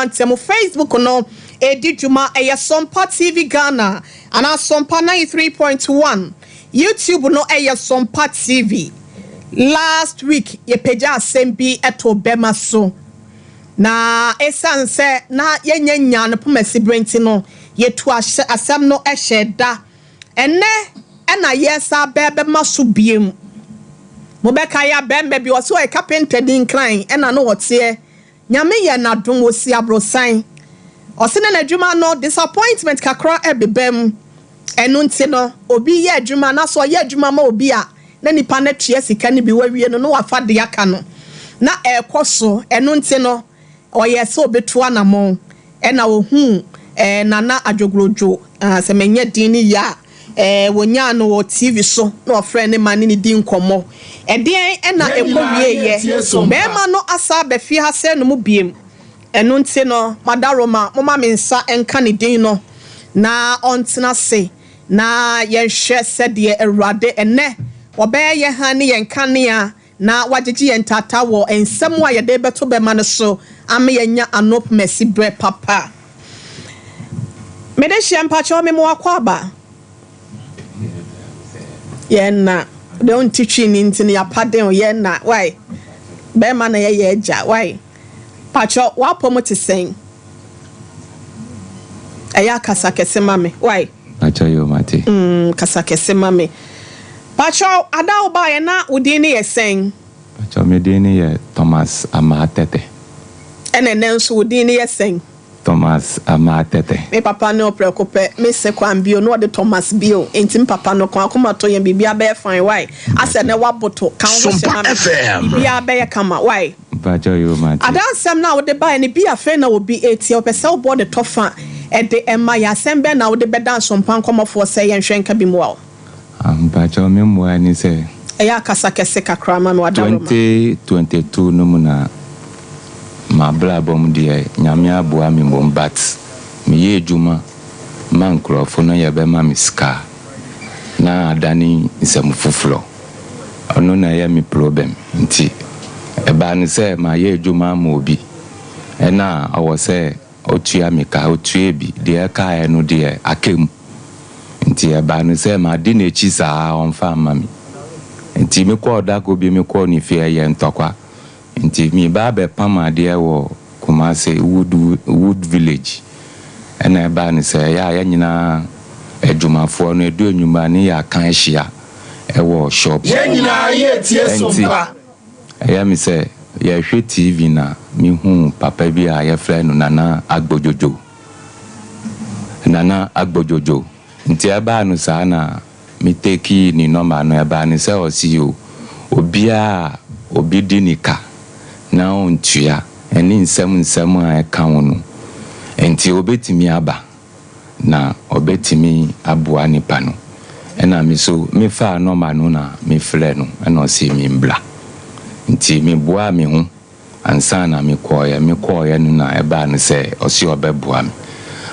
mantam. Facebook no ɛdi dwuma, ɛyɛ Sompa TV Ghana anaa Sompa 93.1. YouTube no ɛyɛ Sompa TV. Last week yɛpagya asɛm bi ɛto bɛma so, na ɛsiane sɛ na yɛnyɛ nya no poma sibere nti no, yɛtu asɛm no ɛhyɛ da. Ɛnɛ ɛna yɛsa bɛbɛma so biem. Mobɛka yɛ abɛɛma bi ɔsɛ ɔyɛ carpenter di Nkran, ɛna no wɔteɛ Nyame yɛ n'adom, wɔsi aborosan. Ɔsɛ ne n'adwuma no, disappointment kakra ɛbeba mu. Ɛno nti no, obi yɛ adwuma na so ɔyɛ adwuma ma obi a, na nipa no atua sika no bi wawie no, na wafa de aka no na ɛrekɔ so. Ɛno nti no, ɔyɛ sɛ obetu anammɔn, ɛna ohun Nana Adwogorodwo, sɛ mɛnyɛ din ne yie a, wɔnyaa no wɔ TV so na ɔfrɛ ne ma ne ne di nkɔmmɔ. Ɛdeɛn ɛna ɛkɔ wie yɛ bɛrima no asa abɛfie ha sɛ no mu biem. Ɛno nti no, madaroma moma me nsa nka ne din no na ɔntena se na yɛnhwɛ sɛdeɛ Awurade ɛnɛ wɔbɛyɛ yɛn ha ne yɛn kanea na wagyegye yɛn tata wɔ nsɛm a yɛde bɛto bɛma no so ama yɛnya ano mɛsi berɛ papa. Mede hyia mpakyɛw me mo akɔ aba yɛn na deɛ ɔnte twi ne nti no yɛapa yɛn na wae bɛrima na yɛyɛ agya wae. Pakyɛw, wapɔ mu te sɛn? Ɛyɛ akasa kɛse ma me wae. Pakyɛw, yɛ mate. Kasa kɛse ma me pakyɛw. Ada wo baeɛ na wo din ne yɛ sɛn? Pakyɛw, me din ne yɛ Thomas Amatete. Ɛna ɛnɛ nso wo din ne yɛ sɛn? Thomas Amatete. Me papa ne ɔprɛko pɛ mese kwan bio na ɔde Thomas bio, nti me papa no kwan akoma to yɛn, biribia bɛyɛ fine wae. Asɛ nɛ waboto ka wo ho hyɛ ma me, biribia bɛyɛ kama wae. Pakyɛw, yɛ mate. Ada, asɛm no a wode baeɛ no bi, afei na obi etie, ɔpɛ sɛ wobɔ ne tɔfa ɛde ɛma yɛ. Asɛm bɛn na wode bɛda Nsompa nkɔmmɔfoɔ sɛ yɛnhwɛ nka bi mmoa wo? Mpakyɛw, me mmoa ni sɛ Ɛyɛ akasa kɛse kakra ma me, wadaroma. 2022 no mu na mabrabɔ mu deɛ, Nyame aboa me mmom, but meyɛ adwuma ma nkurɔfo no, yɛbɛma me sika na adane nsɛm foforɔ. Ɔno na ɛyɛ me problem. Nti ɛbaa no sɛ mayɛ adwuma ama obi, ɛna ɔwɔ sɛ ɔtua me ka, ɔtua bi deɛ ɛkaeɛ no deɛ aka mu. Nti ɛbaa no sɛ made n'akyi saa, ɔmfa ama me. Nti mekɔɔ dako bi, mekɔɔ ne fie, ɛyɛ ntɔkwa. Nti meba abɛpam adeɛ wɔ Kumase Wood Village, ɛna ɛbaa no sɛ ɛyɛ a yɛn nyinaa adwumafoɔ no ɛdu anwumma ne yɛ aka ahyia ɛwɔ shop. Yɛn nyinaa yɛ tie Sompa. Ɛyɛ me sɛ yɛhwɛ TV na mehu papa bi a yɛfrɛ no Nana Agbodwodwo, Nana Agbodwodwo. Nti ɛbaa no saa na meteki ne number no. Ɛbaa no sɛ ɔsi o, obiaa obi di ne ka na ɔntua, ɛne nsɛm nsɛm a ɛka ho no, nti obetumi aba na ɔbɛtumi aboa nipa no. Ɛna me so mefaa number no na mefrɛ no, ɛna ɔsi me mbra. Nti meboa me ho ansa na mekɔɔyɛ. Mekɔɔyɛ no na ɛbaa no sɛ ɔsi ɔbɛboa me.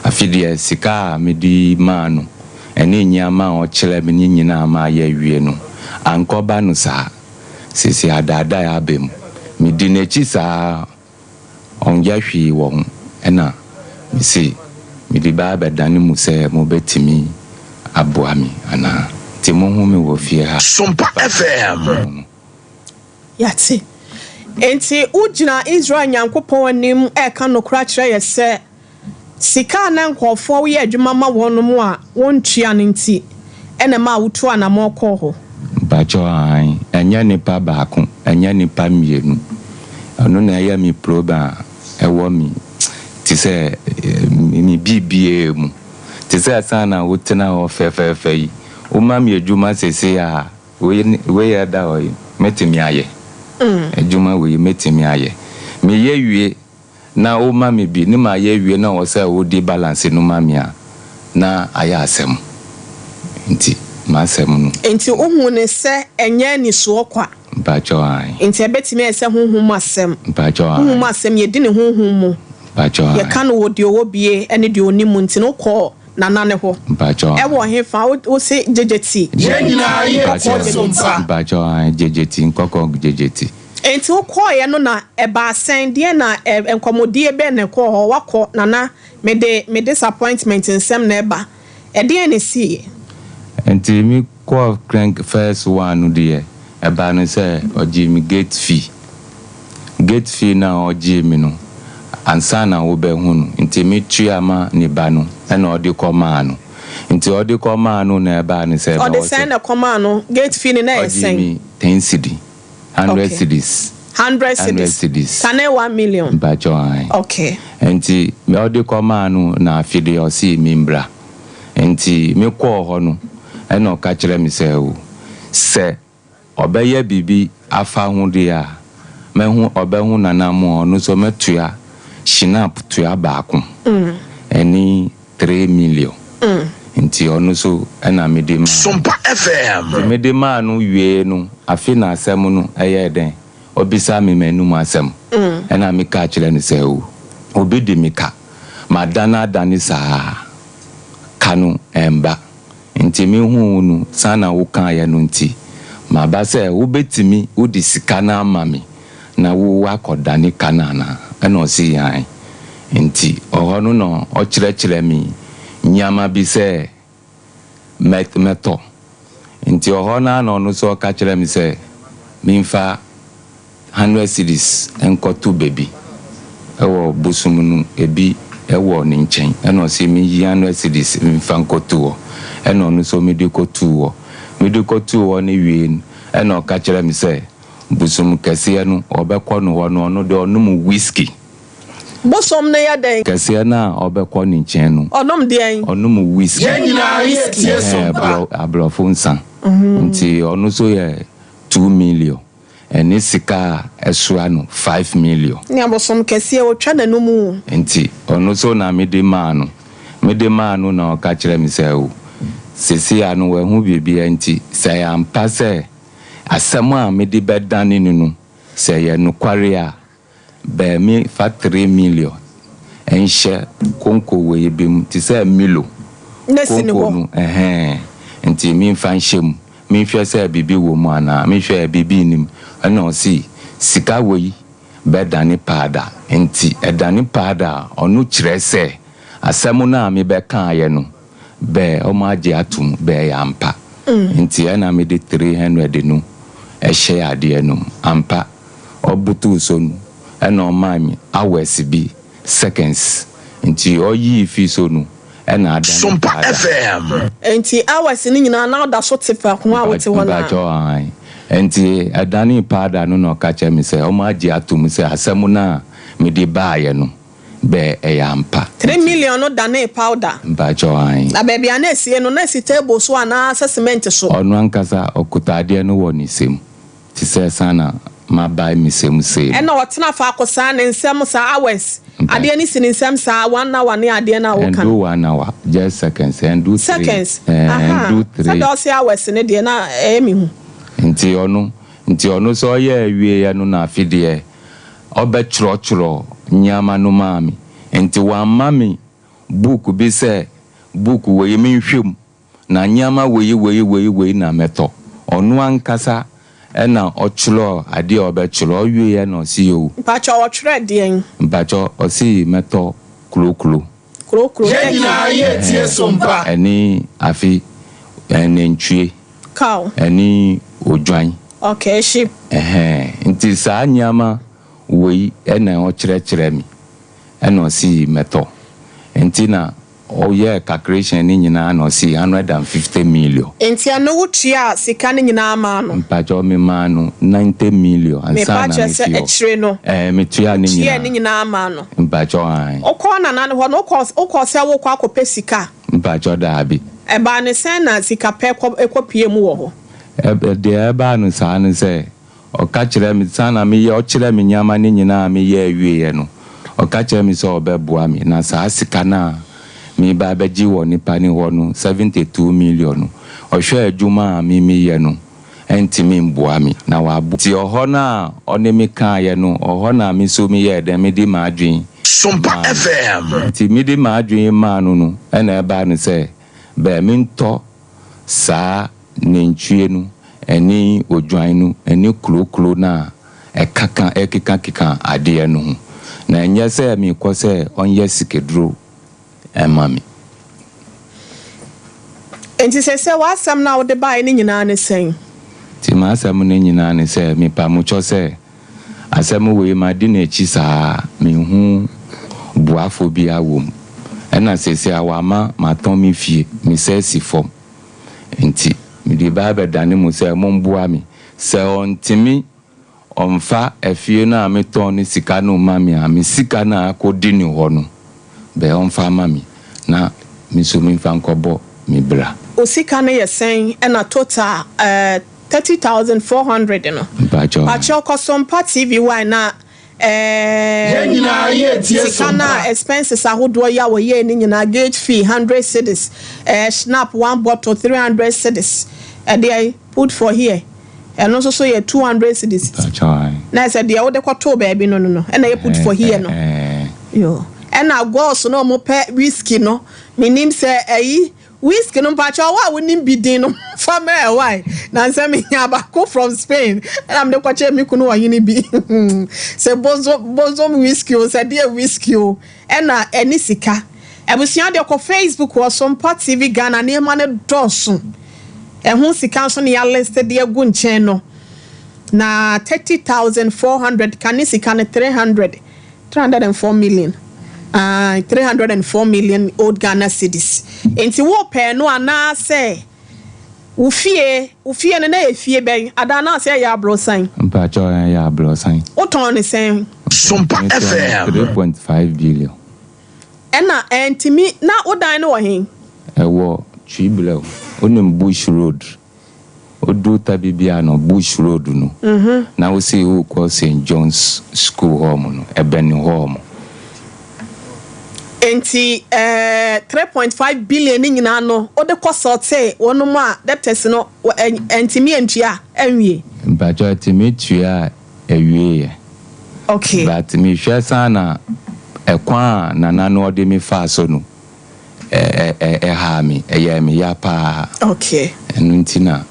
Afi deɛ, sika a mede maa no ɛne nneɛma a ɔkyerɛ me ne nyinaa ma ayɛ awie no, ankɔba no saa. Sisi adaadaa aba mu, medi n'akyi saa, ɔnyɛ hwee wɔ ho. Ɛna mesi mede ba abɛdane mu sɛ mobɛtumi aboa me anaa, nti mohu me wɔ fie ha. Sompa FM. Yɛate. Nti wogyina Israel Nyankopɔn anim ɛka nokora kyerɛ yɛ sɛ sika a na nkɔɔfoɔ woyɛ adwuma ma wɔn mu a wɔntua no nti ɛna ma a wotu anammɔ kɔɔ hɔ? Mpakyɛw, ahan. Ɛnyɛ nipa baako, ɛnyɛ nipa mmienu. Ɔno na ɛyɛ me problem a ɛwɔ mi te sɛ me biribiara mu te sɛ san na wotena hɔ fɛfɛɛfɛ yi, woma mi adwuma sese a, wei ɛda hɔ yi, mɛtumi ayɛ adwuma wei, mɛtumi ayɛ. Meyɛ wie na woma mi bi ne ma yɛ wie na wɔ sɛ wodi balance no ma mi a, na ayɛ asɛm. Nti m'asɛm no. Nti wohu ne sɛ ɛnyɛ anisoɔ kwa? Mpakyɛw, ahan. Nti ɛbɛtumi ayɛ sɛ honhom mu asɛm? Mpakyɛw, ahan. Honhom mu asɛm, yɛdi ne honhom mu. Mpakyɛw, ahan. Yɛka no wɔ deɛ ɔwɔ bie ne deɛ ɔnim mu. Nti no wokɔɔ Nana ne hɔ? Mpakyɛw, ahan. Ɛwɔ hefa? Wo se Gyegyeti? Yɛn nyinaa yɛ tie Sompa. Mpakyɛw, ahan, Gyegyeti, nkɔkɔ Gyegyeti. Enti wokɔeɛ no na ɛbaa sɛn? Deɛn na ɛ, nkɔmmɔdie bɛn na ɛkɔɔ hɔ? Woakɔ, Nana, mede me disappointment nsɛm na ɛba. Ɛdeɛn na ɛsiiɛ? Enti me kɔɔ crank first one no deɛ, ɛbaa no sɛ ɔgyee me gate fee. Gate fee no a ɔgyee me no, ansa na wobɛhu no, nti me tua ma ne ba no, ɛna ɔde kɔ maa no. Nti ɔde kɔ maa no na ɛbaa no sɛ, Ɔde ɛwɔ sɛn sɛ na ɛkɔmaa no? Gate fee no na ɛyɛ ɔgyee sɛn? me 10 cedi, 100 Okay. cedis. 100 100 cedis. cedis. Kane 1 million. Mpakyɛw, ae. Nti ɔde kɔmaa no na afe deɛ ɔsee me mbra. Nti mekɔɔ hɔ no, ɛna ɔka kyerɛ me sɛ o, sɛ ɔbɛyɛ biribi afa ho deɛ a, mɛho ɔbɛho nana mu a, ɔno nso mɛtua schnapps tua baako ɛne 3 million. Nti ɔno nso ɛna mede maa no. Sompa FM. Nti mede maa no wie no, afe na asɛm no ɛyɛɛ dɛn, ɔbisa me m'anum asɛm, ɛna meka kyerɛ no sɛ o, obi di me ka, madane adane saa ka no ɛmba, nti mehu wo no saa na wokaeɛ no, nti maba sɛ wobɛtumi wode sika no ama me na wo akɔdane ka no anaa? Ɛna ɔse yan. Nti ɔhɔ no na ɔkyerɛkyerɛ me nneɛma bi sɛ mɛtɔ. Nti ɔhɔ no a na ɔno nso ɔka kyerɛ me sɛ memfa 100 cedis nkɔto baabi ɛwɔ bosom no ebi ɛwɔ ne nkyɛn, ɛna ɔse meyi 100 cedis mfa nkɔto hɔ, ɛna ɔno nso mede kɔtoo hɔ. Mede kɔtoo hɔ no wie no, ɛna ɔka kyerɛ me sɛ bosom kɛseɛ no ɔbɛkɔ no hɔ no, ɔno deɛ ɔnom whisky. Bosom no yɛ dɛn? Kɛseɛ no a ɔbɛkɔ ne nkyɛn no, Ɔnom deɛn? Ɔnom whisky. Yɛn nyinaa yɛtie Ɛhɛn, Sompa. Aborɔfo nsa. Nti ɔno nso yɛ 2 million, ɛne sika a ɛsoa no 5 million. Ne abosom kɛseɛ otwa n'anum o. Nti ɔno nso na mede maa no. Mede maa no na ɔka kyerɛ me sɛ o, sesi a no wahu biribia, nti sɛ ɛyɛ ampa sɛ asɛm a mede bɛdane no, sɛ ɛyɛ nokware a, bɛɛ fa 3 million ɛnhyɛ konko wei bi mu te sɛ Milo Na si ne konko hɔ. no. Ɛhɛn, nti memfa nhyɛ mu, menhwɛ sɛ biribi wɔ mu anaa. Mehwɛ, biribi nim. Ɛna ɔsi sika wei bɛdane paada, nti ɛdane paada a, ɔno kyerɛ sɛ asɛm no a mebɛkaeɛ no bɛɛ ɔmo agye atom bɛɛ yɛ ampa. Nti ɛna mede 300 no ɛhyɛ adeɛ no mu. Ampa, ɔbutuu so no, ɛna ɔmaa me hours bi, seconds, nti ɔyii fi so no, ɛna adane Sompa paada. FM. Nti hours no nyinaa na ɔda so te faako a wote hɔ no a? Mpakyɛw, ae. Nti ɛdane paada no na ɔka kyerɛ me sɛ ɔmo agye atom sɛ asɛm no a mede baayɛ no bɛɛ ɛyɛ ampa. 3 million no dane powder? Mpakyɛw, ae. Na baabi a na esie no, na esi table so anaa sɛ cement so? Ɔno ankasa ɔkuta adeɛ no wɔ ne nsam te sɛ sana mabae me nsam sei no. Ɛna ɔtena faako saa ne nsɛm saa hours, adeɛ no si ne nsɛm saa one hour ne adeɛ no a woka Ɛndu no? one hour, just seconds, ɛndu three. Seconds, aha. Ɛndu three. Sɛdeɛ ɔse hours ne deɛ na ɛyɛ me hu. Nti ɔno sɛ ɔyɛ awieɛ no na afe deɛ ɔbɛtwerɛtwerɛ nneɛma no maa me. Nti wamma me book bi sɛ book wei menhwɛ mu na nneɛma wei wei wei wei na mɛtɔ. Ɔno ankasa ɛna ɔtwerɛ adeɛ a ɔbɛtwerɛ. Ɔwieɛ na ɔsi o. Mpakyɛ, ɔtwerɛ deɛn? Mpakyɛ, ɔsi mɛtɔ kulokuro. Kurokuro? Yɛn nyinaa yɛtie Sompa. Ɛne afe ɛnantwie Cow. Ɛne odwan. Okay, sheep. Ɛhɛn, nti saa nneɛma wei ɛna ɔkyerɛkyerɛ mi, ɛna ɔsi mɛtɔ. Nti na ɔyɛ calculation ne nyinaa na ɔsi 150 million. Nti ɛno wotua sika no nyinaa maa no? Mpakyɛ, mi maa no 90 million ansa Mepa na kyerɛ mi sɛ fi hɔ. akyire no Metua ne tua ne nyinaa. Nyinaa maa no? Mpakyɛ, ae. Wokɔɔ nana no hɔ no, wokɔ sɛ wokɔ akɔpɛ sika? Mpakyɛ, daabi. Ɛbaa ne sɛn na sika pɛ ɛkɔ pie mu wɔ hɔ? Deɛ ɛbaa no saa no sɛ ɔka kyerɛ me saa na meyɛ, ɔkyerɛ me nneɛma ne nyinaa a meyɛ awieɛ no, ɔka kyerɛ me sɛ ɔbɛboa me na saa sika no a meba abɛgye wɔ nipa ne hɔ no, 72 million no, ɔhwɛ adwuma a me meyɛ no, ɛntumi mboa me na wabo. Nti ɔhɔ no a ɔne me kaeɛ no, ɔhɔ na me nso meyɛɛ dɛn, mede m'adwen Sompa maa no. FM. Nti mede m'adwen maa no, ɛna ɛbaa no sɛ bɛɛ mentɔ saa nantwie no ɛne odwan no ɛne kulokuro no a. ɛkaka ɛkekakeka adeɛ no ho. Na ɛnyɛ sɛ mekɔ sɛ ɔnyɛ sikaduro ɛma me. Nti sɛ w'asɛm no a wode baeɛ no nyinaa ne sɛn? Nti m'asɛm no nyinaa ne sɛ, mepa mo kyɛw sɛ asɛm wei madi n'akyi saa, menhu boafo biara wɔ mu. Ɛna seesei a wama matɔn me fie, mesɛ si fam. Nti mede ba abɛdane mu sɛ momboa me. Sɛ ɔntumi ɔmfa afie no a metɔn ne sika no ma me a, me sika no a akɔdi ne hɔ no, bɛɛ ɔmfa ma me na me nso memfa nkɔbɔ me bra. O sika no yɛ sɛn? Ɛna total 30,400 no. Mpakyɛw. Pakyɛw, kɔ Sompa TV one na Yɛn nyinaa yɛ tie sika na Sompa. Expenses ahodoɔ yi a wɔyɛɛ ne nyinaa: gate fee 100 cedis, schnapps one bottle 300 cedis, ɛdeɛ put for here, ɛno nso so yɛ 200 cedis. Mpakyɛw. Na ɛsɛ deɛ wode kɔtoo baabi no, ɛna yɛ put for here no. Yo, ɛna gɔɔso na ɔmo pɛ whisky no, menim sɛ ɛyi whisky no. Mpakyɛ, ɔwɔ a wonim bi din no, fa mɛ ɛwae na nsɛ menya baako from Spain, ɛna mede kɔkyɛ me kunu ɔhene bi sɛ bosom bosom whisky o, sɛ deɛ whisky o, ɛna ɛne sika. Abusua deɛ, kɔ Facebook wɔ Sompa TV Ghana. Nneɛma no dɔɔso, ɛho sika nso ne yɛalist de agu nkyɛn no na 30,400 kane sika no 304 million, 304 million old Ghana cedis. Nti wo pɛɛ no anaasɛ wo fie no na yɛ fie bɛn adaa anaasɛ ɛyɛ aborɔsan? Mpakyɛw, ɛyɛ aborɔsan. Wotɔn ne sɛn? Sompa FM. 3.5 billion. Ɛna ɛntumi na wo dan no wɔ he? Ɛwɔ Twiblɛw, wonim Bush Road, wodu Tabibiano Bush Road no na wosi wokɔ St John's School hɔ mu no, ɛbɛn hɔ mu. Nti 3.5 billion ne nyinaa no wode kɔ sɔte wɔnom a debtors no ɛntumi antua ɛnwie? Mpakyɛw, ɛtumi tua a ɛwieɛ. But mehwɛ san na ɛkwan a nana no ɔde me faa so no ɛha me, ɛyɛ me ya paa. Ɛno nti na.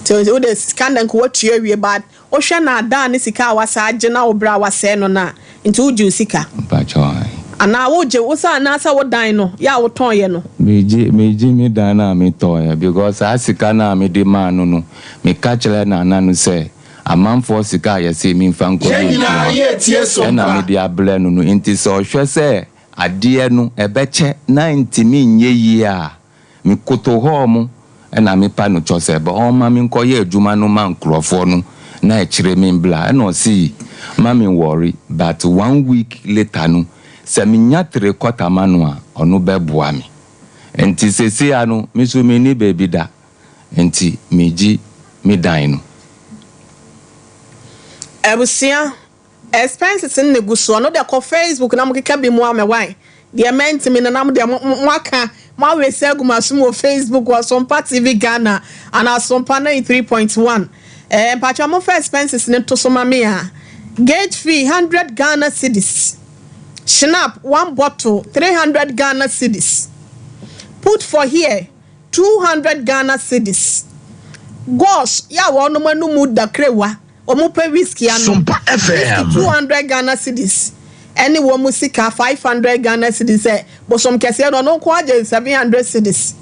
Nti wode sika na nka watua awie, but wohwɛ na adaa ne sika a wasa agye na wo berɛ a wasɛe no no a, nti wogye wo sika? Mpakyɛw. Anaa wogye wo sɛ anaasɛ wo dan no yɛ a wotɔnyɛ no? Megye me dan no a metɔɔyɛ, because saa sika no a mede maa no, meka kyerɛ nana no sɛ amanfoɔ sika a yɛsɛ memfa nkɔyɛ Yɛn nyinaa adwuma yɛ tie ɛna Sompa. Mede abrɛ no, nti sɛ ɔhwɛ sɛ adeɛ no ɛbɛkyɛ na ntumi nyɛ yie a, mekoto hɔ mo ɛna mepa no kyɔ sɛ bɛ ɔma me nkɔyɛ adwuma no ma nkurɔfoɔ no na ɛkyerɛ me mbla. Ɛna ɔsii ma me worry, but one week later no, sɛ menya three quarter ma no a, ɔno bɛboa me. Nti sesia no, me so menni baabi da, nti megye me dan no. Abusua, expenses no na egu soɔ no de kɔ Facebook na mo keka bi mu ama wan deɛ mɛntimi no nam deɛ mo aka mo awesi agu mo asom wɔ Facebook wɔ Sompa TV Ghana ana Sompa 93.1. Mpatwa, mo fa expenses ne to so ma me a: gate fee 100 Ghana cedis, schnapps one bottle 300 Ghana cedis, put for here 200 Ghana cedis, gosh yà wɔn anum dakrewa wɔn pɛ whisky ano Sompa FM. 200 Ghana cedis, ɛne wɔn mu sika 500 Ghana cedis. Ɛ bosom kɛseɛ no, ɔno nko agye 700 cedis,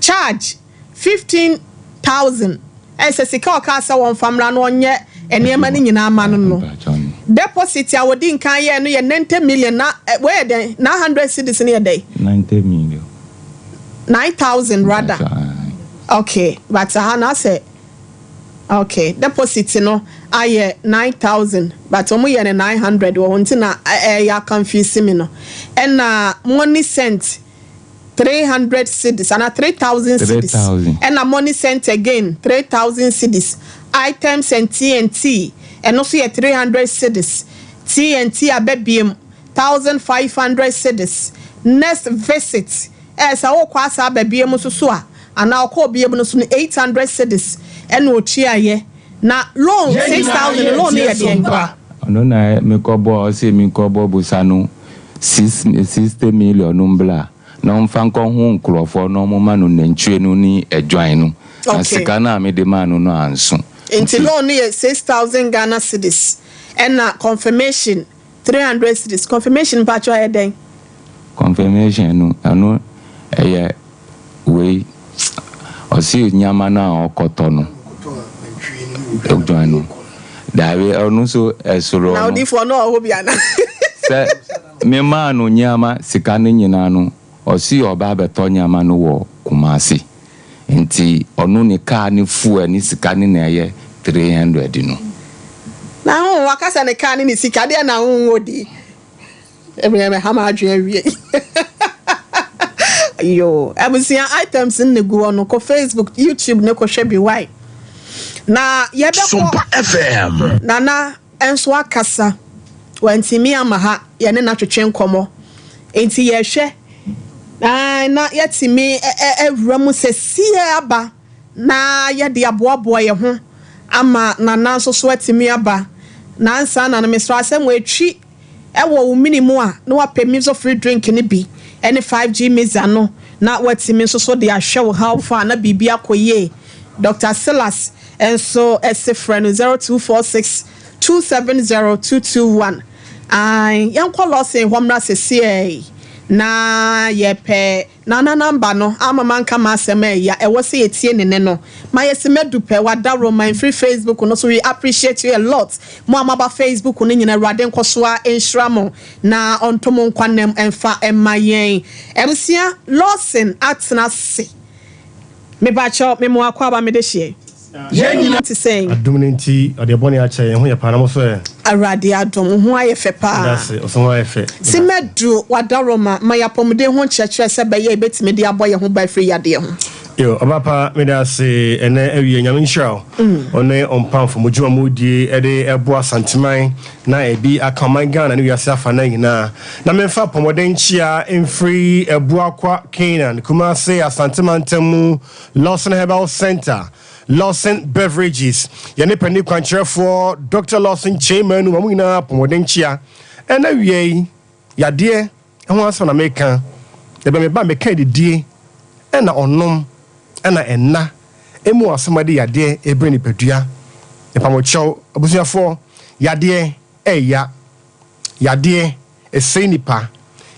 charge 15,000. Ɛsɛ sika ɔka sɛ wɔn famra no ɔnyɛ nneɛma no nyinaa ma no. Mpakyɛw no. Deposit a wɔdi nkan yɛ no yɛ 90 million na wɔyɛ dɛn, 900 cedis no yɛ dɛn? 90 million. 9,000 rather. Mpakyɛw, aye. Okay, but aha na sɛ okay, deposit no ayɛ 9,000, but wɔn yɛ no 900 wɔ hɔ, nti na ɛyɛ confuse mi no. Ɛna money sent 300 cedis ana 3,000 cedis. 3,000. Ɛna money sent again 3,000 cedis, items and TNT, ɛno nso yɛ 300 cedis, TNT abɛbiem 1,500 cedis. Next visit, sɛ wokɔ asa aba biem nso so a, anaa ɔkɔ biem no so no, 800 cedis ɛna otuayɛ. Na loan Yɛn nyinaa 6,000 yɛ loan no tie yɛ deɛn? Sompa. Ɔno na mekɔbɔ, ɔsɛ mekɔbɔ bosa no 60 million no mbla na ɔmfa nkɔ ho nkurɔfoɔ na ɔmoma no nantwie no ne adwan no na sika no a mede maa no no anso. Nti loan no yɛ 6,000 Ghana cedis ɛna confirmation 300 cedis. Confirmation mpakyɛw ɛyɛ dɛn? Confirmation no ɛno ɛyɛ wei ɔsi nneɛma no a ɔkɔtɔ no odwan no daabi ɔno nso ɛsoro Na ɔno. odiifoɔ no ɔwɔ hɔ bi ana? Sɛ memaa no nneɛma sika no nyinaa no ɔsi ɔba abɛtɔ nneɛma no wɔ Kumasi nti ɔno ne kaa ne fuel ne sika ne na ɛyɛ 300 no. Na ho wakasa ne kaa ne ne sika deɛ na ho wɔ di. Ebìnrin ha ma adwene awie. Yo, abusua items no na gu hɔ no kɔ Facebook, YouTube ne kɔhwɛ bi wae. Na yɛbɛkɔ Sompa FM. Nana nso akasa wantumi ama ha yɛne no atwetwe nkɔmmɔ nti yɛhwɛ na yɛtumi awura mu sɛ sie aba na yɛde aboaboa yɛn ho ama Nana nso so atumi aba nansa na no mesrɛ asɛm wɔatwi ɛwɔ wo mini mu a na wapɛ miso free drink no bi ɛne 5G mixer no na watumi nso so de ahwɛ wo how far na biribi akɔ yie. Dr Silas nso ɛse frɛ no 0246 270 221. Ai, yɛnkɔ Lawson hɔ mmra sesiei na yɛpɛ Nana number no ama manka ma asɛm a ɛya ɛwɔ sɛ yɛtie ne ne no ma yɛsi mɛdu pɛ wada Roman free Facebook no so. We appreciate you a lot, mo a maba Facebook no nyina. Awurade nkɔ so a nhyira mo na ɔnto mo nkwanam ɛmfa ɛma yɛn. Abusua, Lawson atena se mebakyɛw memo akɔ aba mede hyeɛ Yɛn nyinaa. Te sɛn? Adom no nti ɔde bɔne akyɛ yɛn ho yɛ paa na mo so ɛ? Awurade adom, wo ho ayɛ fɛ paa. Dase ɔso ho ayɛ fɛ. Si mɛdu wadaroma ma yɛapɔmuden ho nkyerɛkyerɛ sɛ bɛyɛ ɛbɛtumi de abɔ yɛn ho ban firi yadeɛ ho. Yo, ɔba pa, mede ase ɛnɛ awie. Nyame nhyira wo ɔne ɔmpamfo mo dwuma mu die ɛde ɛboa Asanteman na ebi aka ɔman Ghana ne wiase afa na nyinaa na memfa pɔmɔden nkyia mfiri Abuakwa Canaan, Kumase, Asanteman ntam mu, Lawson Herbal Center, Lawson Beverages, yɛne pani kwankyerɛfoɔ Dr Lawson Chairman no ma mo nyinaa pɔmɔden nkyia. Ɛna wie yi, yadeɛ ho asɛm na meka ɛbɛ meba meka didie ɛna ɔnom ɛna ɛna emu asɛm a de yadeɛ ebere nipadua. Nipamokyɛw abusuafoɔ, yadeɛ ɛɛya, yadeɛ ɛsɛe nipa,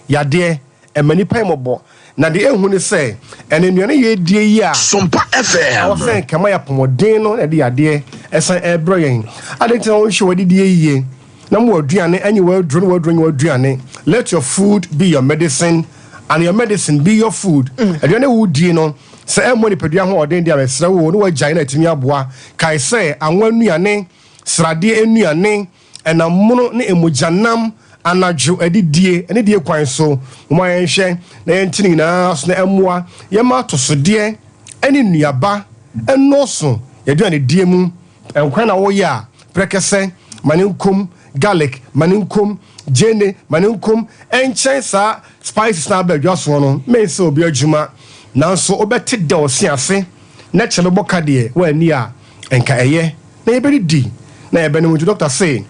yadeɛ ɛma nipa yɛ mɔbɔ na deɛ ehu ne sɛ ɛne nnuane yɛ edie yi a Sompa ɛwɔ FM. sɛ nkama yɛ apɔmɔden no na ɛde yadeɛ ɛsan ɛbrɛ yɛn ade ntina wɔn hwɛ wɔdidie yie na mo wɔ aduane ɛnyɛ wɔ aduro ne wɔ aduro nyɛ wɔ aduane. Let your food be your medicine and your medicine be your food. Aduane wo die no sɛ ɛmmɔ nipadua ho ɔden deɛ, abɛsrɛ wo ne wɔagyae no atumi aboa. Kae sɛ anwa nnuane, sradeɛ nnuane, ɛnam mono ne emogyanam anadwo adidie ɛne die kwan so mo a yɛnhwɛ na yɛnte ne nyinaa so na ɛmmoa yɛma atosodeɛ ɛne nnuaba ɛnɔɔso yɛaduane die mu. Nkwan na wɔyɛ a, prɛkɛsɛ ma ne nkom, garlic ma ne nkom, gyeene ma ne nkom, ɛnkyɛn saa spices na aba adwa soɔ no mɛnsɛ obi adwuma nanso wobɛte dɛ ɔse ase na kyerɛ bɛbɔ ka deɛ woani a ɛnka ɛyɛ na yɛbɛdidi na yɛbɛnom. Nti doctor se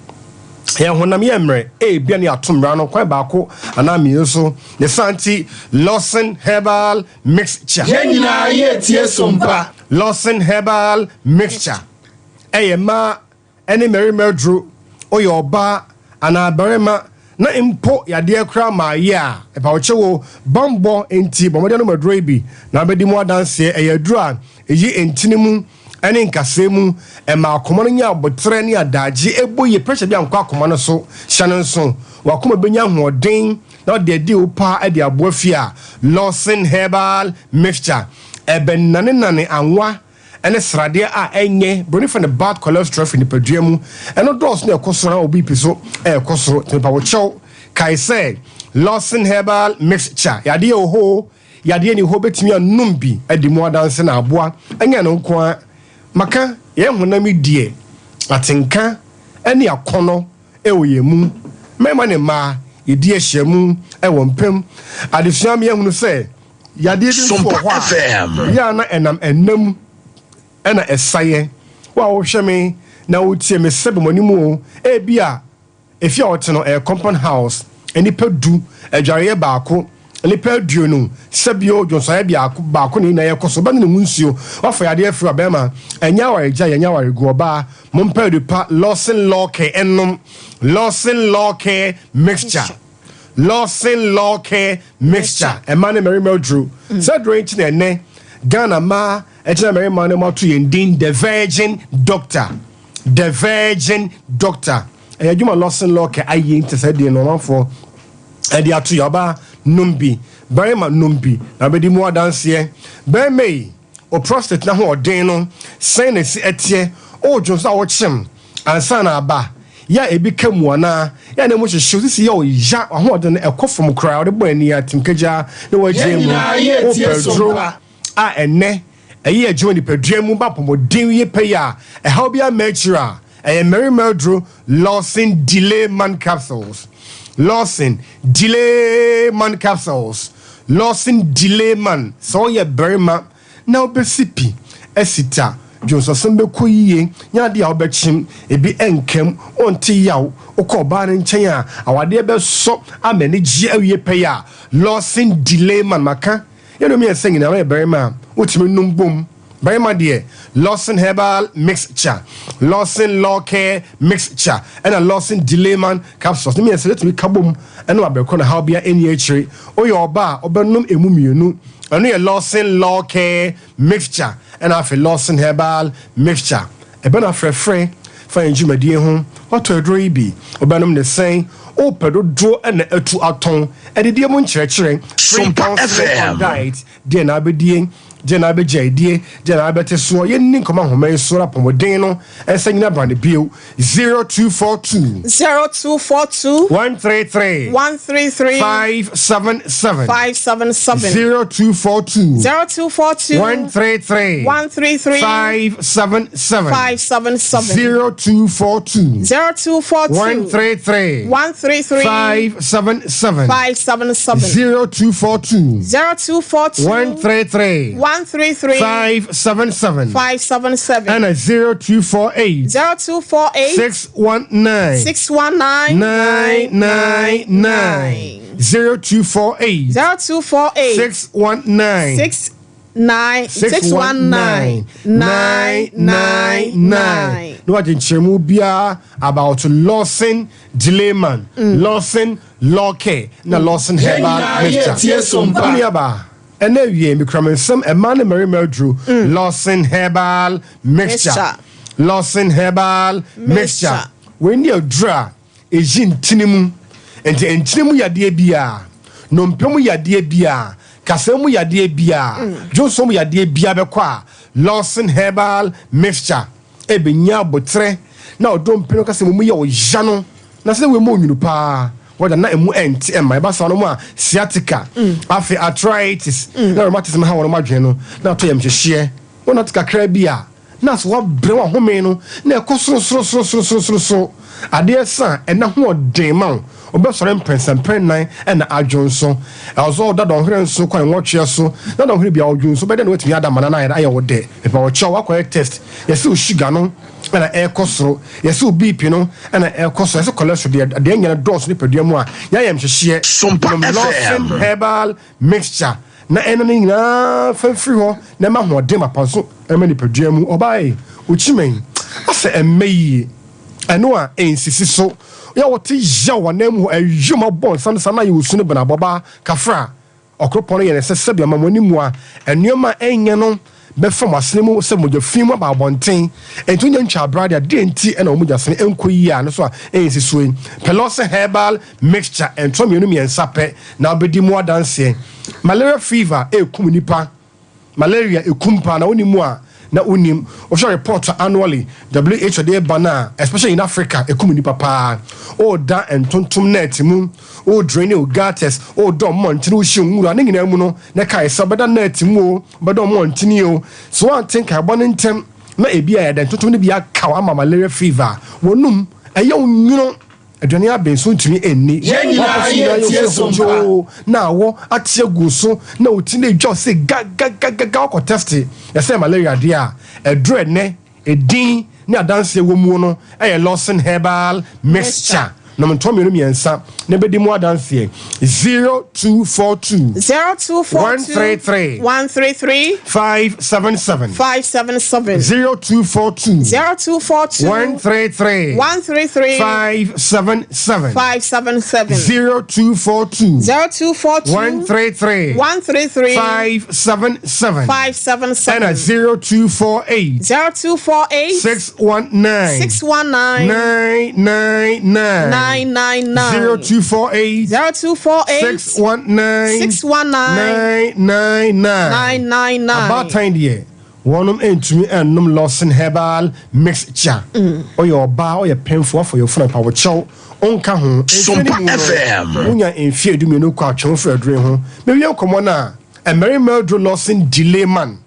yɛn honam yɛ mmerɛ ebia ne ato mmara no kwan baako anaa mmienu so ne santi Lawson Herbal Mixture. Yɛn nyinaa yɛtie Sompa. Lawson Herbal Mixture ɛyɛ mmaa ɛne mmarima aduro. Ɔyɛ ɔbaa anaa barima na mpo yadeɛ koraa maa yɛ a ɛpawɔkyɛ wo bambɔ nti bɔmmɔden no aduro yi bi na abɛdi mu adanseɛ. Ɛyɛ aduro a ɛyi ntini mu ɛne nkasɛɛ mu, ɛma akoma no nya abotrɛ ne adagye ɛbɔ yie, pressure bi ankɔ akoma no so. Hyɛ no nso wakoma bɛnya ahoɔden na ɔde adi wo paa ɛde aboa fie a. Lawson Herbal Mixture ɛbɛnanenane anwa ɛne sradeɛ a ɛnyɛ broni fɛ no bad cholesterol fi nipadua mu. Ɛno dɔɔso na ɛkɔ soro na obi pi so ɛɛkɔ soro tẹnipa wɔkyɛw. Kae sɛ Lawson Herbal Mixture, yadeɛ wɔ hɔ, yadeɛ ni hɔ, bɛtumi anum bi adi mu adanse na aboa. Ɛnyɛ no nko ara maka, yɛn honam yi deɛ atenka ɛne akɔnɔ ɛwɔ yɛn mu. Mmarima ne mmaa yɛdi ahyia mu ɛwɔ mpam adesua mi yɛhunu sɛ yadeɛ bi nso wɔ Sompa hɔ a FM. yɛ a na ɛnam ɛnam ɛna ɛsayɛ. Wo a wohwɛ me na wotie me sɛ bɔmɔne mu o, ebi a efi a ɔte no ɛyɛ compound house, nipa 10, adwareɛ baako. Nnipa 20 sɛbio dwonsɔeɛ biako baako na nyinaa yɛkɔ so bɛne ne ho nsuo wafa yadeɛ afiri ɔbɛrima ɛnyɛ awaregya yɛnyɛ awaregu ɔbaa mompɛ adupa Lawson Lawcare ɛnom Lawson Lawcare mixture Lawson Lawcare mixture ɛma ne mmarima aduro sɛ aduro yi nti na ɛnɛ Ghana mmaa ɛkyerɛ mmarima no mato yɛn din The Virgin Doctor, The Virgin Doctor. Ɛyɛ adwuma Lawson Lawcare ayɛ nti sɛ deɛ no ɔmanfoɔ ɛde ato yɛ. Ɔbaa, nom bi, barima, nom bi na bɛdi mu adanseɛ. Barima yi o, prostate na ho ɔden no sɛn na esi ɛteɛ? Ɔɔdwo nso a wɔkyem ansa na aba yɛ a ebi ka mu anaa yɛ a na mu hyehyɛ sisi yɛ ɔya ahoɔden no ɛkɔ fam koraa ɔde bɔ ani atimkagya na wɔagye mu. Wopɛ duro a ɛnɛ ɛyɛ adwuma nipadua mu ba pɔmɔden yie pɛ yi a ɛhaw bi ama akyire a ɛyɛ mmarima aduro Lawson Delay Man capsules, Lawson Delay Man capsules, Lawson Delay Man. Sɛ ɔyɛ barima na wobɛsi pi asita dwonsɔsɛm bɛkɔ yie nyɛ adeɛ a wobɛkyem ebi ɛnkɛm ɔnte yaw wokɔ ɔbaa no nkyɛn a awadeɛ bɛsɔ ama ani gye awie pɛ yi a Lawson Delay Man maka yɛn mmiɛnsa nyinaa. Wɔyɛ barima a wotumi num bom. Barima deɛ, Lawson Herbal Mixture, Lawson Lawcare Mixture ɛna Lawson Delayman capsules ne mmiɛnsa yɛtumi ka bom ɛna wabɛkɔ na haw bia ɛni akyire. Woyɛ ɔba a ɔbɛnom emu mmienu, ɛno yɛ Lawson Lawcare Mixture ɛna afei Lawson Herbal Mixture. Ɛbɛ na frɛfrɛ fa yɛn dwumadie ho watɔ aduro yi bi ɔbɛnom ne sɛn wopɛ dodoɔ ɛna atu atɔn ɛdidie mu nkyerɛkyerɛ free counseling on diet deɛ na abɛdie, deɛ na abɛgya adie, deɛ na abɛte soɔ. Yɛnni nkɔmɔ ahoma yi so apɔmɔden no ɛsɛ nyina brane bio. 0242 0242 133 133 577. 577. 0242 0242 133 133 577. 577. 0242 0242 133 133 577. 577. 0242 0242 133 133 577 577. And a 0248 0248 619 619 999. 0248 0248 619 6 9 619 999. Na wagye nkyerɛmu biara about Lawson Delayman, Lawson Lawcare na Lawson Herbal Mixture. Nuaba, ɛna awie mekura me nsɛm ɛma ne mmarima aduro Lawson Herbal Mixture, Mixture. Lawson Herbal Mixture. Mixture. Wei ne aduro a ɛyi ntini mu nti ntini mu yadeɛ biara, nnompe mu yadeɛ biara, kasa mu yadeɛ biara, dwonso mu yadeɛ biara bɛkɔ a Lawson Herbal Mixture ɛbɛnya abotrɛ na ɔdompe no kasa mu mu yɛ ɔya no na sɛ wei mu onwunu paa wɔda na emu ɛnte ɛma ɛba saa no mu a sciatica, afei arthritis na rheumatism ha wɔn adwene no na atɔ yam hyehyeɛ wɔn ate kakra bi a na so wabrɛ wɔn ahome no na ɛkɔ soro soro soro soro soro soro soro adeɛ sa ɛna ho ɔden ma wo ɔbɛsɔre mpɛnsɛmpɛn nan ɛna adwo nso ɛwɔ so ɔda dɔnhwere nso kwan nwɔtweɛ so na dɔnhwere bia ɔdwo nso bɛdɛ na watumi ada mana na ayɛ wo dɛ nipa wɔkyɛw wakɔyɛ test yɛsɛ wo sugar no ɛna ɛrekɔ soro, yɛsɛ wo BP no ɛna ɛrekɔ soro, yɛsɛ cholesterol deɛ deɛ nyɛ no dɔɔso nipadua mu a yɛayɛ nhyehyɛ. Sompa Nom FM. Lawson Herbal Mixture na ɛno no nyinaa fa firi hɔ na ɛma ahoɔden mapa nso ɛma nipadua mu. Ɔbaa okyimɛn asɛ ɛmmɛ yie ɛno a ɛnsisi so yɛ wɔte yaw anan mu hɔ ɛyom abɔ nsam sa na yɛ osu no benabɔba kafra ɔkoropɔn no yɛ ne sɛ sɛbi ama mo anim a nneɛma a ɛnyɛ no bɛfa mo asene mu sɛ mogya fi mu aba abɔnten nti wonya ntwa abra de adeɛ nti ɛna wɔn mogya sene ɛnkɔ yie a no so a ɛnsi so yi pɛ Herbal Mixture ɛntɔ mmienu mmiɛnsa pɛ na wobɛdi mu adanseɛ. Malaria fever ɛɛkum nipa, malaria ekum paa na wonim mu a na wonim wohwɛ report annually WHO de ba no a, especially in Africa, ekum nipa paa. Ɔɔda ntontom net mu, ɔɔdrain o gutters, ɔɔdɔ mmɔntene, wohyɛ nwura ne nyinaa mu no na kae sɛ ɔbɛda net mu o, ɔbɛda mmɔntene o so wante nkaebɔ ne ntɛm na ebi a yɛda ntontom no bi akaw ama malaria fever wɔnum ɛyɛ wo nwono aduane abɛn so ntumi ɛnni. Yɛn nyinaa yɛ tie so mpa. Joo na awɔ ate agu so na oti na edwa sɛ gagagagaga wakɔ test yɛsɛ malaria deɛ a ɛduro ɛnɛ edin ne adanseɛ wɔ mu no ɛyɛ Lawson Herbal Mixture. Nom ntɔ mmienu mmiɛnsa na bɛdi mu adanseɛ. 0242. 0242. 133. 133. 577. 577. 0242. 0242. 133. 133. 577. 577. 0242. 0242. 133. 133. 577. 577. Ɛna 0248. 0248. 619. 619. 999. 999. 0248. 0248. 619. 619. 999. 999. Abaatan deɛ wɔnom ntumi nnom Lawson Herbal Mixture. Ɔyɛ ɔbaa, ɔyɛ pɛnfo, afɔ yɛ funu apawokyɛw, ɔnka ho. Mfie no mu no, FM. wonya mfie 12 kɔ atwɛn firi aduro ho. Mewie nkɔmmɔ no a, mmarima aduro Lawson Delay Man.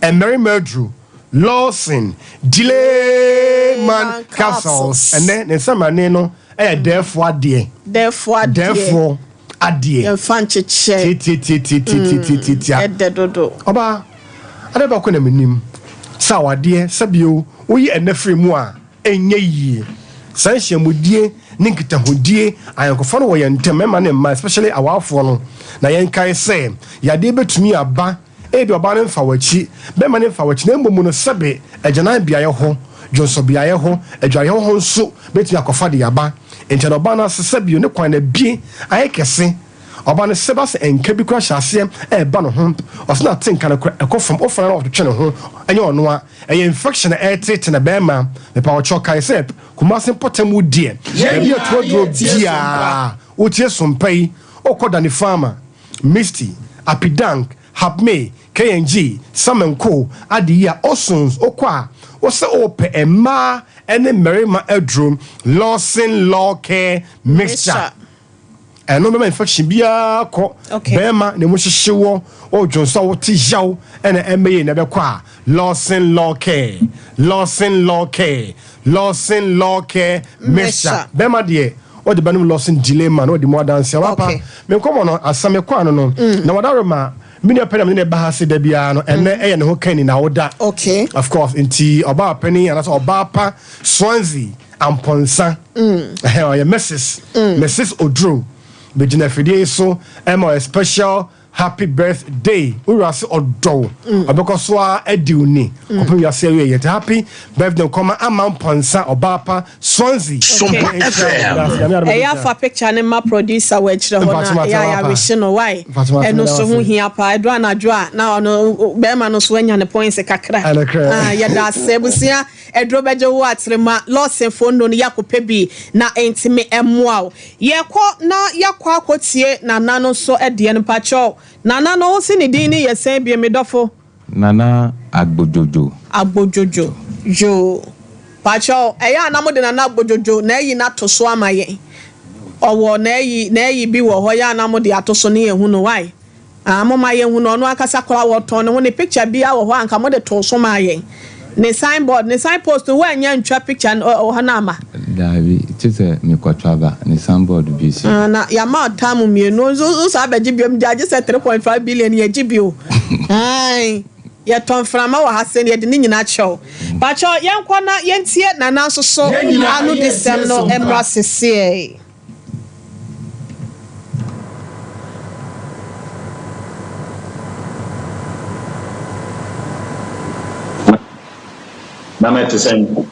Mmarima aduro Lawson Delay Man Capsules. Ɛnɛ ne nsamane no ɛyɛ dɛɛfoɔ adeɛ. Dɛɛfoɔ adeɛ. Dɛɛfoɔ adeɛ. Yɛmfa nkyekyɛ. Tiatiatiatiatiatia. Ɛdɛ dodo. Ɔbaa, ade baako na menim sɛ awadeɛ sɛbio woyi ɛnɛ firi mu a ɛnyɛ yie. Saa nhyiamudie ne nkitahodie ayɔnkofa no wɔ yɛn ntam, mmarima ne mmaa, especially awafoɔ no. Na yɛnkae sɛ yadeɛ bɛtumi aba, ebi ɔbaa no mfa w'akyi, bɛrima no mfa w'akyi, na mmom no sɛbe agyanan beaeɛ hɔ, dwonsɔ beaeɛ hɔ, adwareɛ hɔ nso bɛtumi akɔfa de aba. Nti na ɔbaa no ase sɛbio ne kwan na bie ayɛ kɛse. Ɔba no sɛ ba sɛ nka bi kora hyɛ aseɛ ɛɛba ne ho, ɔsɛ na te nka no kora ɛkɔ fam, ɔfana na ɔtwetwe ne ho, ɛnyɛ ɔno a ɛyɛ infection a ɛɛtete na bɛrima. Mepa ɔkyɛw kae sɛ Kumase mpɔtam wo deɛ baabi a tuaduro biaa wotie sompa yi, wokɔ Dani Farmer, Misty, Apidank, Hapme, KNG, Samenko, ade yi a Osons, wokɔ a wosɛ wopɛ mmaa ne mmarima aduro Lawson Law Care Mixture. Ɛno bɛma infection biara kɔ. Okay. Bɛrima na emu hyehye wɔ ɔdwo nso a wote yaw ɛna ɛmɛ yie na ɛbɛkɔ a Lawson Law Care, Lawson Law Care, Lawson Law Care Mixture. Mixture. Bɛrima deɛ ɔde bɛnom Lawson Delay Man, ɔde mu adanse wapa. Okay. Me nkɔmɔ no asɛm kɔ ano no na wadare ma me nua pɛn a me ne ba ha se da biara no ɛnɛ ɛyɛ ne ho kani na woda. Okay. Of course, nti ɔbaa panin anaasɛ ɔbaa pa Swansea Amponsa, ɛhɛn ɔyɛ Mrs Oduro, bɛgyina afidie yi so ɛma ɔyɛ special happy birthday. Wura se ɔdɔw ɔbɛkɔ so a adi wo ni kɔpem wiase awie yɛ. Nti happy birthday nkɔma ama Mponsa ɔbaa pa Swansea. Sompa FM. Ɛyɛ afa picture ne ma producer wɔ akyerɛ hɔ na Mfakyɛ ɛyɛ a mate yɛawehye no wae. Mfakyɛ mate Ɛno so ho mate. hia paa. Ɛduru anadwo a na ɔno bɛrima no so anya ne points kakra. Ɛnokorɛ. Ah, yɛda ase abusua. Ɛduro bɛgye wo aterema Lawson fo no no yɛakɔpɛ bi na ɛntimi ɛmmoa wo. Yɛkɔ na yɛakɔ akɔtie Nana no nso ɛdeɛ no. Mpakyɛw Nana no wo se ne din ne yɛ sɛn bie, me dɔfo? Nana Agbodzodzo. Agbodzodzo yoo. Pakyɛw ɛyɛ a na mode Nana Agbodzodzo na ayi no ato so ama yɛn. Ɔwɔ na ayi na ayi bi wɔ hɔ yɛ a na mode ato so ne yɛhu no wae. Ah, moma yɛhu no ɔno ankasa koraa wɔtɔn ne ho ne picture bia wɔ hɔ a anka mode to so ma yɛn. Ne signboard, ne signpost no woanya ntwa picture no ɔ hɔ no ama. Daabi, kye sɛ mekɔtwa ba ne signboard bi si. Ah, na yɛama time mmienu nso nso saa bɛgye biom de agye sɛ 3.5 billion yɛgye bio. Ai, yɛtɔn mframa wɔ ha sɛ yɛde ne nyinaa kyɛw. Pakyɛw yɛnkɔ na yɛntie Nana nso so Yɛn nyinaa ano de yɛtie sɛm no Sompa. mmra seseɛ. Nana te sɛn?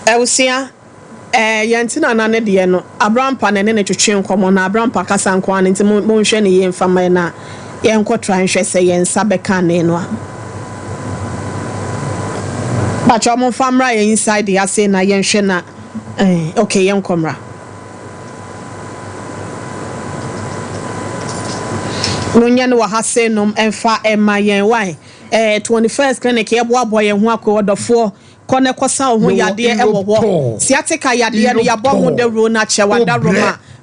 Abusua, yɛn ti Nana ne deɛ no, Abrampa na ɛne ne twetwe nkɔmmɔ na Abrampa kasa nko ara no nti monhwɛ ne yie mfa mma yɛn na yɛnkɔtra nhwɛ sɛ yɛn nsa bɛka ne no a. Pakyɛw momfa mmra yɛn inside ase na yɛnhwɛ na okay yɛnkɔ mmra. Monyɛ no wɔ ha sei nom ɛmfa ɛma yɛn wae. 21st clinic yɛboaboa yɛn ho akɔ ɔdɔfoɔ kɔ na ɛkɔsa wo ho Mewɔ yadeɛ ɛwɔ Europe hɔ. tour. Sciatica yadeɛ no Europe yɛabɔ ho tour. dawuro no akyɛ Wobrɛ. wadaroma.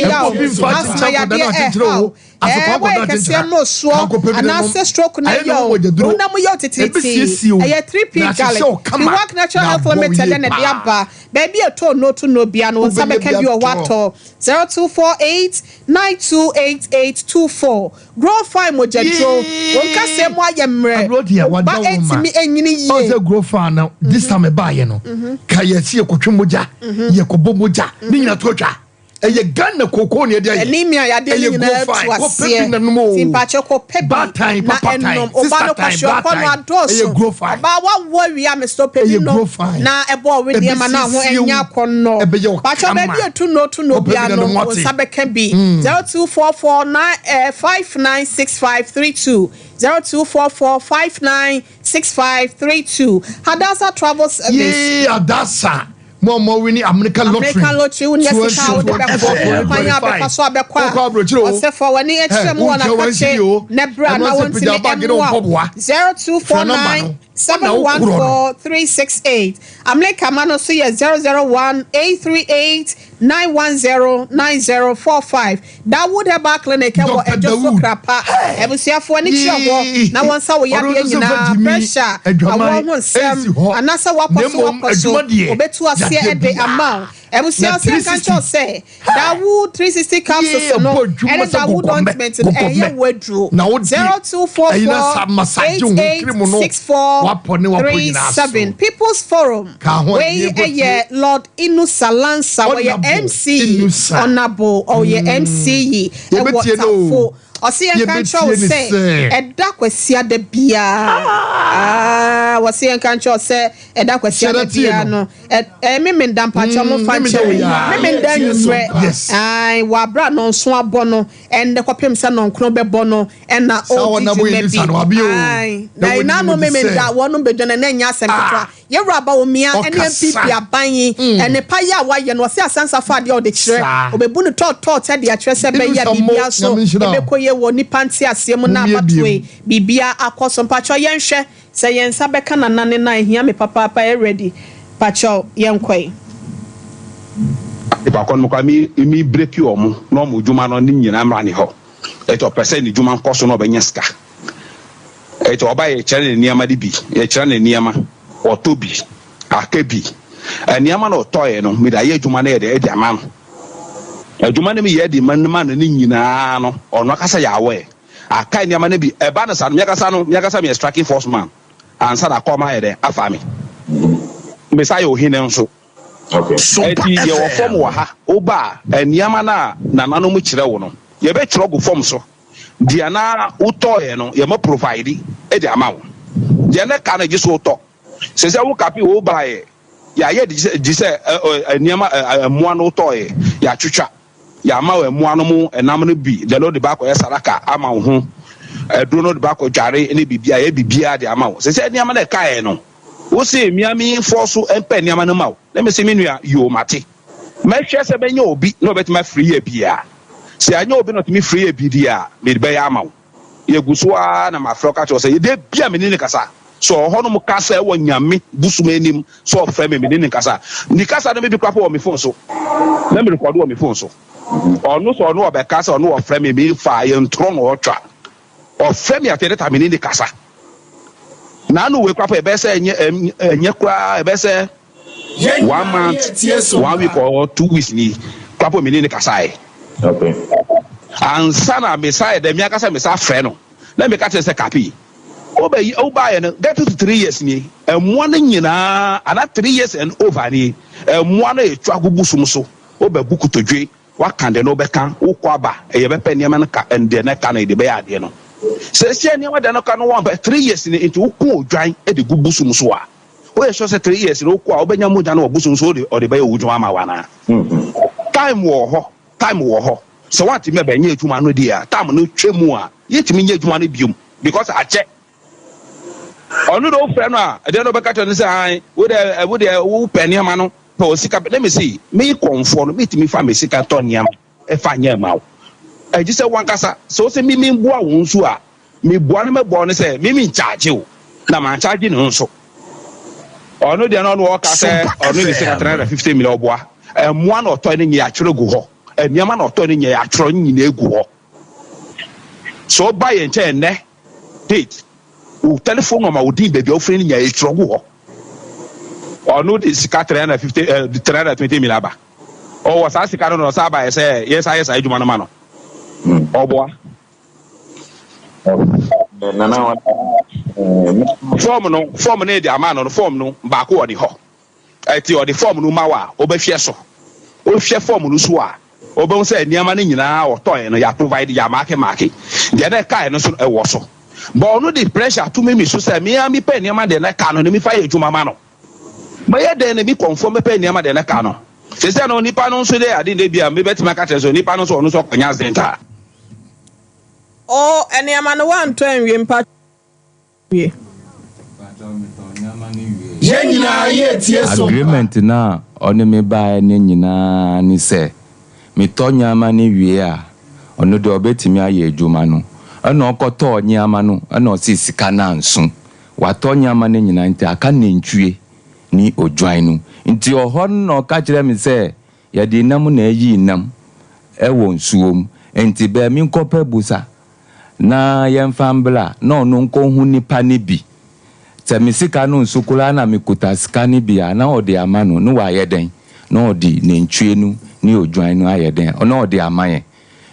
yaw, Ɛmma obi mfa asthma akyekyɛ akwadaa yadeɛ na akyekyere ɛhaw, wo. Ɛɛ wayɛ kɛseɛ mmorosoɔ anaasɛ stroke na ɛyɛ wo, honam yɛ wo titiritii, ɛyɛ 3P Garlic, Iwak Natural Health Limited na ɛde aba. Baabi a ɛtɔ nnuro to nnuro biara no, wo nsa bɛka bi wɔ hɔ atɔ. 0248 928824 Grow Fine mogyaduro, wo nkasɛɛ mu ayɛ mmerɛ, wo ba ntumi nyini yie. Ɔn sɛ grow fine no, this time ɛbaayɛ no, ka yɛsi yɛkɔtwe mogya, yɛkɔbɔ mogya, ne nyina to atwa. Ɛyɛ Ghana kookoo na yɛde ayɛ. Anemia yadeɛ no nyinaa atu aseɛ. Nti mpakyɛ kɔ pɛ bi na ɛnom. Ɔbaa no kwahye ɔkɔ no adɔɔso. Ɔbaa wawo awie a mesrɛ pɛ bi nom na ɛbɔ ɔwedeɛ ma no ho ɛnyɛ akɔnnɔ. Mpakyɛ baabi a ɛtu nnuro to nnuro biara no wo nsa bɛka bi. 0244 596532 0244 596532 Hadassah Travel Service. Yee Hadassah. Mo a mo wini American lottery. American lottery wo nya sika a wode bɛkɔ kwan a bɛfa so abɛkɔ a ɔsɛ fa w'ani kyerɛ mu wɔ n'akakye na bra na wɔntumi mmoa wo 0249 714 368 America ma no so yɛ 001 838 910 9045 Dawood Herbal Clinic wɔ Adwoso Krapa. Abusuafo ani kyerɛ hɔ na wɔnsa wo yadeɛ nyinaa, pressure, awoɔ ho nsɛm, anaasɛ woakɔ so woakɔ so, wɔbɛtu aseɛ de ama wo. Abusua sɛ nka nkyerɛ wo sɛ Dawood 360 capsules no ɛne Dawood ointment no ɛyɛ wo aduro. 0244 886437 People's Forum. Wei yɛ Lord Inusa Lansa, ɔyɛ MC, Honourable, ɔyɛ MC yi wɔ Tafo. Ɔse yɛnka nkyerɛ wo sɛ ɛda Kwasiada biara, ɔse yɛnka nkyerɛ wo sɛ ɛda Kwasiada biara no, ɛyɛ Memenda mpakyɛw momfa nkyɛ me, Memenda anwummerɛ, ae, wɔ aberɛ a nnɔnson abɔ no, ɛnnɛ kɔpem sɛ nnɔnkron bɛbɔ no, ɛna ɔredi dwuma bi, ae, na ɛnanom Memenda wɔnom bɛdwane na ɛnyɛ asɛm ketewa. Yɛwura Bawumia ne NPP aban yi nnepa yi a wayɛ no ɔse asansa fa adeɛ a ɔde kyerɛ ɔbɛbu no tɔɔtɔɔt de akyerɛ sɛ ɛbɛyɛ a biribiara so ɛbɛkɔ yie wɔ nipa nteaseɛ mu na abatoɔ yi biribiara akɔ so mpakyɛw yɛnhwɛ sɛ yɛn nsa bɛka Nana ne nan ɛhia me papaapa ɛyɛ ready mpakyɛw yɛnkɔe. Nipa kɔ no mekɔ me me breki ɔmo na ɔmo dwuma no ne nyinaa mmra ne hɔ ɛti ɔpɛ sɛ ne dwuma nkɔ so na ɔbɛnya sika. Enti ɔba yɛkyerɛ no nneɛma no bi, yɛkyerɛ no nneɛma, ɔtɔ bi, aka bi. Nneɛma na ɔtɔeɛ no, mede ayɛ adwuma no yɛ dɛ de ama no. Adwuma no meyɛ de ma no ma no ne nyinaa no, ɔno akasa yɛ aware. Aka nneɛma no bi, ɛba no saa no, meakasa no, meakasa meyɛ striking force man ansa na akɔm ayɛ dɛ afa me. Mesa yɛ ohene nso. Enti yɛwɔ fam wɔ ha, woba a, nneɛma no a nananom kyerɛ wo no, yɛbɛtwerɛ gu fam so. Deɛ na wotɔeɛ no yɛma provide de ama wo. Deɛ na ɛka no gye so wotɔ. Sɛ sɛ wo kape wo baeɛ yɛayɛ de gye sɛ nneɛma mmoa no wotɔeɛ yɛatwitwa yɛama wo mmoa no mu ɛnam no bi deɛ no wode ba akɔyɛ saraka ama wo ho aduro no wode ba akɔdware ne biribiara yɛ biribiara de ama wo. Sɛ sɛ nneɛma no ɛkaeɛ no wo se mmea me fɔ so mpɛ nneɛma no ma wo na mese me nua yoo mate. Mɛhwɛ sɛ mɛnya obi na ɔbɛtumi afiri yɛ bi a. Sɛ anyɛ obi na ɔtumi firi yɛ bi deɛ a, mede bɛyɛ ama wo. Yɛgu so ara na mafrɛ wo ka kyerɛ wo sɛ, da bi a me ne no kasa. Sɛ ɔwɔ hɔnom ka sɛ wɔ Nyame bosom anim sɛ ɔfrɛ me, me ne no nkasa. Ne kasa no bi koraa po wɔ me phone so. Na me rekɔdo wɔ me phone so. Ɔno sɛ ɔno ɔbɛka sɛ ɔno ɔfrɛ me, me fa yɛ ntorɔ na ɔtwa. Ɔfrɛ me afei data me ne no kasa. N'ano wei koraa po ɛbɛyɛ sɛ ɛnyɛ ɛnyɛ koraa ɛbɛyɛ sɛ one month one week or 2 weeks ni kwapo mi ne ne kasae ansa na mesa yɛ dɛ mi akasa mesa frɛ no na meka kyerɛ sɛ kapi wobɛyi wobaayɛ no get to 3 years ni mmoa no nyinaa ana 3 years and over ni mmoa no yɛtwa agugu som so wobɛbu kotodwe waka deɛ no wobɛka wokɔ aba ɛyɛ bɛpɛ nneɛma no ka deɛ no ka no yɛde bɛyɛ adeɛ no sɛsia nneɛma deɛ no ka no wɔmpɛ 3 years ni nti woko odwan de gugu som so a woyɛ sure sɛ 3 years no wokɔ a wobɛnya mogya no wɔ bosom so wode ɔde bɛyɛ wo dwuma ama wo anaa? Time wɔ hɔ, time wɔ hɔ. Sɛ woantumi abɛnyɛ adwuma no deɛ a, time no twa mu a, yɛntumi nyɛ adwuma no biom because akyɛ. Ɔno deɛ wofrɛ no a, ɛdeɛ no wobɛka kyerɛ no sɛ ae, wo deɛ wo deɛ wopɛ nneɛma no, pɛ wo sika. Na mese, me kɔmfoɔ no, metumi fa me sika tɔ nneɛma ɛfa nyɛ ma wo. Ɛgye sɛ wankasa, sɛ wo sɛ me memboa wo nso a, Meboa no mɛboa wo ne sɛ me menkyagye wo na mankyagye ne ho nso. Ɔno deɛ no ɔno ɔka sɛ ɔno ne sika 350 million ɔboa. Mmoa na ɔtɔ ne nyɛ yɛatwerɛ gu hɔ. Nneɛma na ɔtɔ ne nyɛ yɛatwerɛ ne nyinaa gu hɔ. Sɛ ɔba yɛn nkyɛn nnɛ date, wo telephone number, wo din, baabi a wofiri no nyinaa yɛtwerɛ gu hɔ. Ɔno de sika 350 320 million aba. Ɔwɔ saa sika no na ɔsan aba yɛ sɛ yɛsan yɛ saa adwuma no ma no. Ɔboa. Nana Form no, form no de ama no no, form no baako wɔ ne hɔ. Ɛti ɔde form no ma wo a, wobɛhwɛ so. Wohwɛ form no so a, wobɛhu sɛ nneɛma no nyinaa ɔtɔɛ no yɛ provide, yɛ mark mark. Deɛ na ɛkae no nso ɛwɔ so. But ɔno de pressure to me mi so sɛ mea mepɛ nneɛma deɛ na ɛka no na mefa yɛ adwuma ma no. Mɛyɛ dɛn na mi kɔnfɔ mepɛ nneɛma deɛ na ɛka no. Sɛ no nipa no nso de ade ne bi a mebɛtumi aka kyerɛ sɛ nipa no nso ɔno nso ɔkɔnya accident a. O nneɛma no wantɔ anwie mpa wie. Yɛn nyinaa yɛtie so. Agreement na ɔne me baeɛ ne nyinaa ne sɛ metɔ nneɛma no wie a, ɔno deɛ ɔbɛtumi ayɛ adwuma no. Ɛna ɔkɔtɔɔ nneɛma no, ɛna ɔsi sika no anso. Watɔ nneɛma no nyinaa, nti aka nantwie ne odwan no. Nti ɔhɔ no na ɔka kyerɛ me sɛ yɛde nam na ayi nam ɛwɔ nsuo mu, nti bɛɛ mi nkɔpɛ busa na yɛmfa mbra na ɔno nkɔhu nipa no bi sɛ me sika no nso koraa na mekuta sika no bi a, na ɔde ama no na wayɛ dɛn, na ɔde nantwie no ne odwan no ayɛ dɛn, na ɔde ama yɛn.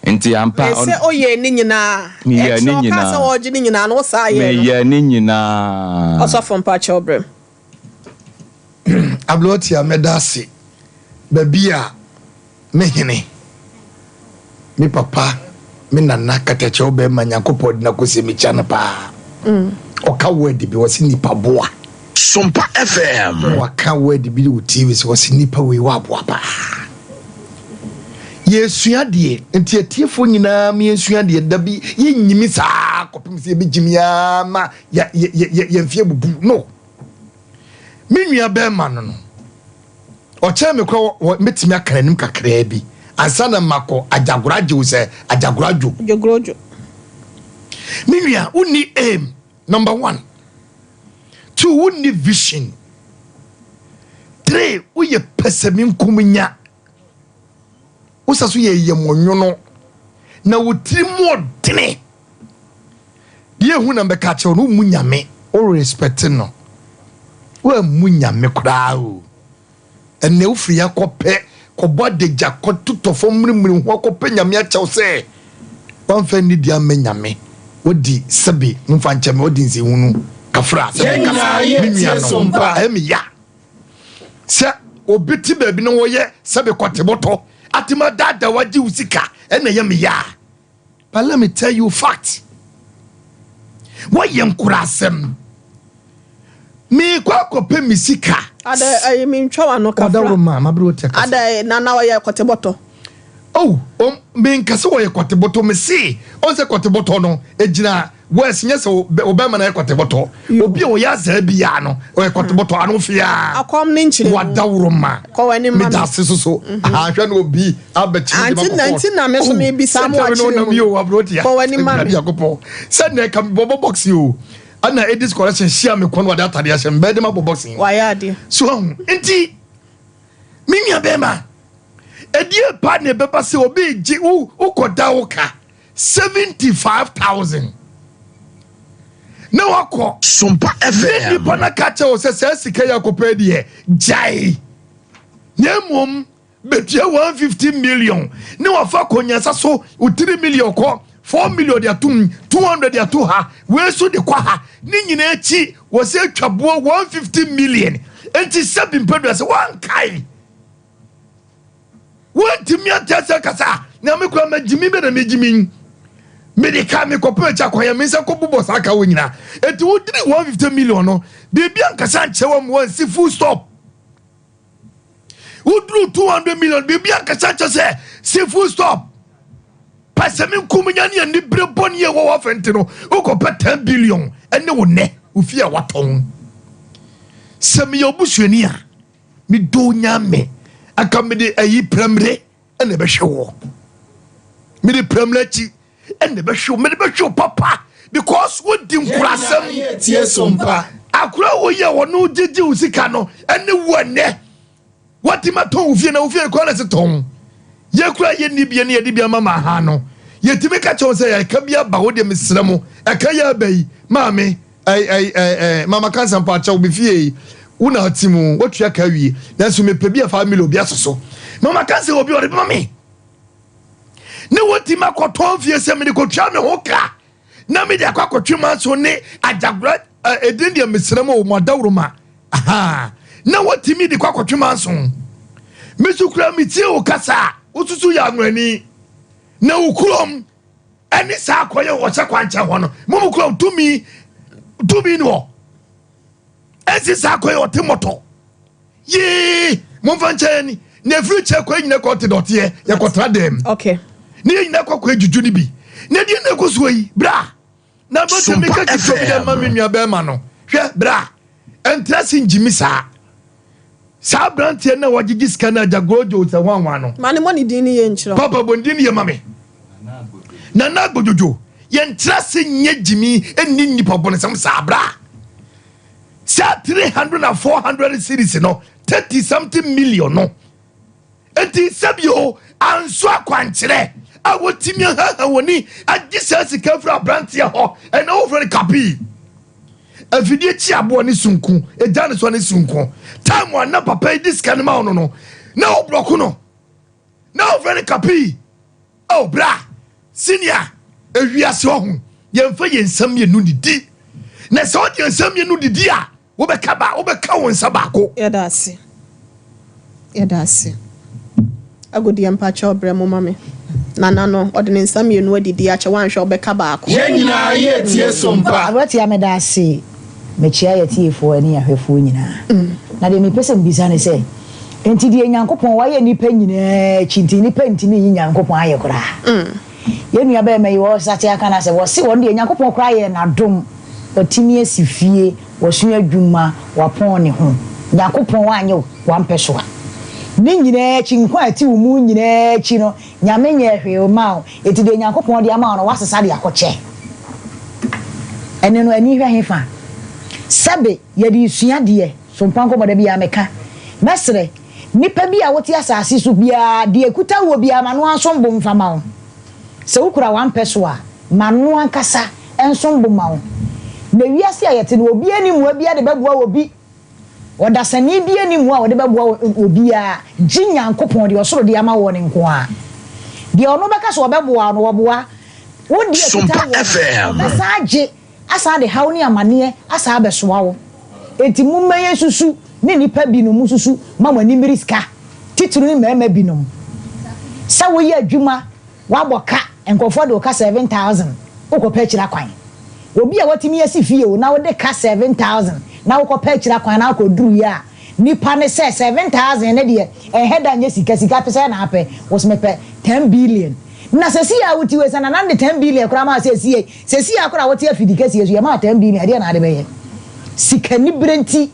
Nti ampa Sɛ oyɛ ne nyinaa. Meyɛ ne Ɛkyerɛ ɔka nyinaa. sɛ ɔgye ne nyinaa no, wosaa yɛ no. Meyɛ ne nyinaa. Ɔsɔfo, mpa kyɛw brɛ. Aberɛtia, mɛda ase baabi a me hene, me papa, me nana katakyɛw bɛrima, Nyankopɔn de no akɔsie, mekyia no paa. Ɔka word bi, wɔse nipa boa. Sompa FM. Na waka word bi wɔ TV so, wɔse nipa wei wɔ aboa paa. Yɛsua deɛ nti atiefoɔ nyinaa meyɛnsua deɛ da bi yɛnyimi saa kɔpem sɛ yɛbɛgyimi aa ma yɛmfeɛ bubu no. Me nua bɛrima no, ɔkyɛn me kora, mɛtumi aka n'anim kakraa bi ansa na makɔ agyagoraagye sɛ agyagoradwo. Dwogorodwo. Me nua, wonni aim number one, two, wonni vision, three, woyɛ pɛsɛmenkominya, wosa so yɛ yɛmɔnwono na wo tiri mu ɔdene deɛ ehu na mbɛka kyerɛw no. Wommu Nyame, wo respect no, woammu Nyame koraa o. Ɛnɛ wofiri akɔpɛ kɔbɔ adagya kɔtotɔ fam mmirimiri ho akɔpɛ Nyame akyɛw sɛ wamfa nni di ama Nyame. Wodi sɛbi momfa nkyɛ me, wodi nsɛhunu kafra sɛ Yɛn nyinaa mekasa yɛ me nua tie no so mpa. ɛyɛ me ya sɛ obi te baabi na wɔyɛ sɛbi kɔte bɔtɔ atema daadaa wagye wo sika, ɛna ɛyɛ me ya. But let me tell you fact, wɔyɛ nkorasɛm, meekɔ akɔpɛ me sika. Ada ɛyi mi ntwa wa no kafra. Ɔdaworo ma mabere wote kasa. Ada nana ɔyɛ kɔte bɔtɔ. Oh, menkasa wɔyɛ kɔte bɔtɔ, me se ɔn sɛ kɔte bɔtɔ no egyina wɛs nyɛ sɛ ɔbɛrima na yɛ kɔte bɔtɔ. Obi a ɔyɛ azaa biara no ɔyɛ kɔte bɔtɔ ano fia. Akɔm ne nkyerɛ mu. Wadaworo ma. Kɔ w'anim ma me. Meda ase soso ahwɛ na obi abɛkyerɛ. Anti na nti na me so me bisa mo akyerɛ mu. Kɔ Kɔ w'anim ma me. Sɛ na ɛka bɔbɔ box yi o, ɛna Edis Collection hyia me kɔn wade atade ahyɛ mbɛɛ de ma bɔ boxing. Wayɛ adeɛ. So ahu nti me nua bɛrima, ɛdeɛ pa na ɛbɛba sɛ obi gye wo, wokɔda wo ka 75,000 na wakɔ Sompa ne FM. nipa no ka kyerɛ wo sɛ saa sika yi akɔpɛ deɛ gyae, na mmom bɛtua 150 million, ne wafa kɔnyasa so wo 3 million kɔ 4 million de atom, 200 de ato ha, wei so de kɔ ha, ne nyinaa akyi wɔ sɛ atwa boɔ 150 million. Enti sɛ bi mpadua sɛ woankae, woantumi ante sɛ kasa na me kora magyimi bɛ na megyimi mede ka mekɔpɛ akyi akwan me nsa kɔbobɔ saa ka wɔ nyinaa. Enti wodiri 150 million no, biribi ankasa nkyerɛ wɔ mu wansi full stop. Woduru 200 million, biribi ankasa nkyerɛ sɛ si full stop. Pɛsɛ me nkum nya ne ani bere bɔne a ɛwɔ wɔ afɛnte no, wokɔpɛ 10 billion ɛne wo nnɛ ofie a watɔn. Sɛ meyɛ obusuani a medɔ Nyame aka mede ayi pramire ɛna ɛbɛhwɛ wɔ mede pramire akyi ɛna ɛbɛhwɛ wo, mede bɛhwɛ wo papa because wodi nkurasɛm. Tie so mpa. Akora wo yɛ ɔno gyegye wo sika no ɛne wo ɛnɛ watumi atɔn wo fie na wo fie kora na sɛ tɔn yɛkura yɛ ni bia ne yɛde bi ama ma ha no. Yɛtumi ka kyerɛ wɔn sɛ ɛka bi aba wo deɛ mesrɛ mo ɛka yi aba yi maame ɛɛ ɛɛ ɛɛ mama kansa mpa akyɛw me fie yi wo na ate mu woatua ka awie nanso mepɛ bi a 5 million bi aso so mama kansa obi ɔde bɛma me ne wɔtumi akɔtɔn fie sɛ mede kɔtua me ho ka na mede akɔ akɔtwe manso ne agyagora ɛdin deɛ mesrɛ mu mo adaworoma aha na wɔtumi de kɔ akɔtwe manso. Me so kura metie wo kasa a wosusu yɛ anwurani na wo kurom ɛne saa akɔyɛ wɔhyɛ kwankyɛn hɔ no mo mo kurom tumi tumi ni hɔ ɛnsi saa akɔyɛ ɔte mɔtɔ yee momfa nkyɛn ni na efiri kyɛ kɔ nyina kɔ te dɔteɛ yɛkɔtra dɛm okay ne yɛ nyina kɔ kɔ adwudwu no bi na deɛ na ɛkɔ soɔ yi bra na bɛtɛ meka ketewa bi dɛ ma me nua bɛrima no hwɛ bra ɛntra se ngyimi saa saa aberanteɛ no a wagyegye sika no agyagorodwo sɛ hwanhwan no Ma ne mmɔ ne din ne yɛ nkyerɛ. Papa bɔ ne din no yɛ ma me. Nana Agbodwodwo, yɛntra se nyɛ gyimi nni nnipa bɔnesɛm saa bra. Saa 300 and 400 series no, 30 something million no. Enti sɛbio anso akwankyerɛ a wɔtumi ahaha wɔni agye saa sika firi aberanteɛ hɔ ɛna wofrɛ no kapi. Afidie kyi aboɔ ne sonko, egya ne so ne sonko. Time a na papa yi di sika no ma wo no no, na wo borɔko no, na wofrɛ no kapi. Oh bra, senior, ewiase ɔho, yɛmfa yɛn nsa mmienu didi. Na sɛ wode yɛn nsa mmienu didi a, wobɛka ba, wobɛka wo nsa baako. Yɛda ase. Yɛda ase. Agodeɛ mpakyɛ ɔbrɛ mo ma me. Nana no, ɔde ne nsa mmienu adidi akyɛ woanhwɛ ɔbɛka baako. Yɛn nyinaa yɛtie so mpa. Aberanteɛ meda ase mekyea yɛtiefoɔ ne yɛahwɛfoɔ nyinaa. Na deɛ mepɛ sɛ mbisa ne sɛ, nti deɛ Nyankopɔn wayɛ nnipa nyinaa akyi nti nnipa ntumi nyi Nyankopɔn ayɛ koraa? Yɛn nua bɛrima yi wɔsate aka no asɛ wɔse wɔn deɛ Nyankopɔn koraa yɛ n'adom watumi asi fie, wasua adwuma, wapɔn ne ho. Nyankopɔn anyɛ wampɛ so a. Ne nyinaa akyi nkwa a ɛte wo mu nyinaa akyi no Nyame nyɛɛ hwee mmaa wo. Enti deɛ Nyankopɔn de ama wo no woasesa de akɔkyɛ. Ɛno no ani hwɛ hefa? Sɛbe yɛde resua deɛ so mpa nkɔmmɔ da biara meka. Mɛsrɛ, nipa bi a wote asase so biara deɛ ɛkuta woɔ biara ma no ara nsom bo mfa ma wo. Sɛ wokura wampɛ so a, ma no ankasa nsom bo ma wo. Na wiase a yɛte no obiara nni mmoa biara de bɛboa obi. Ɔdasani biara nni mmoa a ɔde bɛboa obiara gye Nyankopɔn, deɛ ɔsoro de ama woɔ no nko ara. Deɛ ɔno bɛka sɛ ɔbɛboa wo no, ɔboa. Wo deɛ ɛkuta woɔ no, ɔbɛsan agye asan de haw ne amaneɛ asan abɛsoa wo. Enti momma yɛnsusu ne nnipa binom nsusu ma mo ani mmere sika, titiriw ne mmarima binom. Sɛ woyɛ adwuma, woabɔ ka, nkurɔfoɔ de wo ka 7,000, wokɔpɛ akyiri akwan. Obi a watumi asi fie o, na wode ka 7,000 na wokɔpɛ akyiri akwan na wokɔduruiɛ a, nipa no sɛ 7,000 no deɛ ɛnhɛ da nyɛ sika, sika sɛn na apɛ? Wo se mepɛ 10 billion. Na sɛsi a wote wei sɛ nana no de 10 billion koraa maa sɛ sie, sɛsi a koraa wote afidi kɛseɛ so yɛmaa 10 billion ɛdeɛ na ade bɛyɛ? Sikanibere nti,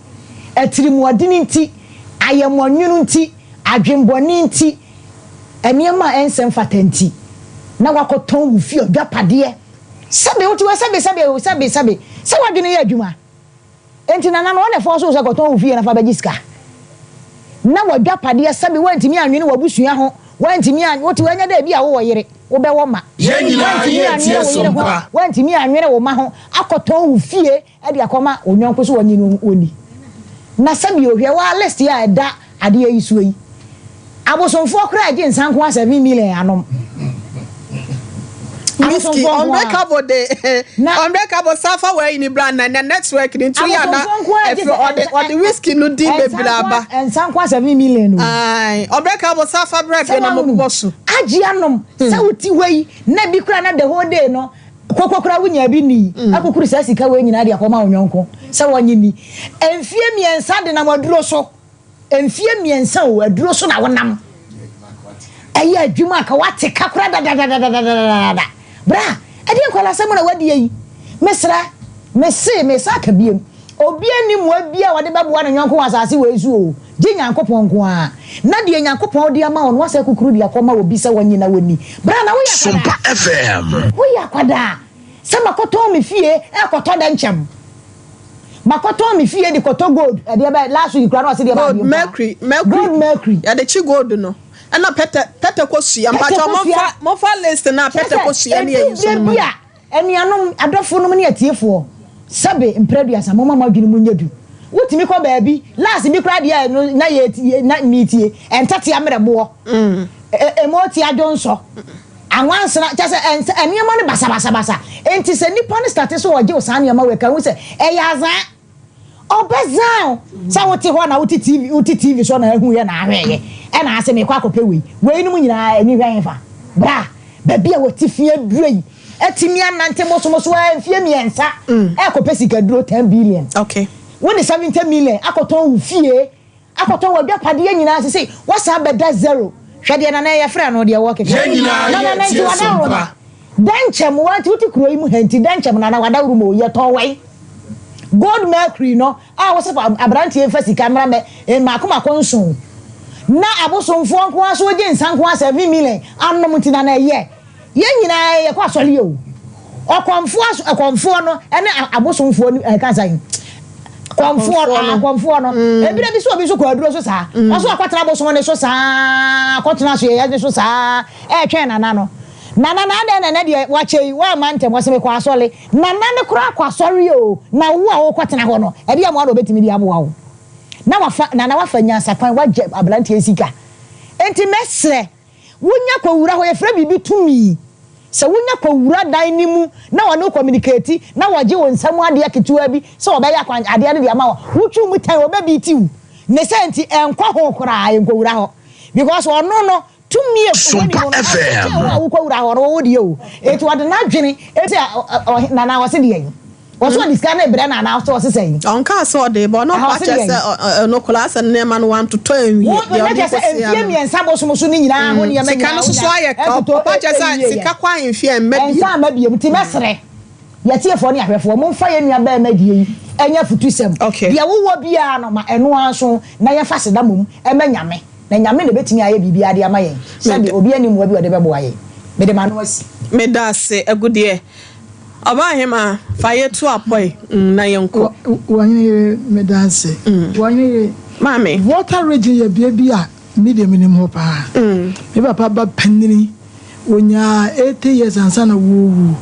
atirimuɔdene nti, ayɛmɔnwono nti, adwenbɔne nti, nneɛma a ɛnsɛ mfata nti, na wakɔtɔn wo fie ɔdwapadeɛ. Sɛbe wote wei sɛbe sɛbe o sɛbe sɛbe sɛ w'adwene yɛ adwuma. Enti nana no ɔna ɛfɔɔso wo sɛ kɔtɔn wo fie na fa bɛgye sika. Na w'adwapadeɛ sɛbe woantumi anwene w'abusua ho, woantumi an wote wei ɛnyɛ dɛ ebia wowɔ yere, wobɛwɔ mma. Yɛn nyinaa Woantumi yɛretie anwene wo so yere ho, mpa. woantumi anwene wo mma ho, akɔtɔn wo fie de akɔma wo yɔnko sɛ ɔnye no ɔnni. Na sɛbe o hwɛ waa list yi a ɛda adeɛ yi soɔ yi, abosomfoɔ koraa gye nsa nko ara 7 million anom. Whiskey Abosomfoɔ nko ara. unbreakable de Na unbreakable safa wɔ ayi ni bra na na network ni nti yɛ na abosomfoɔ nko ara gye ɛfɛ sɛ ɔde nsa ɔde whiskey no din nsa bebree nko aba. ara nsa nko ara 7 million o. Ayi unbreakable safa bra Sɛ fie na mo wahunu bɔ so. agye anom sɛ wote hɔ yi na bi koraa na the whole day no koko koraa wonya bi nni akukuru saa sika wei nyinaa de akɔma wo yɔnko sɛ wɔnye ni. Mfie 3 denam aduro so. Mfie 3 o, aduro so na wonam. Ɛyɛ adwuma a ka wate ka koraa dadadadadadadada. Bra, ɛdeɛ nkwalasɛm na wadie yi. Mesrɛ, mese, mesan aka biom. Obi nni mmoa biara a ɔde bɛboa ne yɔnko wɔ asase wei so o, gye Nyankopɔn nko ara. Na deɛ Nyankopɔn de ama wo no, woasɛ kukuru de akɔma obi sɛ ɔnye na ɔnni. Bra, na woyɛ Sompa akwadaa. FM. Woyɛ akwadaa. Sɛ makɔtɔn me fie rekɔtɔ dɛnkyɛm. Makɔtɔn me fie de kɔtɔ gold. Ɛdeɛ bɛ last week koraa na ɔse deɛ Gold, baabi mpo a. mercury, mercury. Gold mercury. Yɛde kye gold no. Ɛna pɛtɛ pɛtɛ kosua mpakyɛw momfa momfa list no a pɛtɛ kosua ne ayi so no ma. Ɛdu berɛ bi a, anuanom, adɔfonom ne atiefoɔ, sɛbe mprɛ aduasa, momma mo adwene mu nyɛ du. Wotumi kɔ baabi, last bi koraa deɛ a ɛno na yɛtie, na metie, ntatea mmerɛboɔ, ɛmɔɔti adwonsɔ, anwansena, kyerɛ sɛ ɛnsɛ, nneɛma no basabasabasa. Enti sɛ nipa no starte sɛ ɔgye wo saa nneɛma wei ka hu sɛ ɛyɛ azaa. Ɔbɛzan wo sɛ wote hɔ na wote TV wote TV so na ahu yɛ na ahwɛ yɛ ɛna ase mekɔ akɔpɛ wei. Weinom nyinaa ani hwɛ hefa? Bra baabi a wɔte fi aduro yi atumi anante mosomoso ara mfie mmiɛnsa ɛkɔpɛ sikaduro 10 billion. Okay. Wode 70 million akɔtɔn wo fie Akɔtɔ w'adwapadeɛ nyinaa sesei woasan abɛda zero hwɛ deɛ nana yɛfrɛ no deɛ wɔkeka Yɛn nyinaa na nana yɛ nti tie wadaworoma sompa. dɛnkyɛm wa nti wote kuro yi mu ha nti dɛnkyɛm nana wadaworoma o yɛtɔn wɛn gold mercury no a wosɛ fa abranteɛ mfa sika mmra mɛ mmaako mmaako nson na abosomfoɔ nko ara so wogye nsa nko ara 7 million anom nti nana ɛyɛ Yɛn nyinaa yɛkɔ asɔre o. Ɔkɔmfoɔ aso ɛkɔmfoɔ no ɛne abosomfoɔ no ɛka sɛn? Kɔmfoɔ no akɔmfoɔ no. Ebire bi so obi nso kɔ aduro so saa. Ɔso akɔtena abosom no so saa akɔtena asoɛeɛ no so saa ɛretwɛn nana no. Nana na adɛn na ɛnɛ deɛ wakyɛ yi woamma ntɛm ɔse mekɔ asɔre. Nana no koraa kɔ asɔre o na wo a wokɔtena hɔ no ɛdeɛn mmoa na ɔbɛtumi de aboa wo? Na wafa nana wafa nyansakwan wagye abranteɛ yi sika. Enti mɛsrɛ Wonya kɔwura hɔ, yɛfrɛ biribi tumi. Sɛ wonya kɔwura dan no mu na wɔne wo kɔminiketi na wɔgye wo nsa mu adeɛ ketewa bi sɛ wɔbɛyɛ akwan adeɛ no de ama wo a, wotwi mu tɛn, wɔbɛbiiti wo. Ne saa nti, ɛnkɔ ho koraa, nkɔwura hɔ. Because ɔno no, tumi a ɛwɔ ne mu no, ɔkyɛn wo a wokɔwura hɔ no, wo deɛ o. Enti ɔde n'adwene, enti a, Nana ɔse deɛn? Ɔse ɔde sika no rebrɛ no anaa ɔse ɔse sɛn? Ɔnkaa sɛ ɔde reba, ɔno Aha ɔpa ɔse kyerɛ deɛn? sɛ ɔno koraa sɛ nneɛma no wantotɔ anwie, Wo deɛ na ɔde kyerɛ sɛ rekɔsia mfie no. mmiɛnsa bosom so no nyinaa ho nneɛma Sika nyinaa no soso wonya ayɛ ka, ɛntotɔ ɔpa kyerɛ sɛ ɛnwieɛ. sika kɔ ahemfie a ɛmma bio. Ɛnsa amma biom, nti mɛsrɛ yɛtiefoɔ ne ahwɛfoɔ momfa yɛn nua barima deɛ yi nyɛ afutusɛm. Okay. Deɛ wowɔ biara no ma ɛno ara nso na yɛmfa aseda mmom mma Nyame. Na Nyame na obetumi ayɛ biribiara de ama yɛn, sɛdeɛ obiara nni mmoa bi a ɔde bɛboa yɛn. Mede m'ano asi. Meda ase, Agudeɛ. Ɔbaahemaa, fa yɛ to apɔe na yɛnkɔ. W'ɔhene yere, meda ase. W'ɔhene yere. Maame. Volta region yɛ bea bi a me deɛ menim hɔ paa. Me papa ba panini, ɔnyaa 80 years ansa na wɔrewu.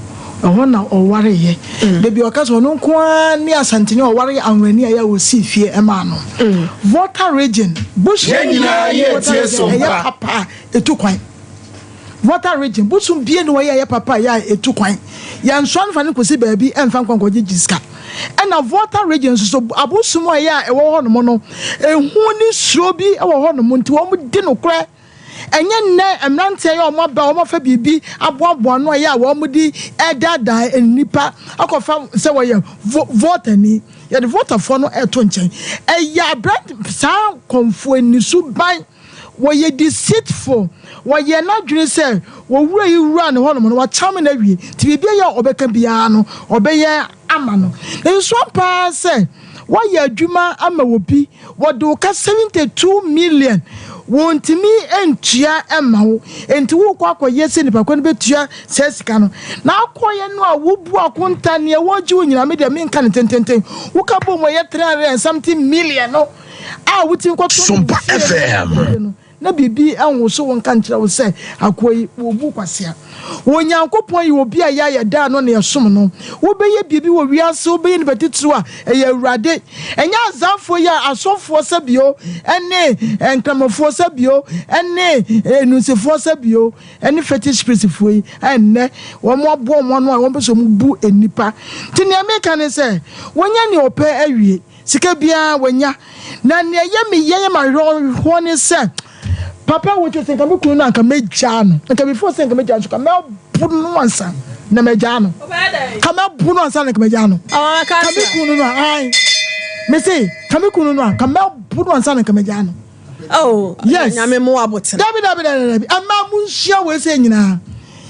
Ɛhɔ na ɔwareeɛ. Da bi ɔka sɛ ɔno nko ara ne Asanteni a ɔware Anwani a ɛyɛ a ɔsii fie maa no. Volta region, bosom Yɛn nyinaa biara nni yɛ Volta tie region so a ɛyɛ mpa. papa a ɛtu kwan. Volta region, bosom biara nni hɔ a ɛyɛ papa a ɛyɛ a ɛtu kwan. Yɛnsoa no fa no kɔsi baabi mfa nkɔ nkɔgyegye sika. Ɛna Volta region nso so, abosom a ɛyɛ a ɛwɔ hɔnom no, ehu ne suro bi wɔ hɔnom nti wɔdi nokorɛ. Ɛnyɛ nnɛ mmeranteɛ yi a wɔaba a wɔafa biribi aboaboa ano a ɛyɛ a wɔde redaadaa nnipa akɔfa sɛ wɔyɛ vo votani. Yɛde votafoɔ no reto nkyɛn. Ɛyɛ aberante saa kɔmfoɔ anisuban. Wɔyɛ deceitful. Wɔyɛ n'adwene sɛ wɔwura yi wura ne hɔnom no wakyame no awie nti biribi a ɔbɛka biara no ɔbɛyɛ ama no. Nanso ampa ara sɛ Woayɛ adwuma ama obi, wɔde wo ka 72 million, wɔntumi ntua mma wo, enti worekɔ akɔyɛ sɛ nipa ko no bɛtua saa sika no. Na akɔyɛ no a wobu akonta, nea wɔregye wo nyinaa, me deɛ menka no tententen, woka bom ɛyɛ 300 and something million no a wotumi kɔtɔ no Sompa wo fie no FM. no. Na biribi nwoso wo nka nkyerɛ wo sɛ, Akoa yi, wɔbu kwasea. Onyankopɔn yɛ obi a yɛ a yɛdaa no na yɛsom no. Wobɛyɛ biribi wɔ wiase, wobɛyɛ nipa titiriw a, ɛyɛ Awurade. Ɛnyɛ azaafoɔ yi a asɔfoɔ sɛbio ne nkramofoɔ sɛbio ne nnunsifoɔ sɛbio ne fetish priestfoɔ yi a ɛnnɛ wɔaboa wɔn ano a wɔpɛ sɛ wɔbu nnipa. Nti nea meka ne sɛ, wɔanya nea wɔpɛ awie. Sika biara wanya. Na nea ɛyɛ me ya yɛ me awerɛhoɔ ne sɛ, papa wɔ kyerɛ sɛ nka me kunu no anka mɛgyaa no. Nka before sɛ nka mɛgyaa no so ka mɛbo no ansa na mɛgyaa no. Ka mɛbo no ansa na nka mɛgyaa no. Ka me kunu no a, ae. Me se, ka me kunu no a, ka mɛbo no ansa na nka mɛgyaa no. Oh, yes. Nyame mo abotena. Dabi, dabi, dabi, dabi. Ɛmaa mo nhyia wei sɛ nyinaa.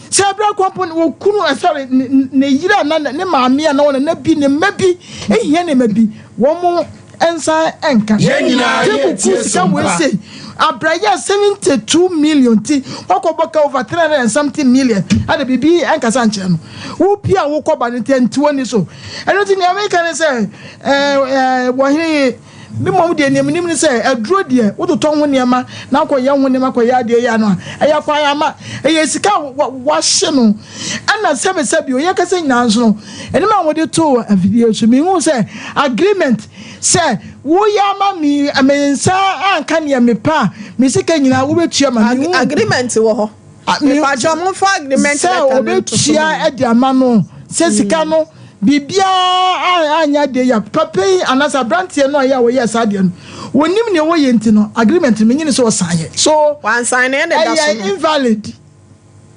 Sɛ ɛberɛ kɔ mpo wɔ kunu, eh, sorry, ne yere ana ne maame ana wɔn nana bi, ne mma bi, ehia ne mma bi, wɔn mo nsa nka. Yɛn nyinaa yɛ Table tie ku sika wei so sei, abrayɛ 72 million ti, wakɔ bɔ ka over 300 and something million, ada biribi nkasa nkyerɛ no. Wo pia wo kɔ ba no nti ɛnti w'ani so. Ɛno nti nea meka ne sɛ, ɛɛ, ɛɛ, wɔhene yi, Me mmom deɛ, nea menim ne sɛ, aduro deɛ, wototɔ ho nneɛma na wokɔyɛ ho nneɛma kɔyɛ adeɛ yi ano a, ɛyɛ kwan ama. Ɛyɛ sika a wɔahye no. Ɛna sɛbesɛbe o, yɛkasa nyinaa nso no, nneɛma a wɔde too afidie so, menhuu sɛ agreement sɛ woyɛ ama me, me nsa anka nea mepɛ a, me sika nyinaa wobɛtua ma me. Menhuu. Agreement wɔ hɔ. Mepakyɛw momfa agreement Sɛ letter no nto so ma ɔbɛtua me. de ama no sɛ sika no biribiara anyɛ adeɛ yi a papa yi anaasɛ aberanteɛ no a ɛyɛ a wɔyɛɛ saa adeɛ no wɔnim nea wɔyɛ nti no agreement no menye no sɛ ɔsan yɛ so Wansan no ɛna ɛda so ɛyɛ no. invalid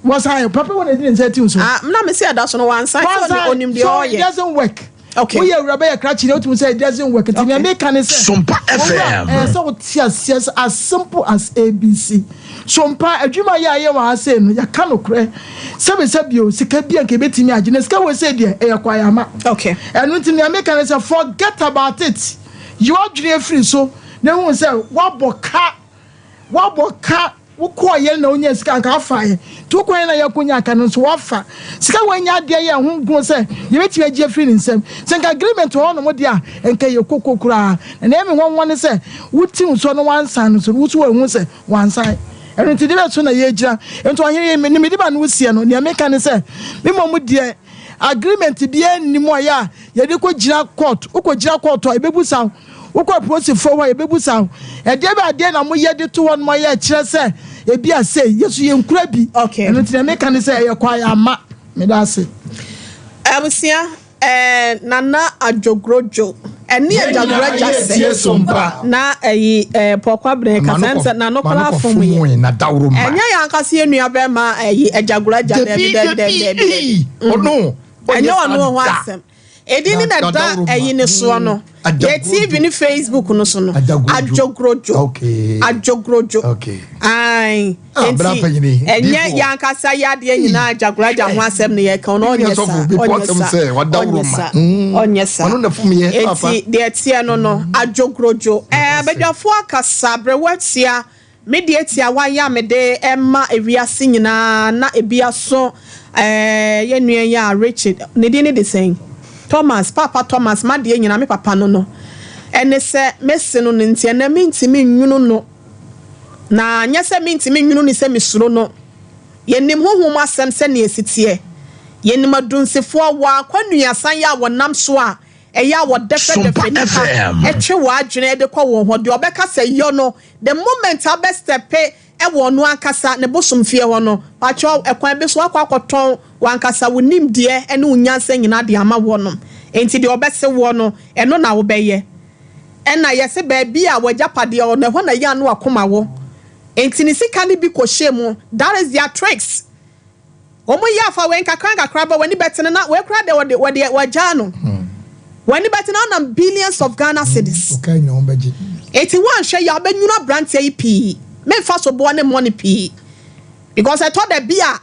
wɔsan yɛ papa wɔ na ɛdi ne nsa atim so. Ah, na mese ɛda so no wansan sɛ Wansan onim deɛ so it ɔyɛ. doesn't work. Okay. Woyɛ awuraba yɛ krakye na wotumi sɛ it doesn't work. Nti nea meka ne sɛ Sompa owura FM. ɛyɛ sɛ wote aseɛ sɛ as simple as ABC. Sompa adwuma yɛ a yɛ wɔ ha sei no yɛka nokorɛ sɛbesɛbe o sika bi a nka yɛbɛtumi agye na sika wɔ sei deɛ ɛyɛ kwayama. Okay. Ɛno nti nea meka ne sɛ forget about it. Yi w'adwene afiri so na hu sɛ woabɔ ka. Woabɔ ka, wokɔɔ yɛn na wonyaa sika anka woafa yɛn. Nti wokɔɔ yɛn na yɛkɔnyaa ka no nso woafa. Sika wei nyɛ adeɛ yɛ ɛho nko sɛ yɛbɛtumi agye afiri ne nsam. Sɛ nka agreement wɔ hɔnom deɛ a, nka ɛyɛ koko koraa. Na nea ɛyɛ me nwanwa ne sɛ wotim soɔ na wansan no nso no, wo nso woanhu sɛ wansan. Ɛno nti deɛ so na yɛgyina. Nti ɔhene yi, ne mede ba no woseɛ no, nea meka ne sɛ, me mmom deɛ agreement biara nni mu a yɛ a yɛde kɔgyina court. Wokɔgyina court a, yɛbɛbusa wo. Wokɔ apolisifoɔ hɔ a, yɛbɛbusa wo, ɛdeɛ bɛn adeɛ na moyɛ de to hɔ nom a ɛkyerɛ sɛ ebi a sei, yɛ so yɛnkura bi. Okay. Ɛno nti deɛ meka ne sɛ ɛyɛ kwae ama. Meda ase. Abusua eh, Nana Adwogrodwo ɛne Yɛn nyinaa Agyagoragya yɛ sɛ tie so mpa. na ɛyi eh, Paul Kwabena Ma kasa no ɛm kɔ sɛ n'ano ma no koraa kɔ fom yɛ. fom na dawuro mma. Ɛnyɛ yɛn ankasa yɛn nua bɛrima ɛyi Agyagoragya Dabi daabi daabi daabi dabi daabi daabi. ei ɔno Ɛnyɛ ɔnyɛ ɔno saa ho da. asɛm. Edin no na ɛda ɛyi no soɔ no. Yɛ TV ne Facebook no so no. Adwogrodwo. Adwogrodwo. Ae. Enti ɛnyɛ yɛn ankasa yɛ adeɛ nyinaa Agyagoraagya ho asɛm na yɛka ɔno ɔnyɛ saa. Ɔnyɛ saa. Ɔnyɛ saa. Ɔnyɛ saa. Enti deɛ ɛteɛ no no Adwogrodwo. Ɛɛ abadwafoɔ akasa aberewa atia Me deɛ tiawa yi a mede rema ewiase nyinaa na ebi aso eh, yɛn nua yi a Richard, ne din ne de sɛn? Thomas, Paapa Thomas, m'adeɛ nyinaa, me papa no no. Ɛne sɛ mese no no nti ɛnnɛ mentumi nnwunu no. Na nyɛ sɛ mentumi nnwunu no sɛ mesuro no. Yɛnim honhom mu asɛm sɛnea ɛsi teɛ. Yɛnim adunsifoɔ wɔ akwannuasa yi a wɔnam so a ɛyɛ a wɔdɛfɛdɛfɛ nnipa twe wɔn adwene de kɔ wɔn hɔ. Deɛ ɔbɛka sɛ yɔ no, the moment a wobɛ stɛpe wɔ ɔno ankasa ne bosom fie hɔ no, pakyɛw ɛkwan bi so woakɔ akɔtɔn w'ankasa wo nimdeɛ ne wo nyansa nyinaa de ama wɔnom. Enti deɛ ɔbɛse woɔ no, ɛno na wobɛyɛ. Ɛna yɛse baabi a w'agyapadeɛ wɔ no, ɛhɔ na yɛ a na w'akoma wɔ. Enti ne sika no bi kɔhyɛɛ mu. That is their tricks. Wɔn yɛ afa wei nkakra nkakra bɛ w'ani bɛtene na wei koraa deɛ wɔde wɔde wɔagyaa no. W'ani bɛtene ɔnam billions of Ghana cedis. Eti woanhwɛ yɛ a wobɛnwunu aberanteɛ yi pii. Memfa so boɔ ne mmɔ no pii. Because ɛtɔ da bi a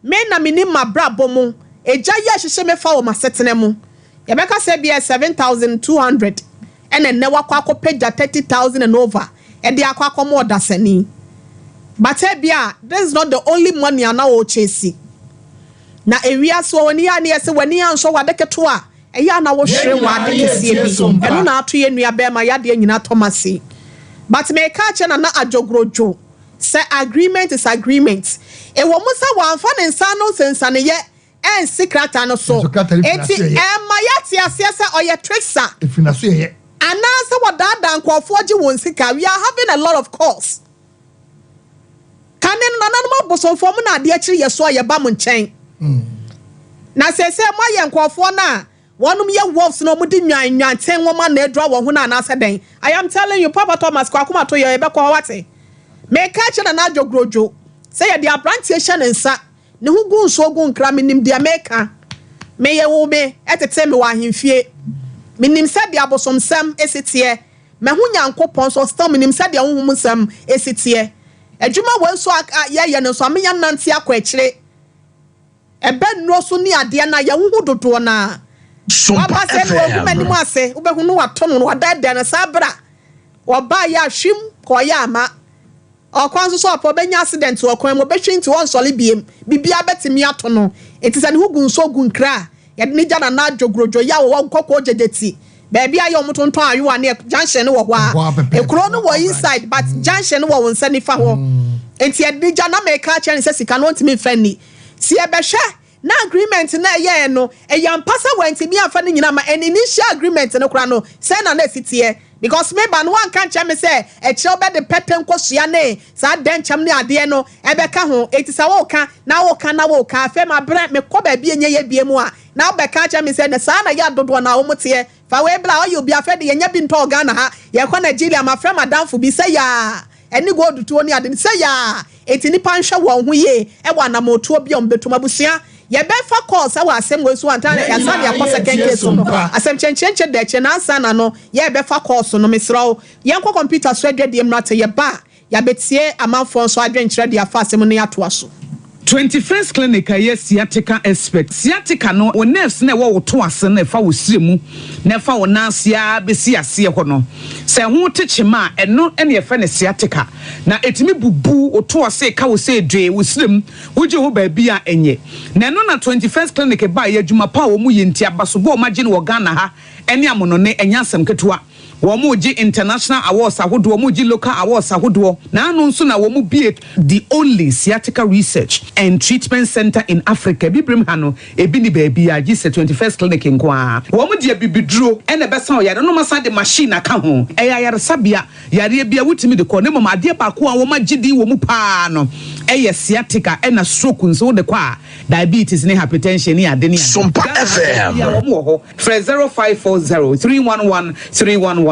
me na menim m'abrabɔ mu egya yi a ɛhyehye me fa wɔ m'asetena mu. Yɛbɛka sɛ ebia 7,200 ɛna nnɛ wakɔ akɔpagya 30,000 and over de akɔ akɔma ɔdasani. But ebia this is not the only money a na ɔrechase. Na ewiase wɔ w'ani a na yɛse w'ani ansɔ w'ade ketewa a, ɛyɛ a na wohwere w'ade kɛseɛ bi. Ɛno na ato yɛn nua bɛɛma yadeɛ nyinaa Thomas yi. But meka akyerɛ Nana Adjogrodwo sɛ agreement is agreement. Ɛwɔ mu sɛ wamfa ne nsa ano nsensaneyɛ ansi krataa no so. Nanso krataa no firi Enti n'asoɛeɛ. ɛma yɛte aseɛ sɛ ɔyɛ trickster. Ɛfiri n'asoɛeɛ. Anaasɛ wɔdaadaa nkurɔfoɔ gye wɔn sika. We are having a lot of calls. Kane no, nananom abosomfoɔ, mo na adeɛ kyere yɛ so a yɛba mo nkyɛn. Na seesei moayɛ nkurɔfoɔ no a wɔnom yɛ wolves na wɔde nnwan, nnwanten nwoma na adura wɔn ho no anaasɛ dɛn? I am telling you, Papa Thomas, kɔ akoma to yɛ, yɛbɛkɔ hɔ, wate? Meka akyerɛ Nana Adwo Grodwo sɛ yɛde aberanteɛ hyɛ ne nsa Ne ho gu nsuo gu nkra menim deɛ meka Me yɛ wo me tetee me wɔ ahemfie Menim sɛdeɛ abosomsɛm si teɛ Mahu Nyankopɔn nso still menim sɛdeɛ honhom nsɛm si teɛ Adwuma wei nso a yɛyɛ no nso a menya nante akɔ akyire Ɛbɛ nnuro so ne adeɛ no a yɛhuhu dodoɔ no a Sompa Waba sɛ na wagu FM. m'anim ase wobɛhu no wato no na wadɛɛdɛɛ no saa berɛ a wɔbaeɛ a hwim kɔɔyɛ ama Ɔkwan so so a, ɔbɛnya accident wɔ kwan mu, ɔbɛhwe nti ɔnsɔre biem, biribiara bɛtumi ato no. Nti sɛ ne ho gu nsuo gu nkra a, yɛde no gya Nana Adwo Grodwo yi a ɔwɔ Nkɔkɔɔ Gyegyeti. Baabi a yɛ wɔn tontɔn ayowa ne junction no wɔ hɔ a. Ekuro no wɔ inside but junction no wɔ wɔn nsa nifa hɔ. Nti ɛde gya na mɛka akyerɛ ne sɛ sika no ɔntumi nfa nni. Si ɛbɛhwɛ na agreement na ɛyɛɛ no, ɛyɛ ampa sɛ wɔntumi amfa ne nyinaa ma ɛne initial agreement no kora no sɛ na esi teɛ, because me ba no wanka nkyɛn me sɛ ɛkyerɛw bɛde pɛtɛ nkosua ne saa dɛnkyɛm ne adeɛ no ɛbɛka ho. Eti sɛ wɔɔka na wɔɔka na wɔɔka, afei ma brɛ mekɔ baabi enye yɛ bie mu a, na wobɛka kyerɛ me sɛ ne saa na yɛ adodoɔ na wɔn teɛ fa wei bla ɔyɛ obi. Afɛ de yɛnyɛ bi ntɔɔ Ghana ha, yɛkɔ Nigeria. Ma frɛ madamfo bi sɛ yaa ɛne gold tuo ne ade sɛ yaa. Eti nipa nhwɛ wɔn ho yie ɛwɔ anamotuo bi a wɔn bɛtum. Abusua, yɛbɛfa calls ɛwɔ asɛm wɔ so antan yɛsan de akɔ second case no. Asɛm kyɛnkyɛnkyɛn da akyire nansa na no yɛbɛfa calls no. Mesrɛ wo, yɛnkɔ computer so adwadeɛ mmrate. Yɛba a, yɛabɛtie amanfoɔ nso adwenkyerɛ de afa asɛm no, yɛatoa so. 21st Clinic a ɛyɛ sciatica expert. Sciatica no, wo nerves na ɛwɔ wo to ase na ɛfa wo sire mu na ɛfa wo nan ase a bɛsi aseɛ hɔ no, sɛ ho te kyema a, ɛno ɛne yɛfrɛ no sciatica. Na ɛtumi bubu wo to ase ka wo sɛ dwee wo sire mu, wogye ho baabi a ɛnyɛ. Na ɛno na 21st Clinic ba yɛ adwuma pa a wɔn yɛ, nti abasobɔ a wɔn agye no wɔ Ghana ha ɛne amonɔne ɛnyɛ asɛm ketewa. Wɔn mo gye international awards ahodoɔ, wɔn gye local awards ahodoɔ. Na ano nso na wɔn bie the only sciatica research and treatment center in Africa. Bibirem ha no, ebi ni baabi a gye sɛ 21st Clinic nko ara. Wɔn deɛ, bibiduro ɛna ɛbɛsa ɔyare no, ma de machine aka ho. Ɛyɛ ayaresabea, yareɛ bi a wotumi de kɔ ne mom. Adeɛ baako a wɔn agye din wɔ mu paa no ɛyɛ sciatica, ɛna stroke nso wode kɔ a, diabetes ne hypertension ne ade ne ade. Sompa FM. Wɔn wɔ hɔ. Frɛ 0540 311 311,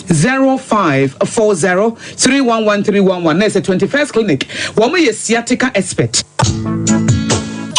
0540 311 311. Na ɛsɛ 21st Clinic, wɔn yɛ sciatica expert.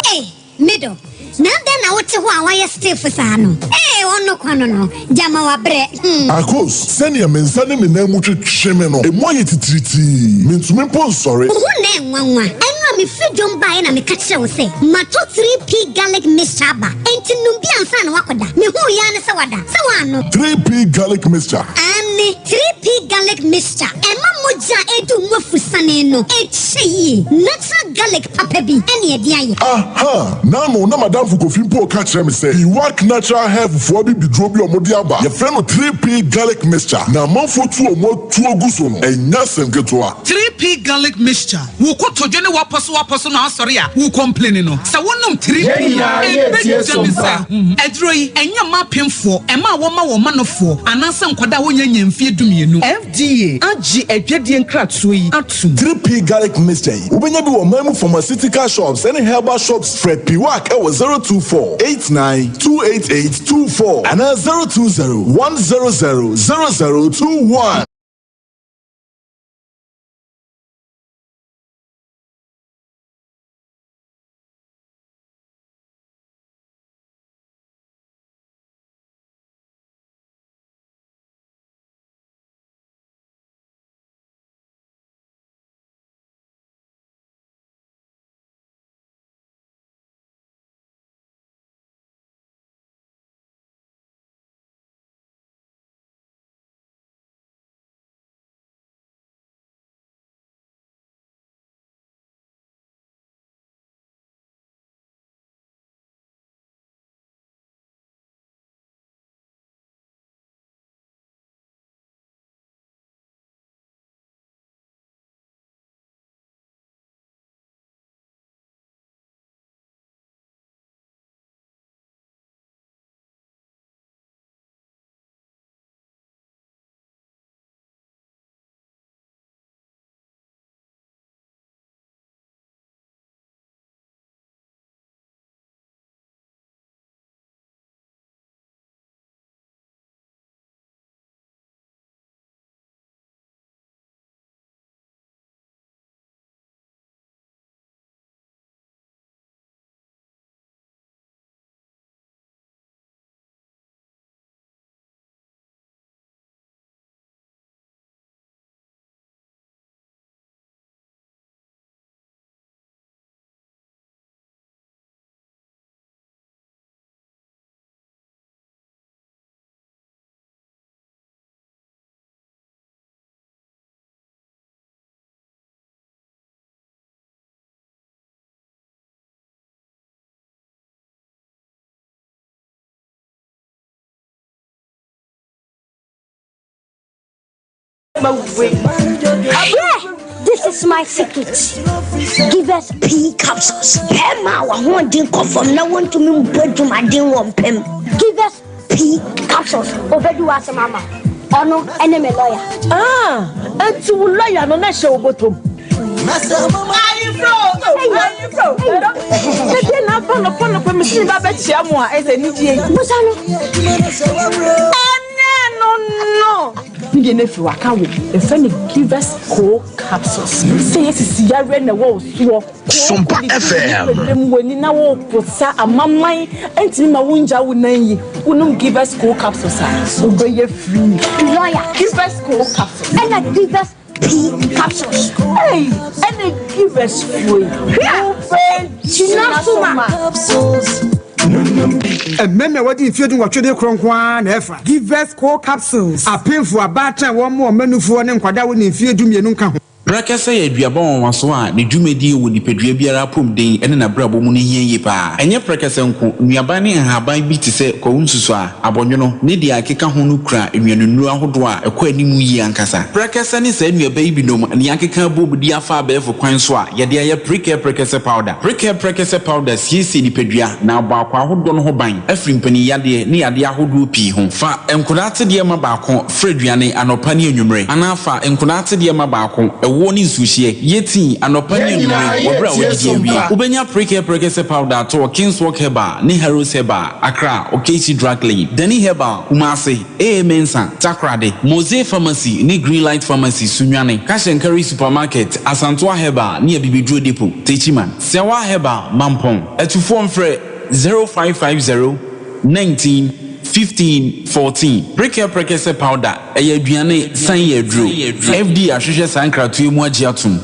Hey, middle. Na dɛn na wote hɔ a wayɛ stiff saa no? Ee, ɔno kwa no gyama wabrɛ. Akos, sɛnea me nsa ne me nan mu twetwe me no, emu ayɛ titiritii, mentumi mpo nsɔre. Wo ho na ɛnwanwa. Ɛno a mefiri dwom baeɛ na meka kyerɛ wo sɛ matɔ 3P Garlic Mixture aba, enti nom bi ansa na woakɔda. Mehuu yɛa ne sɛ wada sɛ woano. 3P Garlic Mixture. Ane, 3P Garlic Mixture ɛma mogya a ɛdu mu afusane no ɛkyɛ yie. Natural garlic papa bi ɛne ɛde ayɛ. Aha, nano na madamfo Kofi mpo ka kyerɛ me sɛ Iwak Natural Health foɔ bi biduro bi a ɔmode aba, yɛfrɛ no 3P Garlic Mixture, na amanfoɔ tu ɔmo atuo gu so no, ɛnyɛ asɛm ketewa. 3P Garlic Mixture, wo kotodwe ne wapɔ so wapɔ so na asɔre a wo complain no, sɛ wonom 3P Yɛn nyinaa yɛ tie ɛbɛgya me Sompa. sɛ aduro yi ɛnyɛ mma apemfoɔ, ɛma a wɔma wɔn manofoɔ anaasɛ nkwadaa a wɔnya nya mfie 12. FDA agye adwadie nkratoɔ yi atom. 3P Garlic Mixture yi, wobɛnya bi wɔ man mu pharmaceutical shops ɛne herbal shops. Frɛ Piwak ɛwɔ 024 89 288 24 anaa 020 100 0021. Hwɛ! This is my secret. Give us pea capsules. Pɛ ma w'ahoɔden kɔ fam na wontumi mbɔ adwumaden wɔ mpam. Give us pea capsules. Obedi w'asɛm ama wo. Ɔno ne me lawyer. Ah, enti wo lawyer no na ɛhyɛ wo bɔtɔ mu? Ayefro! Ayefro! Sɛdeɛ na aba nɔpa nɔpa mesi ba bɛkyia mo a ɛsɛ anigyeɛ yi. Busa no. Ɛnɛ no no. Ne deɛ no afiri waka wo. Yɛfrɛ no Givers Co capsules. Sɛ yɛ sisi yareɛ na ɛwɔ wo soɔ. Sompa FM. Dɛm w'ani na woposa amaman ntumi ma wongya wo nan yi. Wonom Givers Co capsules a wobɛyɛ free. Lawyer. Givers Co capsules. Ɛna Givers P capsules. Ei, ɛna Givers foɔ yi. Hwɛ! Gyina so ma. Mmarima a wɔadi mfeɛ dunwɔtwe de korɔ nko ara na ɛfa. Givers Co capsules. Apemfo, abaatan a wɔmmoa wɔn mma nufoɔ ne nkwadaa a wɔnni mfeɛ dumienu nka ho. Prɛkɛsɛ yɛ aduaba nwanwaso a ne dwumadie wɔ nipadua biara apɔmuden ne n'abrabɔ mu no hia yie pa ara. Ɛnyɛ prɛkɛsɛ nko, nnuaban ne nhaban bi te sɛ kwawu nsusuaa, abɔnwono, ne deɛ ɛkeka ho no kura nnuanennuro ahodoɔ a ɛkɔ anim yie ankasa. Prɛkɛsɛ ne saa nnuaba yi binom na yɛakeka abom de afa abɛɛfo kwan so a yɛde ayɛ Prekɛ Prɛkɛsɛ Powder. Prekɛ Prɛkɛsɛ Powder siesie nipadua na abɔ akwaa ahodoɔ no ho ban afiri mpaninyadeɛ ne yadeɛ ahodoɔ pii ho. Fa nkwadaa atedeɛ ma baako Fra aduane anɔpa ne anwummere, anaa fa nkwadaa atedeɛ ma baako, ɛwoɔ ne nsuohyeɛ, yɛ tii anɔpa ne Yɛn nyinaa anwummere wɔ berɛ a yɛtie woadidi awie. Sompa. Wobɛnya Prekɛ Prɛkɛsɛ Powder atɔ wɔ Kingswalk Herbal ne Harrods Herbal, Accra, Okaishie Drug Lane, Dani Herbal, Kumasi, AA Mensah, Takoradi, Mose Pharmacy ne Greenlight Pharmacy, Sunyani, Cash and Carry Supermarket, Asantoa Herbal ne Abibiduro Depot, Techiman, Sewa Herbal, Mampong. Atufoɔ mfrɛ 0550 19 15 14. Prekɛ prɛkɛsɛ powder, ɛyɛ aduane san yɛ aduro. FDA ahwehwɛ saa nkratoɔ yi mu agye atom.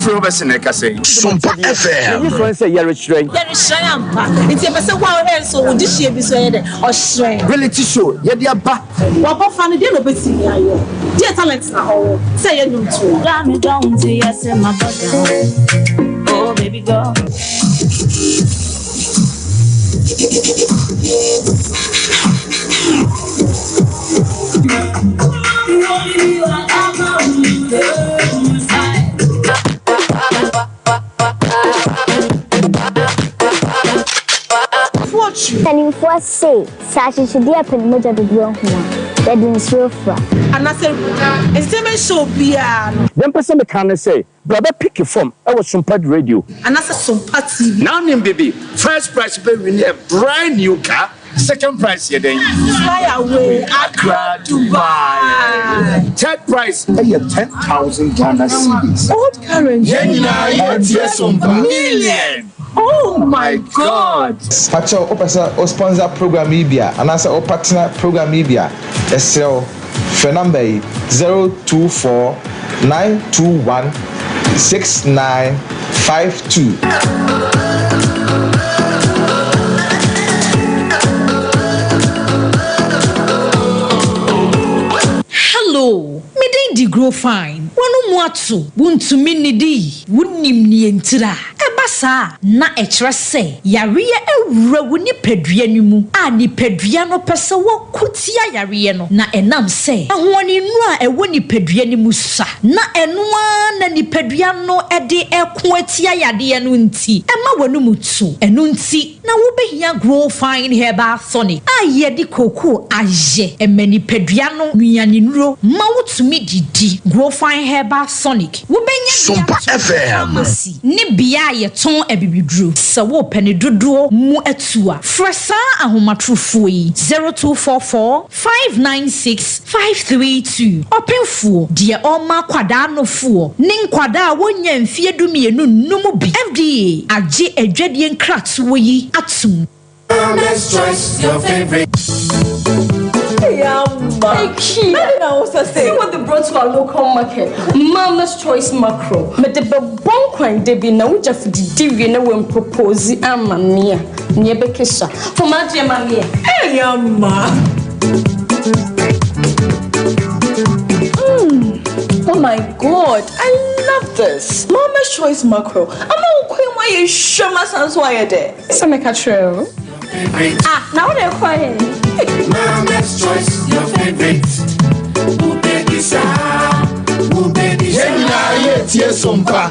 Firi Robertson na ɛkasa yi. Sompa FM. Yɛnyi sɔn sɛ yɛrehyerɛn. Yɛrehyerɛn ampa. Nti yɛpɛ sɛ wo a wohwɛ nso wo dehyeɛ bi nso ɛyɛ dɛ? Ɔhyerɛn. Reality show yɛde aba. W'abɔfra no deɛ na ɔbɛtumi ayɛ? Deɛ talent na ɔwɔ sɛ ɛyɛ nnwomtoɔ? Got me down to yes in my butt down. Oh baby girl. Mpanimfoɔ se, sɛ akyekyedeɛ pɛ ne mogya dodoɔ hu a, yɛde nsuo fra. Anaasɛ entertainment show biara no. Deɛ mpɛ sɛ meka ne sɛ, bra bɛ picki fam wɔ Sompa Radio. Anaasɛ Sompa TV. Now nim bibi, first prize bɛ win a brand new car, second prize yɛ dɛn? Fly away, Accra, Dubai. Third prize ɛyɛ 10,000 Ghana cedis. Old current. Yɛn nyinaa yɛ tie Sompa. Million. Oh my God. Pakyɛw wopɛ sɛ wo sponsor program yi bi a anaasɛ wo partner program yi bi a, yɛsrɛ wo frɛ number yi, 024 921 6952. Hello, me din de Grow Fine. W'ano mu ato, wuntumi nnidi, wunnim nea ntira. Ɛba saa a, na ɛkyerɛ sɛ yareɛ awura wo nipadua no mu a nipadua no pɛ sɛ wɔko tia yareɛ no, na ɛnam sɛ ahoɔdennuro a ɛwɔ nipadua no mu sua, na ɛno ara na nipadua no de reko atia yadeɛ no nti, ɛma w'anom tu. Ɛno nti na wobɛhia Grow Fine Herbal Tonic a yɛde kookoo ayɛ. Ɛma nipadua no nnuanennuro ma wotumi didi. Grow Fine Herbal Tonic. Wobɛnya bi Sompa atɔ wɔ FM. pharmacy ne bea a yɛtɔn abibiduro. Sɛ worepɛ ne dodoɔ mu atu a, frɛ saa ahomatorofoɔ yi, 0244 596 532. Ɔpemfoɔ, deɛ ɔrema akwadaa nofoɔ ne nkwadaa a wɔnnya mfeɛ dumienu nnom bi. FDA agye adwadie nkratoɔ yi atom. Mama's choice, your favorite. Hey, See what they brought to our local market. Mama's Choice Macro. Me de be bon kwan de bi na wogya fididi wie na wen propose ama me a. Ne be kesha. For my dear mami. Hey, amma. Oh my god, I love this. Mama's Choice Macro. Ama wo kwan wa ye hwema sanso ayɛ dɛ. Sɛ meka kyerɛ wo. Ah, na wo de kɔ he? Mama's choice, your favorite. Ooh, baby, sa. Ooh, baby, sa. Yɛn nyinaa yɛ tie Sompa.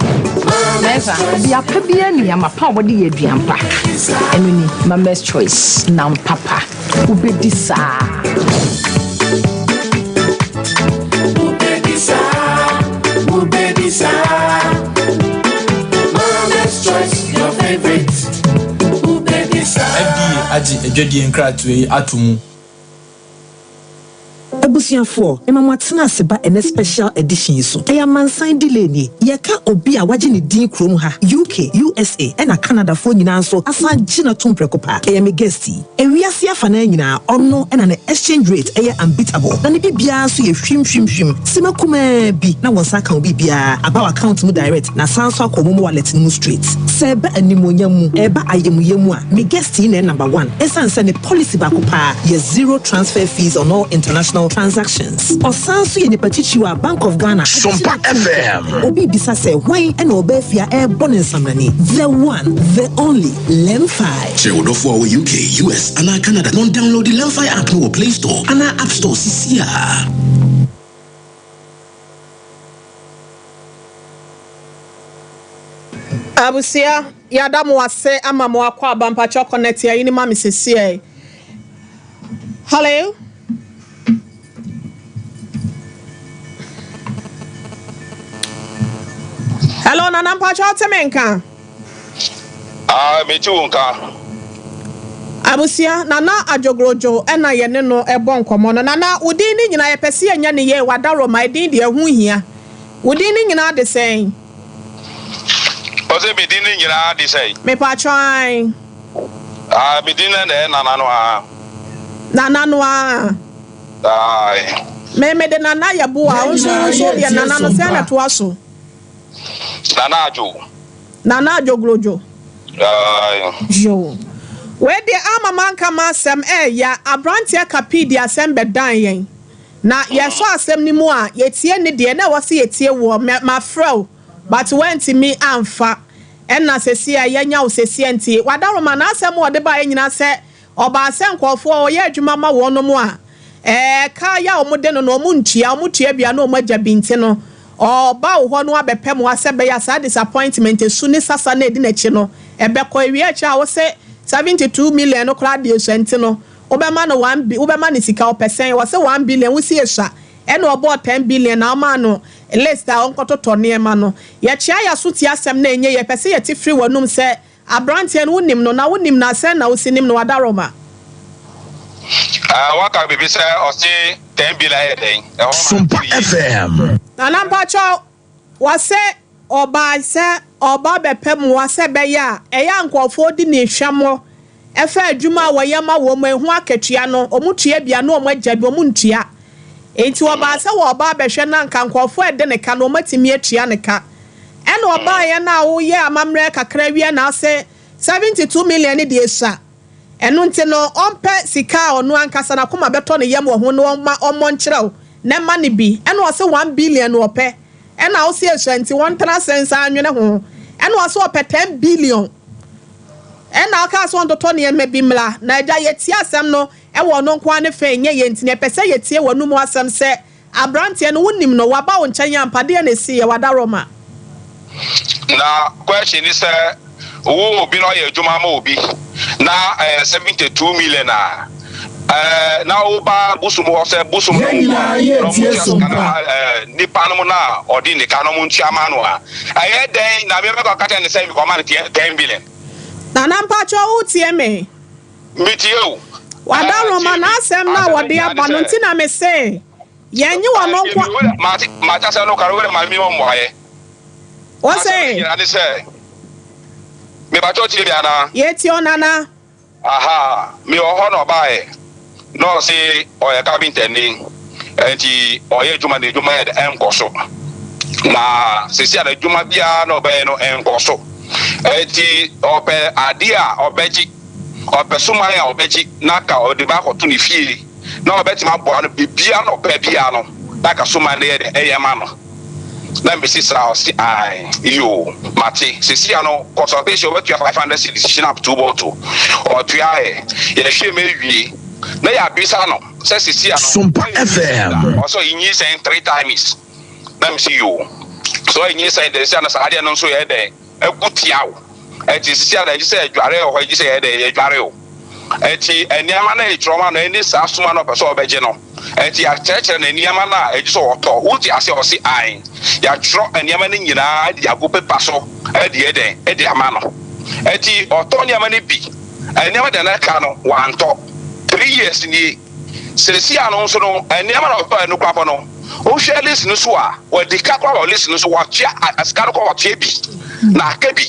Mɛsa, aduapa biara nni ama pa a wɔde yɛ aduan pa. Ɛno ni, Mama's Choice, nam papa. Wobɛdi saa. Ooh, baby, sa. Ooh, baby, sa. Mama's choice, your favorite. Ooh, baby, sa. FDA agye adwadie nkratoɔ yi ato mu. Abusuafoɔ, mema mo atena ase ba ɛnɛ special edition yi so. Ɛyɛ amansan delay nie. Yɛka obi a wagye ne din kurom ha, UK, USA ɛna Canada foɔ nyinaa nso asan gye no atom prɛko pɛ. Ɛyɛ me guest yi. Ewiase afanaa nyinaa, ɔno ɛna ne exchange rate ɛyɛ unbeatable na ne biribiara nso yɛ hwim hwim hwim. Sima kumaa bi na wo nsa aka wo biribiara aba w'account mu direct na asan nso akɔ momo wallet no mu straight. Sɛ ɛba animuonyam mu, ɛba ayamuyɛ mu a, me guest yi na ɛyɛ number one ɛsiane sɛ ne policy baako paa yɛ zero transfer fees on all international transactions. Ɔsan nso yɛ nipa titiriw a Bank of Ghana agye no Sompa atom sɛ FM. obi bisa sɛ hwan na ɔbaa fie a ɛrebɔ ne nsamrani, the one, the only, Lemfi. Kyerɛ wo dɔfo a ɔwɔ UK, US anaa Canada na ɔndownloadi Lemfi app no wɔ Play Store anaa App Store sisiaa. Abusua yada mo ase ama mo akɔ aba mpakyɛw connect ayi no ma me sesiɛ hello. Hello nana mpakyɛw te me nka. Ah, me ti wo nka. Abusua, Nana Adwogrojo na yɛne no bɔ nkɔmmɔ no. Nana, wo din no nyinaa yɛpɛ sɛ yɛnya no yie, w'adaworoma, edin deɛ ɛho hia. Wo din no nyinaa de sɛn? Ɔse me din no nyinaa de sɛn? Mepakyɛw ae. Ah, me din no na ɛyɛ Nana no aa. Nana no aa. Ae. Me mede Nana Yeboah, wo nso wo nso deɛ Nana no sɛn na ɛtoa so? Nana Adwo. Nana Adwogrojo. Ae. Yoo. Wei deɛ ama manka m'asɛm ɛɛya, abranteɛ Kapi de asɛm bɛdan yɛn. Na yɛsɔ asɛm no mu a, yɛtie ne deɛ, na ɛwɔ sɛ yɛtie woɔ. Mɛ, mafrɛ wo, but woantumi amfa. Ɛna seesei a yɛanya wo seesei nti, Wadaroma, n'asɛm a ɔde baeɛ nyinaa sɛ, ɔbaa sɛ nkurɔfoɔ a ɔyɛ adwuma ma wɔnom a, ɛɛ, ka yɛ a wɔde no no, wɔntua, wɔtua bi a na wɔagya bi nti no, ɔreba wo hɔ no abɛpɛ mmoa sɛ ɛbɛyɛ a saa disappointment, esu ne sasa no a ɛdi n'akyi no, ɛbɛkɔ. Ɛwie akyire a, wose, 72 million no koraa deɛ esua nti no wobɛma no one bi wobɛma no sika ɔpɛ sɛn wɔse one billion wosi esua ɛna ɔbɔɔ ten billion na ɔmaa no list a ɔnkɔtotɔ nneɛma no yɛkyea yɛaso tie asɛm no ɛnyɛ yɛpɛ sɛ yɛte firi w'anum sɛ Abranteɛ no wonim no na wonim no a sɛn na wosi nim no Wadaroma. Ah waka biribi sɛ ɔse 10 billion ayɛ dɛn ɛhɔ ma Sompa FM. Nana mpakyɛw wɔse ɔbaa sɛ ɔba bɛpɛ moa sɛ ɛbɛyɛ a ɛyɛ a nkurɔfoɔ di ne hwammɔ ɛfa adwuma a wɔyɛ ma wɔn ɛho akatua no wɔn tua bi a na wɔn agya bi wɔn ntua nti ɔbaa sɛ wɔba abɛhwɛ na anka nkurɔfoɔ a ɛde ne ka no wɔn atumi atua ne ka Ɛna ɔbaeɛ no a woyɛ amammerɛ kakra wie na ɔse 72 million no deɛ sua. Ɛno nti no ɔmpɛ sika a ɔno ankasa n'akoma bɛtɔ ne yam wɔ ho no ɔmma ɔmmɔ nkyerɛ wo na ɛma no bi. Ɛna ɔse 1 billion na ɔpɛ. Ɛna wose ɛsua nti ɔntena ase nsan nwene ho. Ɛna ɔse ɔpɛ 10 billion. Ɛna ɔkaa sɛ ɔntotɔ nneɛma bi mmra. Na agya yɛtie asɛm no wɔ ɔno nko ara ne fɛ nyɛ yɛn nti na yɛpɛ sɛ yɛtie w'anomu asɛm sɛ Abranteɛ no wonim no waba wo nkyɛn ampa deɛn na ɛsiiɛ wadaworoma. Na question ne sɛ wo obi na ɔyɛ adwuma ama obi na ɛyɛ 72 million a ɛɛ na woba bosom hɔ sɛ bosom no Yɛn nyinaa yɛ na ɔmo tie tua sika no sompa. ma ɛɛ nipa no mu na ɔde ne ka na ɔmo ntua ma no a ɛyɛ dɛn na mebɛkɔ aka kyerɛ ne sɛ mekɔma no 10 billion. Nana mpakyɛw wotie me? Metie o. Wadaworoma n'asɛm no a wɔde aba no nti na mese yɛnnye ɔno nko a. Mate mate asɛm no kare wode ma me mmuaeɛ. Ose. Asɛm no nyinaa ne sɛ mepakyɛw tie me anaa? Yɛtie wo nana. Aha mewɔ hɔ na ɔbaeɛ na ɔse ɔyɛ kapentani nti ɔyɛ adwuma na adwuma yɛ dɛ ɛnkɔ so na sɛsi a n'adwuma biara na ɔbɛyɛ no ɛnkɔ so nti ɔpɛ adeɛ a ɔbɛgye Ɔpɛ suman a ɔbɛgye na aka ɔde ba akɔto ne fie na ɔbɛtumi aboa no biribiara na ɔpɛ biara no na aka suman no yɛ dɛ ɛyɛ ma no. Na mesi saa ɔse ae yoo mate sesia no consultation ɔbɛtua 500 cedis shinap 2 bottle ɔtua ɛ yɛhwɛ mu awie na yɛabisa no sɛ sesia no Sompa FM. ɔsɛ ɔnyinsɛn 3 times na mesi yoo sɛ ɔnyinsɛn dɛ sesia no saa adeɛ no nso yɛ dɛ ɛko tia wo. Ɛnti sisi a na ɛgye sɛ adware wɔ hɔ, ɛgye sɛ yɛyɛ dɛ yɛdware o. Ɛnti nneɛma no a yɛtwerɛ ma no ɛne saa suma no ɔpɛ sɛ ɔbɛgye no. Ɛnti yɛakyerɛkyerɛ no nneɛma no a ɛgye sɛ ɔtɔ. Wote aseɛ? Ɔse ae. Yɛatwerɛ nneɛma no nyinaa de agu pepa so de yɛ dɛn de ama no. Ɛnti ɔtɔ nneɛma no bi. Nneɛma deɛ na ɛka no wantɔ. Three years nie. Seesei ano nso no, nneɛma na ɔtɔɛ no koraa mpo no, wohwɛ list no so a, wadi ka koraa wɔ list no so, watua sika no koraa watua bi, na aka bi.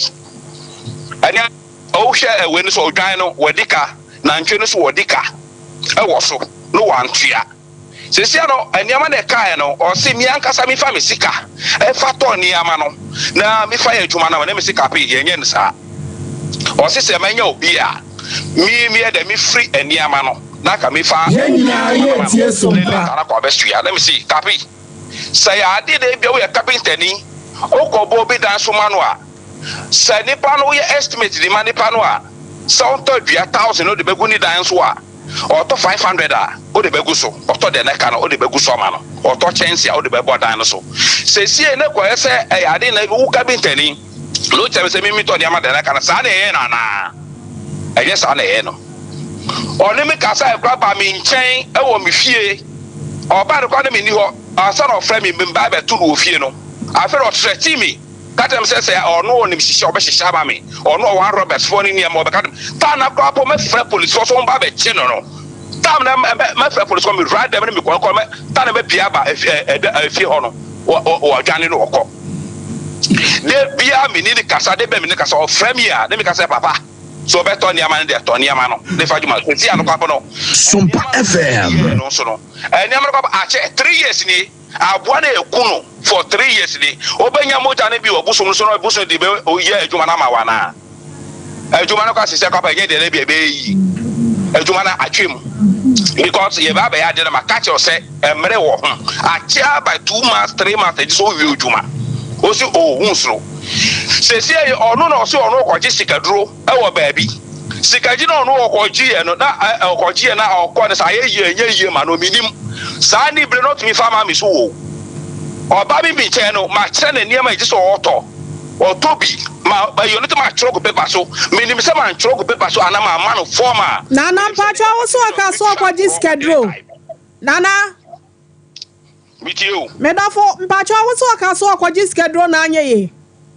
Ɛnea wohwɛ ɛwei no so, odwan no wadi ka, nantwie no so wadi ka ɛwɔ so, no wantua. Seesei ano nneɛma na ɛkaeɛ no, ɔse me ankasa mefa me sika ɛfa tɔ nneɛma no na mefa yɛ adwuma no, na me sika pii yɛnyɛ no saa. Ɔse sɛ manya obi a, Me meyɛ dɛ me firi nneɛma no na anka me fa Yɛn nyinaa yɛ tie so ne mpa. leta na kɔ abɛsoa na me se kapi sɛ yɛ adeɛ na ebia woyɛ kapentani wokɔ bɔ obi dan so ma no a sɛ nipa no woyɛ estimate de ma nipa no a sɛ ɔntɔ dua thousand wode bɛgu ne dan so a ɔtɔ 500 a wode bɛgu so ɔtɔ deɛ na ɛka no wode bɛgu so ama no ɔtɔ kyɛnse a wode bɛbɔ dan no so sɛsie ne kɔyɛ sɛ ɛyɛ ade na wo kapentani Na ɔkyerɛ me sɛ memmitɔ nneɛma deɛ na ɛka no, saa na ɛyɛ no anaa? Ɛnyɛ saa na ɛyɛ no. Ɔne me kasaeɛ koraa baa me nkyɛn wɔ me fie. Ɔbaa no koraa na menni hɔ. Ansa na ɔfrɛ me, mebaa bɛto no wɔ fie no. Afei na ɔtrɛtee me ka kyerɛ me sɛ sɛ ɔno ɔnim hyehyɛ a ɔbɛhyehyɛ ama me. Ɔno ɔwɔ robbers foɔ ne nneɛma ɔbɛka no. Taa na koraa po mɛfrɛ polisifoɔ so wɔn ba bɛkye no no. Tam na mɛfrɛ polisifoɔ mewura dɛm ne mekɔ kɔ taa na mɛpie aba efie hɔ no wɔdwane no wɔkɔ. Da biara me ne no kasa, da biara me ne no kasa, ɔfrɛ me a, na meka sɛ, Papa, sɛ ɔbɛtɔ nneɛma no deɛ, tɔ nneɛma no, ne fa adwuma. Sɛsi a nokwafo no, Sompa nneɛma no FM. yɛɛ no nso no, nneɛma no kwafo akyɛ three years nie, aboa no eku no for three years nie, wobɛnya mogya no bi wɔ bosom no so na bosom de bɛ yɛ adwuma no ama wo anaa? Adwuma no kɔ asesɛ kɔ apa ɛnyɛ deɛ bi ɛbɛyɛ yie. Adwuma no atwe mu because yɛbɛ abɛyɛ adeɛ no ma ka kyerɛ sɛ mmerɛ wɔ ho akyɛ by 2 months 3 months ɛgye sɛ owie adwuma osi o ho nsoro sɛsi ɛyɛ ɔno na ɔsi ɔno ɔkɔgye sikaduro ɛwɔ baabi sikagye na ɔno ɔkɔgye yɛ no na ɔkɔgye yɛ na ɔkɔ no sɛ ayɛ yie ɛnyɛ yie ma no minim saa ne bere no ɔtumi fa ma mi so wɔ ɔba mi mi nkyɛn no ma kyerɛ ne nneɛma ɛgye sɛ ɔtɔ. Ɔtɔ bi ma ɛyɛ no sɛ matwerɛ gu paper so. Menim sɛ mantwerɛ gu paper so anaa mamma no form a. Nana mpakyɛw wo so ɔka so ɔkɔgye sikaduro Nana. Metie o. Medɔfo mpakyɛw wo so ɔka so ɔkɔgye sikaduro na anyɛ yie.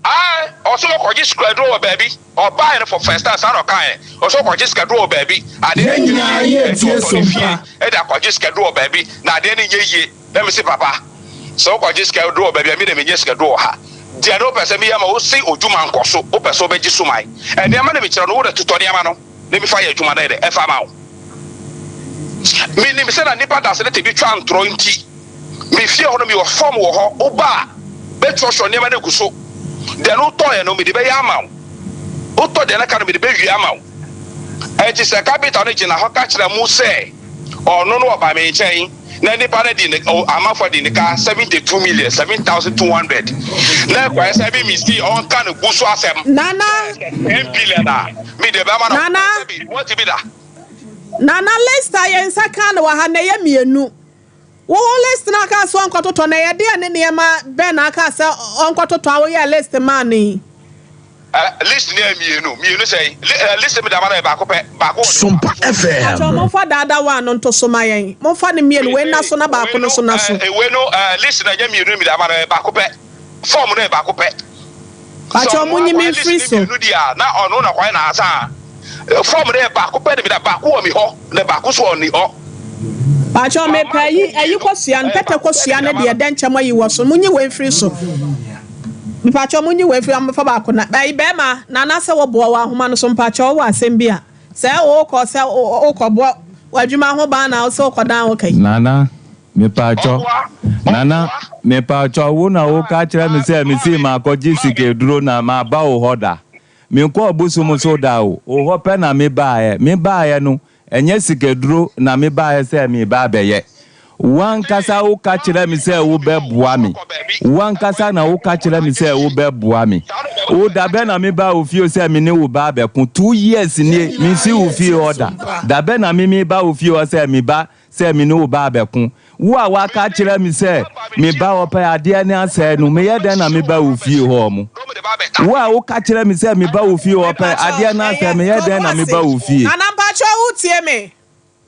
Ae ɔse ɔkɔgye sikaduro wɔ baabi ɔbaeɛ no for first time saa na ɔkaeɛ ɔse ɔkɔgye sikaduro wɔ baabi adeɛ Yɛn no nyɛ nyinaa yie yɛ nti tie ɔtɔ ne fie sompa. de akɔgye sikaduro wɔ baabi na adeɛ no nyɛ yie. Na mese, Papa, sɛ wokɔgye sika aduro wɔ baabi a, me deɛ mennya sika aduro wɔ ha. Deɛ na wopɛ sɛ meyɛ ma wo se odwuma nkɔ so, wopɛ sɛ wobɛgye suman. Nneɛma na mekyerɛ no, wo de totɔ nneɛma no na mefa yɛ adwuma no yɛ dɛ, ɛfa ma wo. Menim sɛ na nnipa dasene te bi twa ntorɔ nti, me fie hɔ no mewɔ fam wɔ hɔ, woba a, bɛtwerɛtwerɛ nneɛma no agu so. Deɛ no wotɔeɛ no, mede bɛyɛ ama wo. Wotɔ deɛ no ka no, mede bɛwie ama wo. Enti sɛ kapita no gyina hɔ ka kyerɛ mo sɛ ɔno no ɔba me nkyɛn na nipa no di ne amanfoɔ di ne ka 72,007,200 na ɛkɔyɛ sɛ me misi ɔnka ne bu so asɛm Nana. 10 billion a me deɛ bɛma no Nana. sɛbi wɔte bi da. Nana list a yɛn nsa ka no wɔ ha na ɛyɛ mmienu. Wo list no aka sɛ ɔnkɔtotɔ na ɛyɛ deɛ ne nneɛma bɛn na aka sɛ ɔnkɔtotɔ a woyɛɛ list maa no yi? List no yɛ mmienu mmienu sɛn? List mi dama no yɛ baako pɛ baako wɔ ne Sompa baako so. FM. Pakyɛw momfa daadaa one no nto so ma yɛn. Momfa no mmienu, wei nna so na baako no nso nna so. Wei no list no ɛnyɛ mmienu mi dama no ɛyɛ baako pɛ. Form no yɛ baako pɛ. Sɛ Pakyɛw ɔno monyi me akɔyɛ mfiri list so. no mmienu deɛ a na ɔno na ɔkɔyɛ n'asa a. Form no yɛ baako pɛ na mi da baako wɔ mi hɔ na baako nso wɔ ne hɔ. Pakyɛw mepɛ ayi ayi kosua no pɛtɛ kosua no deɛ dɛnkyɛm ayi wɔ so monyi wei mfiri so. Mpakyɛw monyi wei mfiri momfa baako na ayi bɛɛma nana sɛ wɔboa wɔ ahoma no so mpakyɛw wowɔ asɛm bi a sɛ wokɔ sɛ wokɔ boa w'adwuma ho ban na sɛ wokɔ dan wo ka yi. Nana mepakyɛw Nana mepakyɛw wo na wo ka kyerɛ me sɛ me sii makɔ gye sikaduro na maba wo hɔ da me nkɔɔ bosom so da o wo hɔ pɛ na me baeɛ me baeɛ no Ɛnyɛ sikaduro na mebaeɛ sɛ mereba abɛyɛ. Wo ankasa woka kyerɛɛ me sɛ wobɛboa me. Wo ankasa na woka kyerɛɛ me sɛ wobɛboa me. O, da bɛn na mebaa wo fie sɛ me ne wo ba abɛko? 2 years nie, mensi wo fie hɔ da. Da bɛn na me meba wo fie hɔ sɛ meba sɛ me ne wo ba abɛko? Wo a woaka akyerɛ me sɛ meba hɔ pɛ adeɛ no asɛe no, meyɛ dɛn na meba wo fie hɔ mo? Wo a woka kyerɛ me sɛ meba wo fie hɔ pɛ adeɛ no asɛe, meyɛ dɛn na meba wo fie? Nana mpakyɛw wo tie me?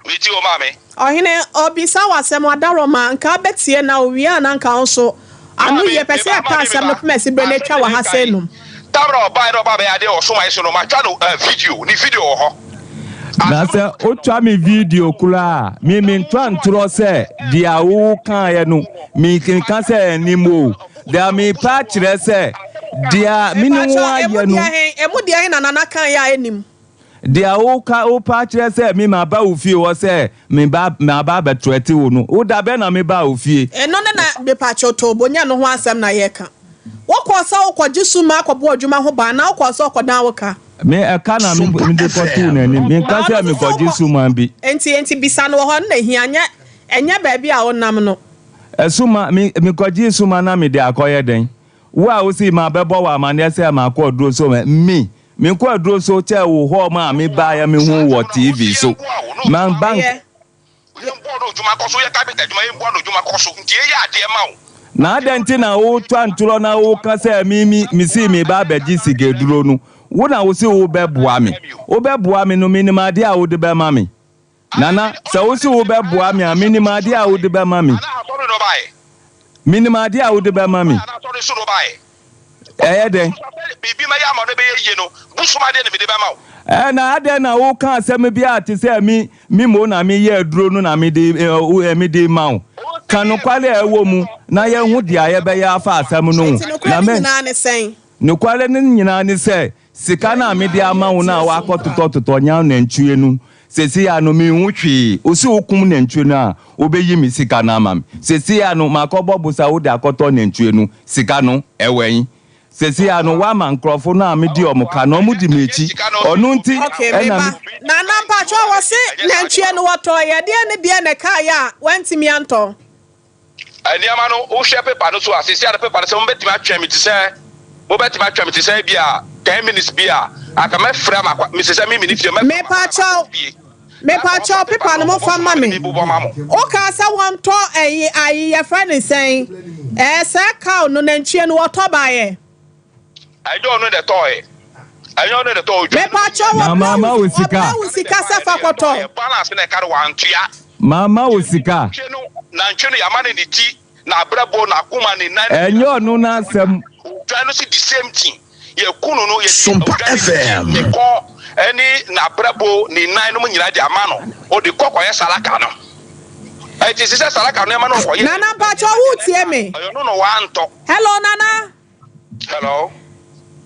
Me tie wo maame. Ɔhene, ɔbisa wo asɛm, ɔdaroma, nka wobɛtie na owie a na nka wo nso ano yie, pɛ sɛ yɛka asɛm no pem asi berɛ no atwa wɔ ha sɛ num. Tamara ɔbaeɛ na ɔba bɛyɛ adeɛ wɔ soma yi so no matwa no video, ne video wɔ hɔ. Na sɛ wotwa me video koraa a, me mentwa ntorɔ sɛ deɛ wokaeɛ no menka sɛ ɛnim o. Deɛ mepɛ akyerɛ sɛ deɛ me ne wo Mepakyɛw, emu ayɛ no. deɛ he, emu deɛ he na Nana kaeɛ a ɛnim? Deɛ woka wopɛ akyerɛ sɛ me maba wo fie hɔ sɛ meba maba abɛtrɛte wo no, wo da bɛn na mebaa wo fie? Ɛno ne na mepakyɛw Tobo, nyɛ ɛno ho asɛm na yɛreka. Wokɔɔ sɛ wokɔgye suma akɔbɔ adwuma ho ban anaa wokɔɔ sɛ wokɔdan wo ka? Me ɛka na me mede kɔtoo n'anim. Menka sɛ mekɔgye suma bi. Enti enti bisa no wɔ hɔ, ɛno na ehia, nyɛ ɛnyɛ baabi a wonam no. Suma, me mekɔgyee suma na mede akɔyɛ dɛn? Wo a wose mabɛbɔ wo amanneɛ sɛ makɔ aduro so, me menkɔ aduro so kyɛ wo hɔ ma mebaeɛ mehu wɔ TV so. Man bank. Na adɛn nti na wotwa ntorɔ na woka sɛ me me mesii mereba abɛgye sikaduro no? Wo na wose wobɛboa me. Wobɛboa me no, menim adeɛ a wode bɛma me. Nana, sɛ wose wobɛboa me a, menim adeɛ a wode bɛma me. Menim adeɛ a wode bɛma me. Ɛyɛ dɛn? Ɛɛ, na adɛn na woka asɛm bi a te sɛ me me mmom na meyɛ aduro no na mede ɛ mede rema wo? Ka nokware a ɛwɔ mu na yɛnhu deɛ yɛbɛyɛ afa asɛm no ho. Enti nokorɛ Na no mɛ. nyinaa ne sɛn? Nokware no nyinaa ne sɛ, sika no a mede ama wo no a woakɔtotɔtotɔ nya nantwie no, seesei ara no minhu hwee. Wose wokum nantwie no a, wobeyi me sika no ama me. Seesei ara no makɔbɔ bosa wode akɔtɔ nantwie no, sika no, ɛwɔ he? Seesei ara no woama nkurɔfo no a mede wɔn ka no, wɔdi m'akyi. Ɔno nti Okay, na me ba. me. Nana mpakyɛw wɔse nantwie no wɔtɔeɛ, deɛn ne deɛn na ɛkaeɛ a wantumi antɔ? Nneɛma no, wohwɛ paper no so a, seesei ara paper no sɛ mobɛtumi atwɛn me te sɛ, mobɛtumi atwɛn me te sɛ ebi a 10 minutes bi a, anka mɛfrɛ ama akɔ, mesɛ sɛ me mene fie, mɛfrɛ ama akɔ Mepakyɛw, fie. Na anka wɔmfa mepakyɛw paper paper no no momfa wɔbɔ mma so me. me bobɔ ma mo. Wokaa sɛ wɔntɔ ɛyi ayi yɛfrɛ no sɛn? Ɛɛ sɛ cow no nantwie no wɔtɔ baeɛ. Ɛnyɛ ɔno na ɛtɔɔɛ. Ɛnyɛ ɔno na ɛtɔɔ odwan. Mepakyɛw Na wɔbrɛ mama wo wo sika. wɔbrɛ wo sika sɛ fa kɔtɔ. Balance na ɛka no wantua. Mama wo sika. Nantwie no nantwie no yɛama no ne ti, n'abrɛbo, n'akoma, ne nan. Ɛnyɛ ɔno n'asɛm. Odwan no si the same thing. Yɛku no no yɛde Sompa odwan no ne ti, FM. ne kɔn ɛne n'abrɛbo, ne nan nom nyinaa de ama no. Ɔde kɔ kɔyɛ salaka no. Ɛnti sɛ salaka nneɛma no ɔkɔyɛ. Nana mpakyɛw wo tie me. Ɛyɛ ɔno na wantɔ. Hello Nana. Hello.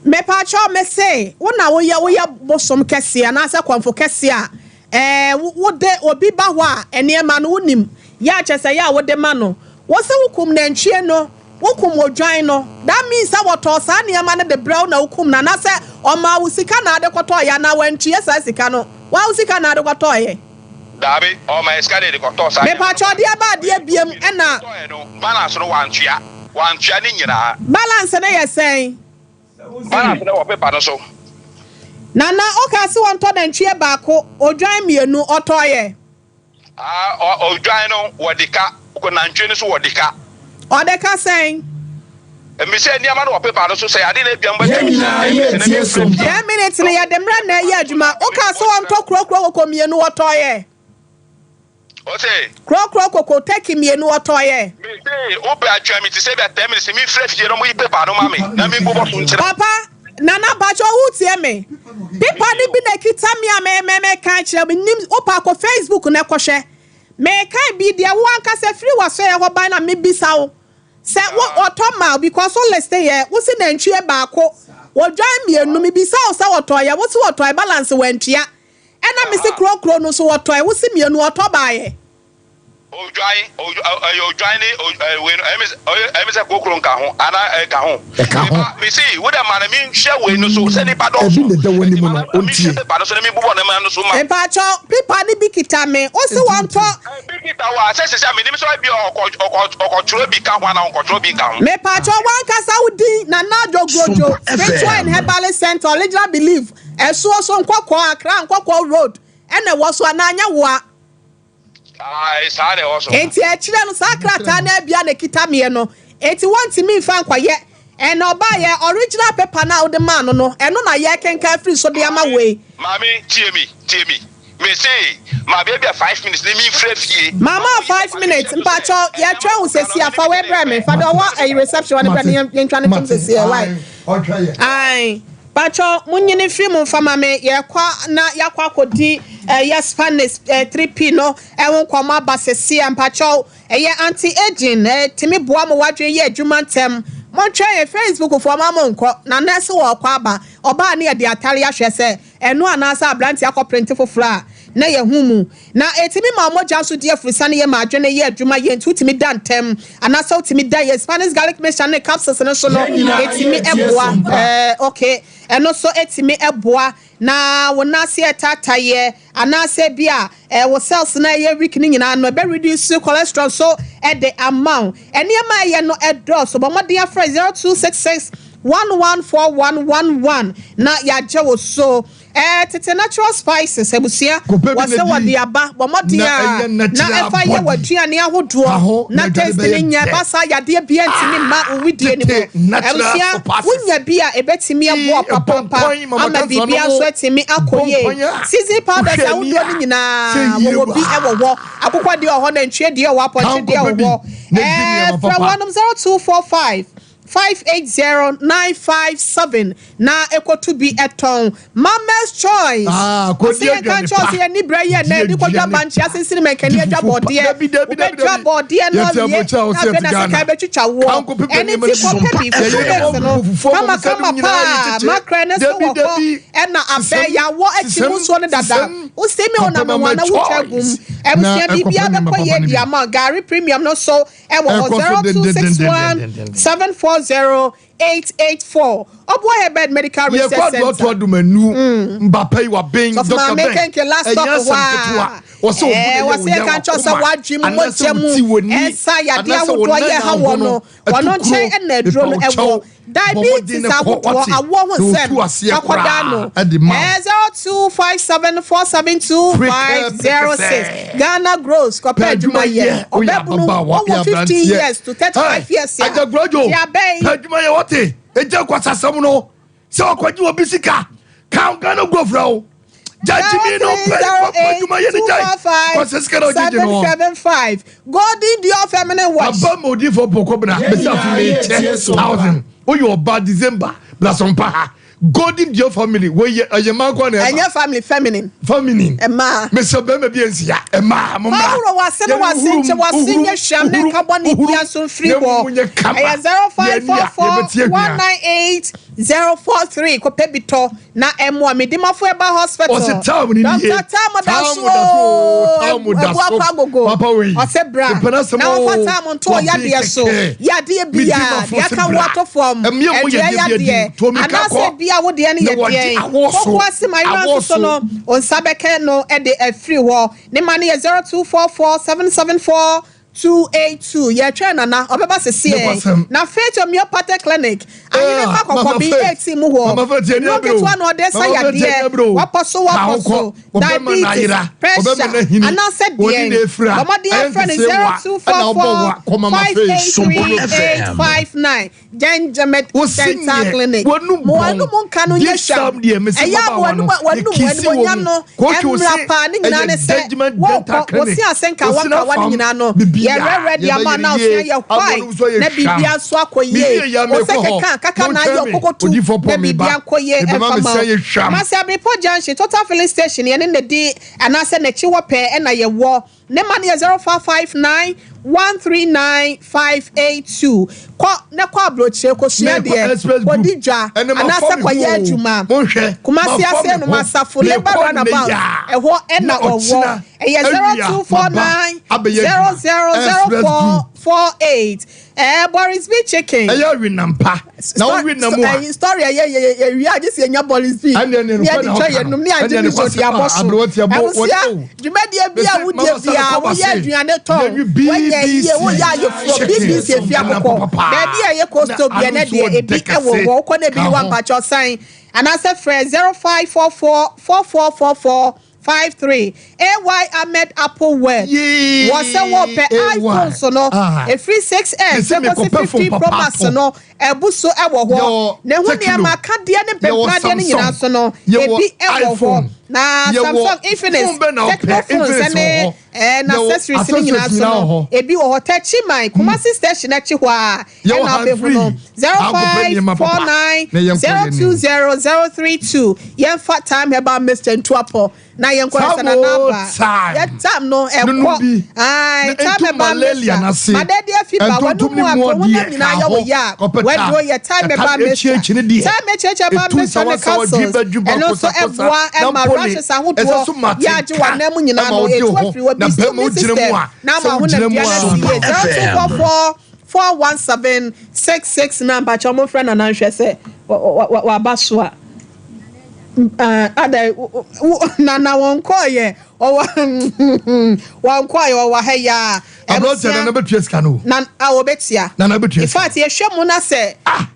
Mepakyɛw mese wo na woyɛ woyɛ bosom kɛseɛ anaasɛ kɔmfo kɛseɛ a ɛɛ wode obi ba hɔ a nneɛma no wonim yɛ a kyerɛ sɛ yɛ a wode ma no wose wokum nantwie no wokum odwan no that means sɛ wɔtɔɔ saa nneɛma no de brɛ wo na wokum no anaasɛ ɔmaa wo sika na ade kɔtɔɔyɛ anaa wantua saa sika no woa wo sika na ade kɔtɔɔyɛ. Daabi, ɔma yɛ sika de de kɔtɔɔ saa nneɛma no. Mepakyɛw deɛ ba adeɛ biam ɛna. Kɔtɔɔyɛ no balance no wantua, wantua ne nyinaa. Balance no yɛ sɛn? Balance no wɔ paper no so. Nana ɔkaa se wɔntɔ nantwie baako, odwan mienu, ɔtɔɔyɛ? Ah, odwan no wɔde ka, nantwie no nso wɔde ka. Ɔde ka sɛn? Mise nneɛma no wɔ paper no so sɛ ade na ebia mobɛtumi Yɛn nyinaa ten minutes na yɛretie memfrɛ som. fie. 10 minutes no yɛde mmerɛ na ɛyɛ adwuma. Wokaa sɛ wɔntɔ kurokuro koko mienu, wɔtɔeɛ. Ose. Kurokuro koko turkey mienu, wɔtɔeɛ. Mese wopɛ atwɛn me te sɛ ebia 10 minutes memfrɛ fie na wɔyi paper no ma me na membobɔ so nkyerɛ. Papa, Nana mpakyɛw woretie me? Paper no bi na ɛkita me a me me meka akyerɛ wo. Menim, wopɛ a kɔ Facebook na kɔhwɛ. Mekan bi deɛ wo ankasa firi w'asɔeɛ hɔ bae na mebisa wo. Sɛ wo wɔtɔ ma wo because wo list yɛ wo se nantwie baako odwan mienu me bisa wo sɛ wɔtɔ yɛ wo se wɔtɔ yɛ balance wantua ɛna me se kuro kuro no nso wɔtɔ yɛ wo se mienu wɔtɔ baa yɛ. Odwan ɛyɛ odwan ne wei no ɛmi ɛmi sɛ kuro kuro nka ho ana ɛka ho. Ɛka ho. Me se wo dɛ ma na mi nhwɛ wei no so sɛ nipa dɔɔso. Ebi na ɛda w'anim no Ontie. ontie. Pepa no so na mi bobɔ ne ma no so ma. Mpakyɛw pipa no bi kita me wo se wɔntɔ. Bi kita wo a sɛ sisi a menim sɛ ebi ɔkɔ ɔkɔtwerɛ bi ka ho anaa ɔnkɔtwerɛ bi nka ho. Mepakyɛw wankasa wo din Nana Adwo Grojo Sompa Spiritual and FM. Herbalist Center Original Belief ɛsoɔ so Nkɔkɔɔ Accra Nkɔkɔɔ Road ɛna ɛwɔ so anaa nyɛ woa? Ae saa na ɛwɔ so. Enti akyire no saa krataa no abia na ɛkita meɛ no enti wɔntumi mfa nkɔyɛ ɛna ɔbaeɛ original paper no a wode maa no no ɛno na yɛrekenkan afiri so de ama Maame wei. maame tie me tie me mese ma baabi a 5 minutes ne memfrɛ fie Mama na wɔyi 5 paper no minutes nkyerɛ so sɛ mpakyɛw ɛnneɛma yɛtwɛn wo wɔ kra no sɛsi a me fa ne wei me brɛ me pɛ. fa deɛ ɔwɔ Mate, ɛyi reception hɔ no brɛ mate, me yɛntwa no ntom mate, sɛsi ɛ wai ae, ɔntwɛn yɛn. Ae pakyɛw monyini mfiri mu mfa ma me yɛkɔ na yɛakɔ akɔdi ɛyɛ Spanish 3P no ɛho nkɔmmɔ aba sɛsi a mpakyɛw ɛyɛ anti aging ɛtumi boa ma wadwene yɛ adwuma ntɛm montwɛn yɛn Facebook foɔ ma mo nkɔ na nɛɛse wɔ ɔkɔ aba ɔbaa ne yɛde atare ahwɛ sɛ ɛno anaasɛ aberante akɔ prente foforɔ a na yɛhu mu Na ɛtumi ma mogya nso di afurusiane yɛ ma adwene yɛ adwuma yie nti wotumi da ntɛm anaasɛ wotumi da yie. Spanish garlic mixture ne capsules no nso no Yɛn nyinaa ɛtumi yɛretie boa Sompa. ɛɛ ok ɛno nso ɛtumi boa na wo nan ase ɛtaataeɛ anaasɛ bi a ɛɛ wo cells no a ɛyɛ weak no nyinaa no ɛbɛ reduce cholesterol nso ɛde ama wo. Nneɛma a ɛyɛ no ɛdɔɔso bɔ mmɔden afrɛ 0266 114111 na yɛagye wo so. Ɛɛ tete natural spices abusua Kɔpɛ bi wɔ na sɛ di wɔde aba bɔ mmɔden na a ɛyɛ na natural ɛfa yɛ body w'aduane ka ahodoɔ ho na na aduane taste no bɛyɛ nyɛ dɛ. ɛba saa yadeɛ biara ntumi mma wo wedeɛ no mu Tete natural abusua spices wonya bi a ɛbɛtumi aboa Ii ɛbɔ papaapa nkwan mama ama kansa no biribiara mo nso atumi akɔ bɔ yie nkwan a seasoning powders wohwɛ ani ahodoɔ no a sɛ nyinaa yie wɔwɔ bi waa wɔ hɔ akokɔ deɛ wɔ hɔ nantwie deɛ wɔ hɔ apɔnkye Kan deɛ kɔpɛ wɔ bi hɔ na di ɛɛ nneɛma frɛ papa. wɔnom 0245 580957 na ekotu bi ɛtɔn. Mama's Choice. Ah, kodi Ɔsɛ yɛn ka aduane nkyɛn pa. ɔsɛ yɛn ni brɛ yɛ Di nɛ ɛdi kɔdwa aduane bankye pa. asensene mɛnkɛne Di adwa fufu pa. bɔɔdeɛ. Dabi, dabi, dabi, Wobɛdwa dabi. bɔɔdeɛ no Yɛte awie aburokyire a na wɔsɛ afei yɛte na Ghana. sika bɛtwitwa woɔ. Kanko pepe Ɛne nneɛma nti no bi. kɔpɛ bi Yɛyɛ fufu yɛn mix no fufuo kama mom sɛ kama nom nyinaa yɛ paa kyekye. makrɛ ne so Dabi, wɔ hɔ dabi. ɛna abɛ Sisɛm, yɛawɔ akyi sisɛm, mu nsuo no dada. sisɛm. Wosi mi Kɔpɛ wɔ na Mama mewɔ na wotwa gum. Choice na Abusua ɛkɔpɛ biribiara nneɛma bɛkɔ papa yie no de bi. ama. Gari premium no so ɛwɔ hɔ Ɛkɔ so 0261 dendendendendenden. 740 884 Ɔboa Herbert Medical Yɛkɔ Research adoato Center. adomanu mbapa yi waben Sɔfo Dr. maame Ben kenke last ɛnyɛ stop hɔ asɛm a ketewa wɔsɛ obu ɛɛ na ɛyɛ wɔsɛ wo yɛ yɛka nkyɛw sɛ wakoma wadwi mu anaasɛ mogya wo mu ti w'ani ɛsa yadeɛ anaasɛ wo ahodoɔ nan yɛ ha ho wɔ no no wɔno atukuro nkyɛn ɛna aduro nipa no wo ɛwɔ kyɛw bɔ mmɔden diabetes na kɔ ahodoɔ wate awoɔ ho na nsɛm otu aseɛ akɔdaa no koraa ɛde ma wo ɛɛ 0257472506 prekɛprekɛsɛ Ghana Grows pɛ kɔpɛ adwuma adwuma yɛ yɛ woyɛ ɔbɛbunu ababaawa wɔwɔ yɛ 15 aberanteɛ years to 35 Hey, years a Agya Grodjo deɛ abɛn pɛ adwuma yɛ wɔte ɛgya kwasasɛm no. Sɛ ɔkɔgye obi sika ka Ghana go frɛ wo. Judge mi no pɛ papa adwuma yɛ ne gyae. Kɔsɛ sika na ɔgyegye no. 775 Golden Dior Feminine Wash. Aba ma odiifo pɔkɔ bena bɛsi afe mekyɛ thousand. Woyɛ ɔba December blasɔmpa ha. Golden Dior family wɔyɛ ɛyɛ mmaa nko na ɛba. Ɛnyɛ family feminine. Feminine. Ɛmaa. Mesɛ bɛrima bi nsia ɛmaa mo mmra. Fawuro wase ne wase nkyɛ wase nyɛ hwam ne nka bɔ ne bia so mfiri hɔ. Ɛyɛ 0544 198 043 kɔpɛ bi tɔ na ɛmoa Medimafo Herbal Hospital. Ɔse time ni nie. Dr. Tam da so oo. Ebu akɔ agogo. Papa wei. Ɔse bra. Na wɔfa tam nto ɔyadeɛ so. Yadeɛ bia deɛ aka wo ato fam. Ɛdeɛ yadeɛ. Anaasɛ bia wo deɛ no yɛ deɛn. Koko ase ma yera nso so no. Onsa bɛkɛ no de afiri hɔ. Ne ma no yɛ 0244 774 282 Yɛretwɛn Nana, ɔbɛba seseɛ. Na Faith Homeopathic Clinic, Ahene Mma Kɔkɔbi, 18 mu hɔ. Nnuro nketewa na ɔde sa yadeɛ, wapɔ so wapɔ so, diabetes, pressure, anaasɛ deɛn. Bɔ mmɔden afrɛ no 0244 583 859. Gyengyeme Dental Clinic. Mo anum nka no nyɛ hwam. Ɛyɛ a mo anum w'anum animuonyam no mmra paa ne nyinaa ne sɛ wɔkɔ wɔsi ase nkawa nkawa ne nyinaa no yɛrɛrɛ de ama na ɔsua yɛ hwae na biribia nso akɔ yie ɔsɛ keka kaka na ayɛ ɔkokotu na biribia nkɔ yie ɛmfa ma Kumasi Abiripɔ Junction Total Filling Station yɛne na di anaasɛ n'akyi hɔ pɛɛ ɛna yɛwɔ. Ne ma no yɛ 0559 139 582. Kɔ na kɔ aburokyire kɔsua adeɛ, kɔdi dwa anaasɛ kɔyɛ adwuma. Kumasi ase no Masafo Labour Runabout ɛhɔ na ɔwɔ. Ɛyɛ 0249 000448. Ɛɛ Boris B chicken. Ɛyɛ awenam pa. Na wo wenam a. Ɛyi story ɛyɛ yɛ yɛ yɛ wia agye si enya Boris B. Ɛnna ɛnna Ne yɛde twa yɛn num ne agye bi so de abɔ so. Abusua dwumadie bi a wodie bi a woyɛ aduane tɔn wɔyɛ yie woyɛ ayeforɔ BBC efi akokɔ baabi a ɛyɛ coastal bi ɛnɛ deɛ ebi ɛwɔ hɔ wokɔ na ebi ni wa mpakyɛ ɔsan anaasɛ frɛ 0544 4444 53 AY Ahmed Apple Web wɔ sɛ wɔpɛ iPhone so no ɛfiri 6S ɛkɔsi 15 Pro Max no ɛbu so ɛwɔ hɔ na ɛho nneɛma akadeɛ ne mpɛmpɛadeɛ no nyinaa so no ebi ɛwɔ hɔ na Samsung Infinix Tecno phones ɛne ɛɛ accessories no nyinaa so no ebi wɔ hɔ Techiman Kumasi station akyi hɔ a ɛna wobɛhu no 0549 020 032 yɛmfa time herbal mixture ntu apɔ na yɛnkɔ sɛ nana aba yɛ time no ɛkɔ ae time herbal mixture madadi afi ba wɔn mu akɔ wɔn nam nyinaa yɛ wɔ yɛ a wɔaduro yɛ time herbal mixture time herbal mixture ne capsules ɛno nso ɛboa ɛma rashes ahodoɔ yɛ agye wɔn nan mu nyinaa no etu afiri wɔ bi so system na ama honam dua no asi yie 0244 417 669 mpakyɛw momfrɛ Nana nhwɛ sɛ waba so a. Ada Nana wɔn kɔɔyɛ ɔwɔ wɔn kɔɔyɛ ɔwɔ ha yi a. Aberanteɛ Nana bɛtua sika no. Na a wɔbɛtua. Nana bɛtua sika. In fact yɛhwɛ mu na sɛ. Ah.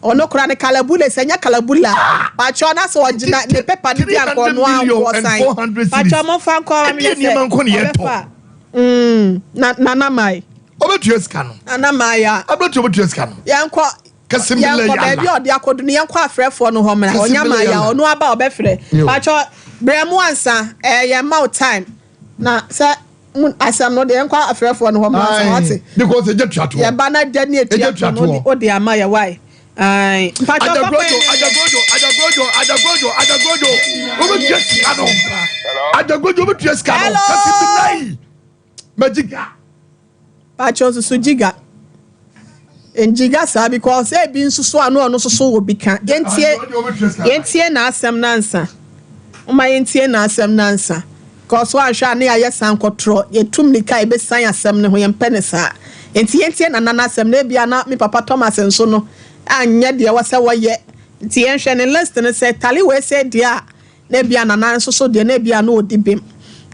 Ɔno koraa ne kalabule sɛ nyɛ kalabula a pakyɛw na sɛ ɔgyina ne paper no bi anka ɔno ara nko ɔsan pakyɛw momfa nkɔ ma menyɛ sɛ ɔbɛfa mm na nana mae. Ɔbɛtua sika no. Nana mae a. Aberanteɛ ɔbɛtua sika no. Yɛnkɔ yɛnkɔ baabi a ɔde akɔdu no yɛnkɔ afrɛfoɔ no hɔ mmra ɔnya mae a ɔno aba ɔbɛfrɛ pakyɛw brɛ mu ansa ɛɛ yɛn ma wo time na sɛ. Mo asɛm no deɛ nkɔ afrɛfoɔ no hɔ mmra nsa wate. Because ɛgya tua toɔ. Yɛba na gya ne etua toɔ no o de ama yɛ wae. Ayi. Mpatsɔ papa yi. Adagorojo adagorojo adagorojo adagorojo obetua sika no. Adagorojo obetua sika no. Hello. Kasi bilayi. Magiga. Pakyɛw susu gyiga. Ngyiga saa because ebi nso so ano ɔno nso so wɔ bi ka. Yɛntie yɛntie n'asɛm nansa. Moma yɛntie n'asɛm nansa. Because woanhwɛ a ne yɛayɛ sankɔtorɔ. Yɛtu mmirika a yɛbɛsian asɛm no ho. Yɛmpɛ no saa. Nti yɛntie Nana n'asɛm na ebia na me papa Thomas nso no anyɛ deɛ ɛwɔ sɛ wɔyɛ. Nti yɛnhwɛ ne list no sɛ tale wei sei deɛ a Na ebia Nana nso so deɛ na ebia na ɔdi bem,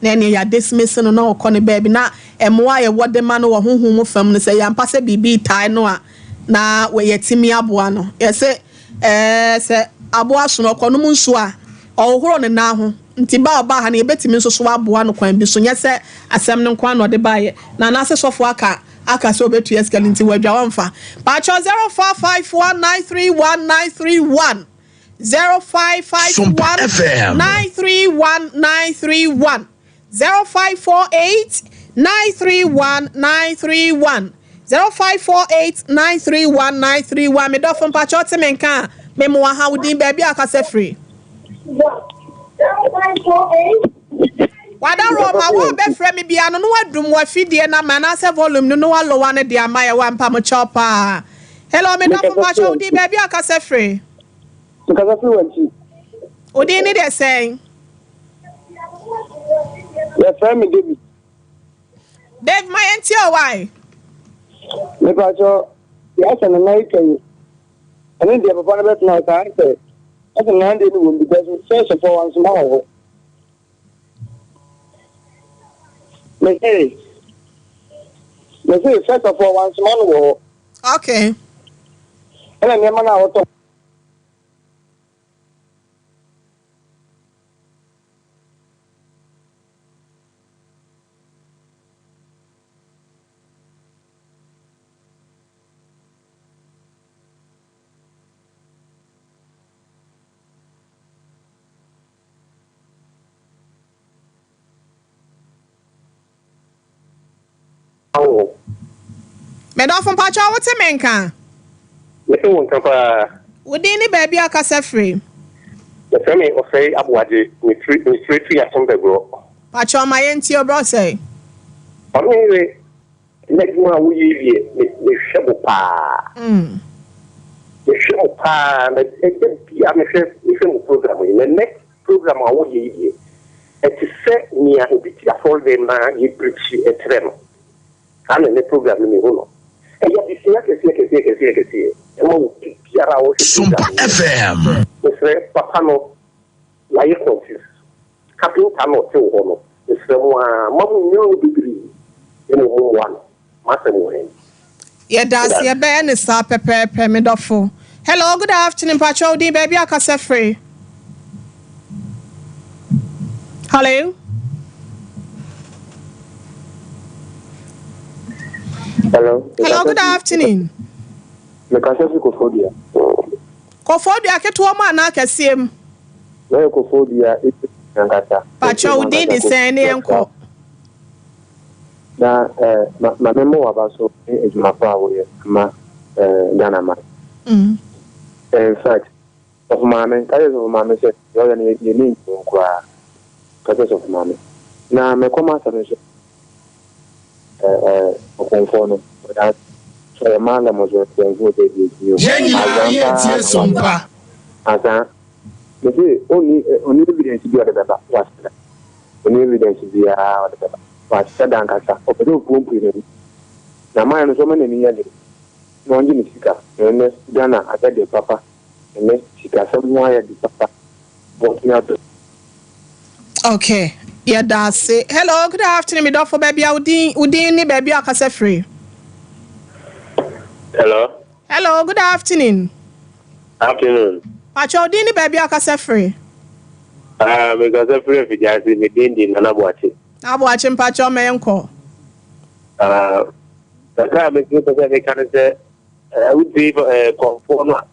na ɛneɛ yɛadismisse no na ɔkɔ ne baabi. Na mmoa a yɛwɔ de ma no wɔ honhom mu fam no, sɛ ɛyɛ ampa sɛ biribi retae no a, na yɛatumi aboa no. Yɛse ɛɛ sɛ aboa sono ɔkɔnom nsuo a, ɔhohoro ne nan ho. Nti ba a ɔbaa ha no, yɛbɛtumi nso so aboa no kwan bi so. Nyɛ sɛ asɛm no nko ara na ɔde baeɛ. Na anaase sɔfoɔ aka aka sɛ ɔbɛtua sika no nti wadwa ɔmfa. Pakyɛ 0454931931. 0551 931 931 0548 931 931 0548 931 931 Me dɔfo mpakyɛ ɔte me nka a memoa ha wo din baabi a kasa firi. Wada Roma wo a bɛfrɛ me bia no na wadum wafidie no ama anaasɛ volume no na walowa no de ama yɛ wa mpamokyɛw paa. Hello me dɔfo mpakyɛ wo din baabi a kasa firi. Mekasa firi Wankyi. Wo din ne deɛ sɛn? Yɛfrɛ me David. Dave ma yɛntie o wae. Mepakyɛ deɛ asɛ nana yi ka yi ɛne deɛ papa no bɛtena hɔ saa sɛ asɛ nana deɛ no wɔ mu because first of all wansoma wɔ hɔ. Mese mese first of all wansoma no wɔ hɔ. Okay. Ɛna nneɛma no a wɔtɔ Awo. Medɔfo mpakyɛw wo te me nka? Mete wo nka paa. Wo din ne baabi a kasa firi? Yɛfrɛ me Osei Aboagye, mefiri mefiri firi Asom Bɛgorɔ. Pakyɛw ma yɛntie wo brɛ Osei. Ɔno yere N'adwuma a woyɛ yi deɛ, me mehwɛ mo paa. Mehwɛ mo paa na da biara mehwɛ mehwɛ mo program yi. Na nnɛ program a woyɛ yi deɛ, ɛte sɛ nea obi te asɔredɛm na yɛpreachi kyerɛ no. Saa na nnɛ program no mehu no. Ɛyɛ adesua kɛseɛ kɛseɛ kɛseɛ kɛseɛ ɛma obi biara a ɔhwɛ program yi. Mesrɛ papa no wayɛ confuse. Kapinta no a ɔte wo hɔ no, mesrɛ mo ara, mma mo nnwene no bebree, na mmom mommoa no. M'asɛm wɔ he? Yɛdaase yɛbɛyɛ no saa pɛpɛɛpɛ me dɔfo. Hello good afternoon mpakyɛ wo din baabi a kasa firi. Hello. Hello. Hello good afternoon. Mekasa fi Koforidua. Koforidua ketewa mu anaa kɛseɛ mu? Mɛyɛ Koforidua ebi ankasa. Pakyɛ wo din de sɛn ne yɛnkɔ. Na eh, ma ma me mmɔ w'aba so ne adwuma pa a woyɛ ma eh, Ghana man. Mm. In fact, sɔfo maame, ka kyerɛ sɔfo maame sɛ deɛ ɔyɛ no yɛ yɛni nnye ho koraa. Ka kyerɛ sɔfo maame. Na mɛkɔ m'asɛm nso. Ɔkɔmfoɔ no, ɔda sɛ ɔyɛ mallam nso ɔkɔmfoɔ sɛ deɛ ɛtumi o. Yɛn nyinaa Azan yɛ paa tie na som wayɛ. pa. Azan, me se ɔnni ɔnni evidence bi a ɔde bɛba, wahyɛ da. Ɔnni evidence biara a ɔde bɛba, wahyɛ da ankasa. Ɔpɛ sɛ ɔpuapua n'ani. Na man no nso ɔma n'ani yɛ den na ɔngye ne sika. Na ɛnnɛ Ghana ayɛ den papa, ɛnnɛ sikasɛm ho ayɛ den papa. Wɔtumi atɔ. Okay, yɛda ase. Hello, good afternoon, me dɔfo baabi a wo din, wo din ne baabi a ɔkasa firi. Hello. Hello, good afternoon. Afternoon. Pakyɛ wo din ne baabi a ɔkasa firi. Ah, me kasa firi Afidiase, me din di Nana Boakye. Nana Boakye mpakyɛ ɔma yɛn kɔ. Ah, kakra a mepɛ sɛ meka ne sɛ, wotie kɔmfoɔ no a,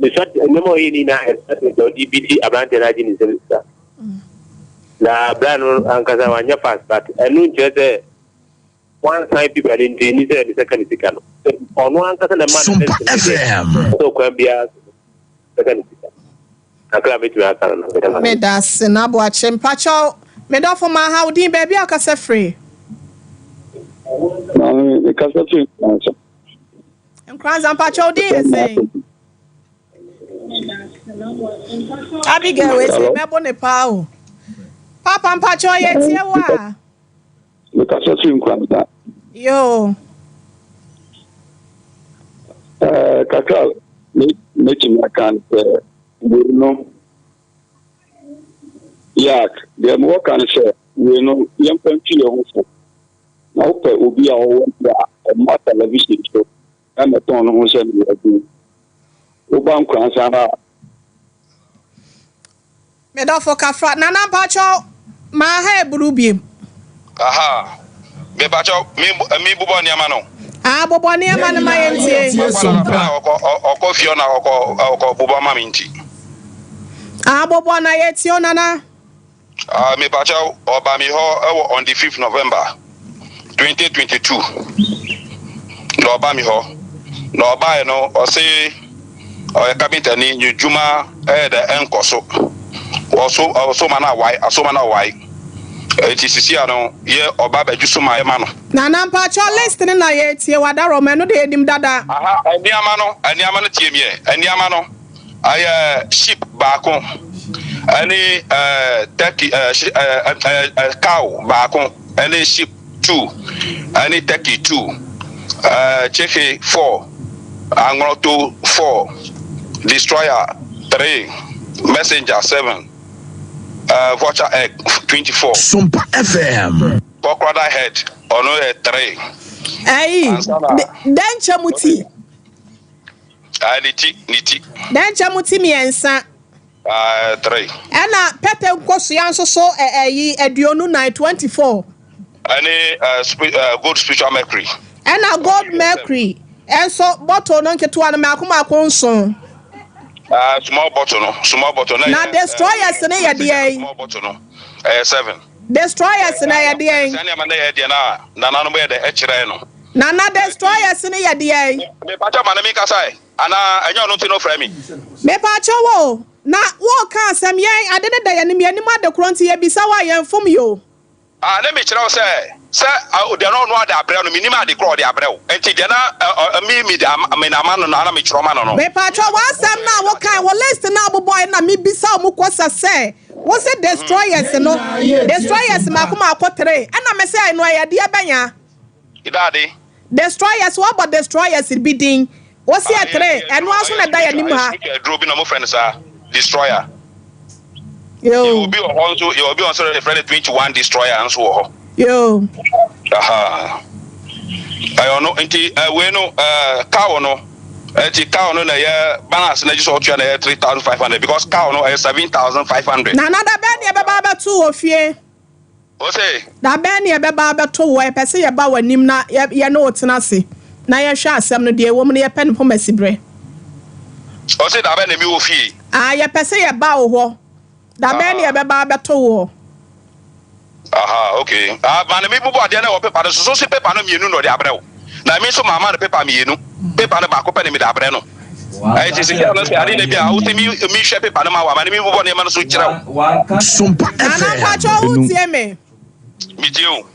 Mesua nneɛma a ɔyɛ ne nyinaa yɛ strategy a ɔde bi di aberanteɛ no agye ne nsam sika. Na bra no ankasa wanyɛ fast but ɛno nkyerɛ sɛ wansan paper no nti ni sɛ ne sɛ ka ne sika no. Ɔno ankasa na ɛma ne Sompa sense no sɛ FM. sɛ ɔkwan biara so no bɛka ne sika. Kakra a mɛtumi aka no no meda no ase. Medase Naboakye mpakyɛw me dɔfo ma ha wo din baabi a wokasa firi. Maame, mekasa firi Nkoranza. Nkoranza mpakyɛw wo din yɛ sɛn? Abigail wei sɛ mɛbo ne paa o. Papa mpakyɛw yɛ tie wo a. Mekasa firi Nkoranza. Yoo. Eh, kakra mɛtumi aka no sɛ wei no yak deɛ mewɔ ka no sɛ wei no yɛmfa ntu yɛn ho fo. Na wopɛ obi a ɔwɔ bi a, ɔmma television so mmɛtɔn ne ho sɛ meyɛ adwuma. Woba Nkoransa ha a. Me dɔfo kafra nana mpakyɛw maa ha eburu biem. Ahaa mepakyɛw me me bobɔ nneɛma no. Aa bobɔ nneɛma no ma yɛn tie. Papa na ɔkɔ ɔkɔ fie na ɔkɔ ɔkɔ bobɔ ma me nti. Aboboa na yɛtie o Nana. Ah, mepakyɛw, ɔba me hɔ wɔ on the fifth November, 2022. Na ɔba me hɔ. Na ɔbaeɛ no, ɔse ɔyɛ kapentani, ne dwuma ɛyɛ dɛ ɛnkɔ so. Ɔso ɔsoma no awae, asoma no awae. Eti sisi ano yɛ ɔba bɛgye soma ɛma no. Nana mpakyɛw list no na yɛretie, wadaroma, ɛno deɛ yɛnim dada. Aha, nneɛma no, nneɛma no tie meɛ, nneɛma no. Ɛyɛ sheep baako ɛne ɛɛ turkey ɛɛ ɛɛ ɛɛ cow baako ɛne sheep two ɛne turkey two ɛɛ kyekye four anworoto four destroyer three messenger seven ɛɛ vulture egg 24. Sompa FM. Crocodile head ɔno yɛ three. Ɛyi dɛn nkyɛn mu ti. Ah, ne ti, ne ti. Dɛnkyɛm ti miɛnsa. Ah, three. Ɛna pɛtɛ nkosua nso so ɛyi 24, 24. Ɛne ɛɛ gold spiritual mercury. Ɛna gold mercury ɛnso bottle no nketewa no mako mako nson. Ah, small bottle no, small bottle no. Na destroyers no yɛ deɛ. Small bottle no, ɛyɛ seven. Destroyers no yɛ deɛ. Sɛ nneɛma no yɛ deɛ na nananom yɛ dɛ ɛkyerɛ no. Nana destroyers no yɛ deɛn? Mepakyɛw ma no me nkasa ɛ anaa ɛnyɛ ɔno nti na ɔfrɛ me. Mepakyɛw o, na woreka asɛm, yɛn ade no da yɛn anim, yɛnnim ade korɔ nti yɛbisa wo a yɛnfom yɛ o. Ah ne mekyerɛ wo sɛ sɛ deɛ na ɔno ade abrɛ no mennim ade korɔ ɔde abrɛ wo nti deɛ na me me de me na ama no no ana metwerɛ ma no no. Mepakyɛw w'asɛm no a wokae, wo list no a wobobɔe no na mebisa wo mu kɔsa sɛ wose destroyers no, destroyers mako mako three ɛna mese ɛno ɛyɛ deɛ bɛn a? Daade. Destroyers wɔbɔ destroyers bi din. Wosi ɛtere ɛno ara so na ɛda yɛn anim ha. Aduro bi na wɔfrɛ no saa destroyer. Yoo. Yɛ obi wɔ hɔ nso yɛ obi wɔ nso yɛfrɛ no 21 destroyer nso wɔ hɔ. Yoo. Aha. Ɛyɛ ɔno nti wei no cow no ɛti cow no na ɛyɛ balance na gye sɛ ɔtua na ɛyɛ 3500 because cow no ɛyɛ 7500. Nana da bɛn na yɛbɛba abɛto wɔ fie. Ose. Da bɛn na yɛbɛba abɛto wo? Yɛpɛ sɛ yɛba w'anim na yɛne wo tena ase na yɛhwɛ asɛm no, deɛ ɛwɔ mu no, yɛpɛ no pomasiberɛ. Ose, Da bɛn na mewɔ fie? Ah, yɛpɛ sɛ yɛba wo hɔ. Da bɛn na yɛbɛba abɛto woɔ? Aha, okay. Ah, ma no mebobɔ adeɛ no a ɛwɔ pepa no so. So se pepa no mmienu na ɔde abrɛ wo? Na me nso mamma no pepa mmienu. Pepa no baako pɛ na mede abrɛ no. Ɛnti sɛ no sɛ ade na bi a wose mi mehwɛ pepa no ma wo a, ma no mebobɔ nneɛma no so kyerɛ wo. Sompa FM. Nana mpakyɛw wo tie me. Me tie o.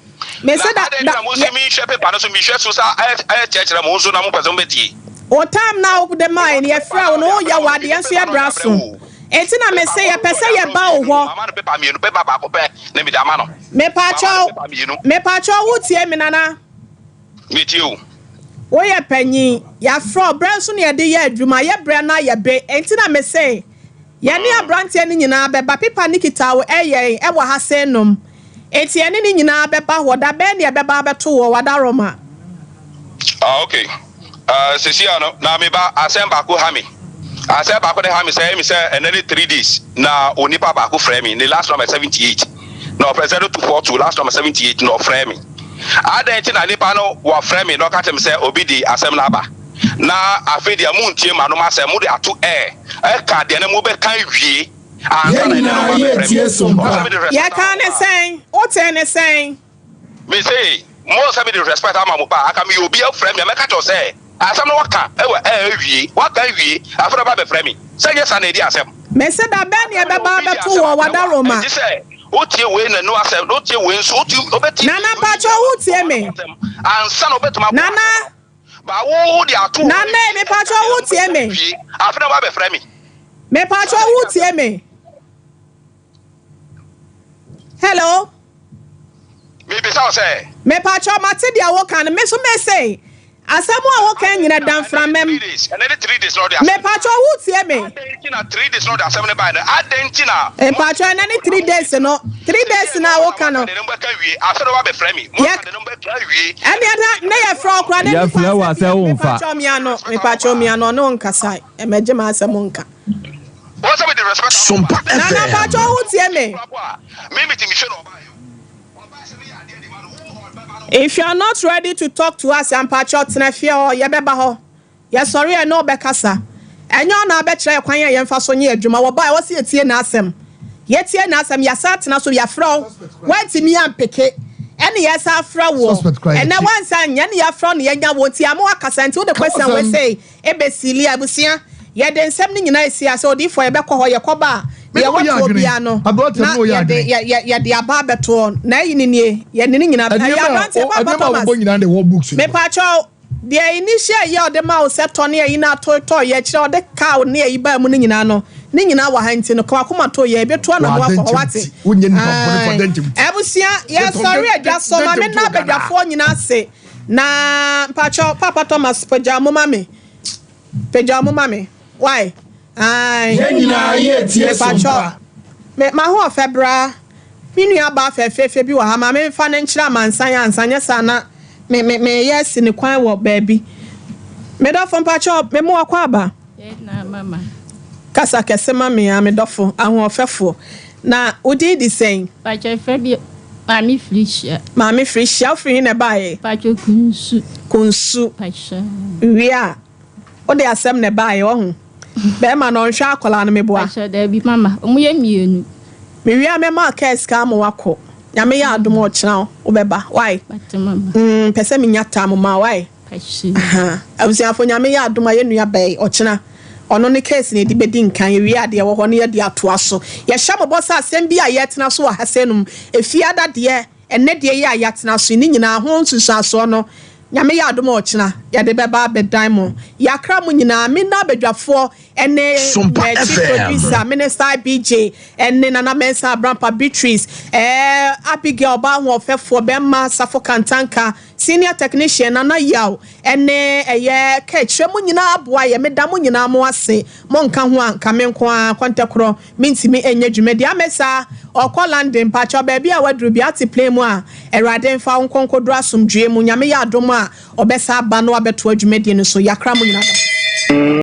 Me se da da. Na adɛn nti na mo se mehwɛ pepa no so mehwɛ so sa ɛkyerɛkyerɛ mo nso na mo pɛ sɛ mo bɛ tie. O time na wo de mae no yɛfrɛ wo no wo yɛ wo adeɛ nso yɛ bra so enti na me se yɛpɛ sɛ yɛ ba wo hɔ. Mama no pepa mmienu pepa baako pɛ na mede ama no. Mepakyɛw mepakyɛw wo tie me nana. Metie o. Woyɛ panyin, yɛafrɛ wo, berɛ nso na yɛde yɛ adwuma, yɛ berɛ no ayɛ be, enti na mese yɛne aberanteɛ no nyinaa bɛba, pipa no kita wo ɛyɛn ɛwɔ ha sei nom, enti yɛne no nyinaa bɛba hɔ, da bɛn na yɛbɛba abɛto woɔ, Wadaroma? Ah ok, ah sesia no na me ba asɛm baako ha me, asɛm baako de ha me sɛ ɛyɛ me sɛ ɛnɛ ne 3 days na onipa baako frɛ me, ne last number 78 na ɔfrɛ 0242 last number 78 na ɔfrɛ me. Adɛn nti na nipa no wɔfrɛ me na ɔka kyerɛ me sɛ obi de asɛm no aba na afei deɛ montie m'anom asɛm mode ato air ɛka deɛ na mobɛka awie ansa na ɛnɛ no ɔba bɛfrɛ me ɔsɛ mede respect Yɛka ne sɛn? Wotee ne sɛn? Me se mo sɛ mede respect ama mo paa aka meyɛ obi afrɛ me a mɛka kyerɛ wo sɛ asɛm no waka ɛwɔ air awie waka awie afei na ɔba bɛfrɛ me sɛ nyɛ saa na ɛdi asɛm. Mese da bɛn na yɛbɛba abɛto wɔ Wadaroma? Ɛnti sɛ wotie wei na nu asɛm na wotie wei nso wotie wobɛtie Nana mpakyɛw wo tie me. Ansa na wobɛtumi abɔ Nana. asɛm no ba wo de ato hɔ Nana eh mepakyɛw wo tie me. Wie afei na wabɛfrɛ me. Mepakyɛw wo tie me. Hello. Mebisa wo sɛ. Mepakyɛw mate deɛ woka no me nso mese asɛm a woka nyina da mframam. Ɛnɛ ne 3 days na ɔde asɛm. Mepakyɛw wo tie me. Adɛn nti na 3 days na ɔde asɛm no bae no adɛn nti na. Mepakyɛw ɛnɛ ne 3 days no 3 days na woka no. Yɛ ɛne ɛna ne yɛfrɛ wo koraa na nipa Yɛfrɛ wo a sɛ womfa. Mepakyɛw miano mepakyɛw miano ɔne wo nkasa ɛmɛgye m'asɛm nka. Sompa Nana FM. mpakyɛw wo tie me. If you are not ready to talk to us, mpakyɛw tena fie hɔ, yɛbɛba hɔ. Yɛsɔre a ɛne wo bɛkasa. Ɛnyɛ ɔno na abɛkyerɛ yɛ kwan a yɛmfa so nyɛ adwuma. Wɔba a, ɛwɔ sɛ yɛtie n'asɛm. Yɛtie n'asɛm, yɛasan atena so, yɛafrɛ wo, woantumi ampeke, ɛne yɛsan afrɛ woɔ. Ɛnɛ woansan nyɛ, ɛne yɛafrɛ wo na yɛanya wo nti ama woakasa nti wode question wei sei ɛbɛsili a, abusua, yɛde nsɛm no nyinaa ɛsi ha sɛ odiyifoɔ yɛbɛkɔ hɔ, yɛkɔba a, deɛ ɛwɔ toɔ biara no na yɛde yɛde aba abɛtoɔ. Na ɛyi no nie, yɛde ne nyinaa, ɛyɛ aberanteɛ Papa Thomas, mepaakyɛw, Deɛ initial yi a ɔde ma wo sɛ tɔ ne ayi no ato tɔ yɛ kyerɛ ɔde car ne ayi baa mu no nyinaa no ne nyinaa wɔ ha nti no ka wakoma to yɛ ebetu anamo akɔ hɔ wate ae abusua yɛ sɔre adwa so ma me na abadwafoɔ nyinaa ase na mpakyɛw papa Thomas pagya mo ma me pagya mo ma me why Ae. Yɛn nyinaa yɛ tie so Mepakyɛw, mpa. me m'ahoɔfɛ bra. Me nua baa fɛfɛɛfɛ bi wɔ ha, ma memfa no nkyerɛ amansan ansa, anyɛ saa na me me mereyɛ asi no kwan wɔ baabi. Me dɔfo, mpakyɛw, me mmoa kɔ aba. Yɛn na mama. Kasa kɛse ma me a, me dɔfo, ahoɔfɛfoɔ. Na wo din de sɛn? Mpakyɛw, yɛfrɛ me Maame Felicia. Maame Felicia, wofiri he na ɛbaeɛ? Mpakyɛw, Kunsu. Kunsu. Mpakyɛw. Wie a. Wode asɛm na ɛbaeɛ wahu. Bɛɛma no ɔnhwɛ akwadaa no meboa. Pakyɛ daabi mama ɔmo yɛ mienu. Mewie a mɛma wo kaa sika ama wakɔ. Nyame yɛ adom a ɔkyena wobɛba wai. Mate mama. Mm pɛ sɛ menya tam ma wo wai. Pakyɛ. Aha abusuafo Nyame yɛ adom a yɛn nua bɛɛ ɔkyena ɔno ne case na yɛde bɛdi nkan yɛwie a deɛ ɛwɔ hɔ no yɛde atoa so. Yɛhyɛ mo bɔ sɛ asɛm bi a yɛtena so wɔ ha sɛɛ nom efiada deɛ Ɛnnɛ deɛ yi a yɛatena so yi, ne nyinaa ho nsunsuansoɔ no, Nyame yɛ adom a ɔkyena yɛde bɛba abɛdan mo. Yɛakra mo nyinaa, me nna abadwafoɔ ne Sompa me chief FM. producer, Minister IBJ, ne Nana Mensah Abrampa, Beatrice, eh, Abigail ɔbaa ahoɔfɛfoɔ, bɛmma Safo Kantanka, Senior Technician, Nana Yaw, ne ɛyɛ Kɛkyerɛ, mo nyinaa aboa yɛ, meda mo nyinaa mo ase, monka ho a nka me nko ara, kɔntɛkorɔ. Mentumi nyɛ dwumadi amɛ saa. Ɔkɔ London mpakyɛw baabi a waduru bia te plane mu a Awurade mfa wo nkɔ nkɔduru asomdwoeɛ mu Nyame yɛ adom a ɔbɛsa aba na wabɛtoa dwumadie no so Yakra mo nyinaa da mo ase.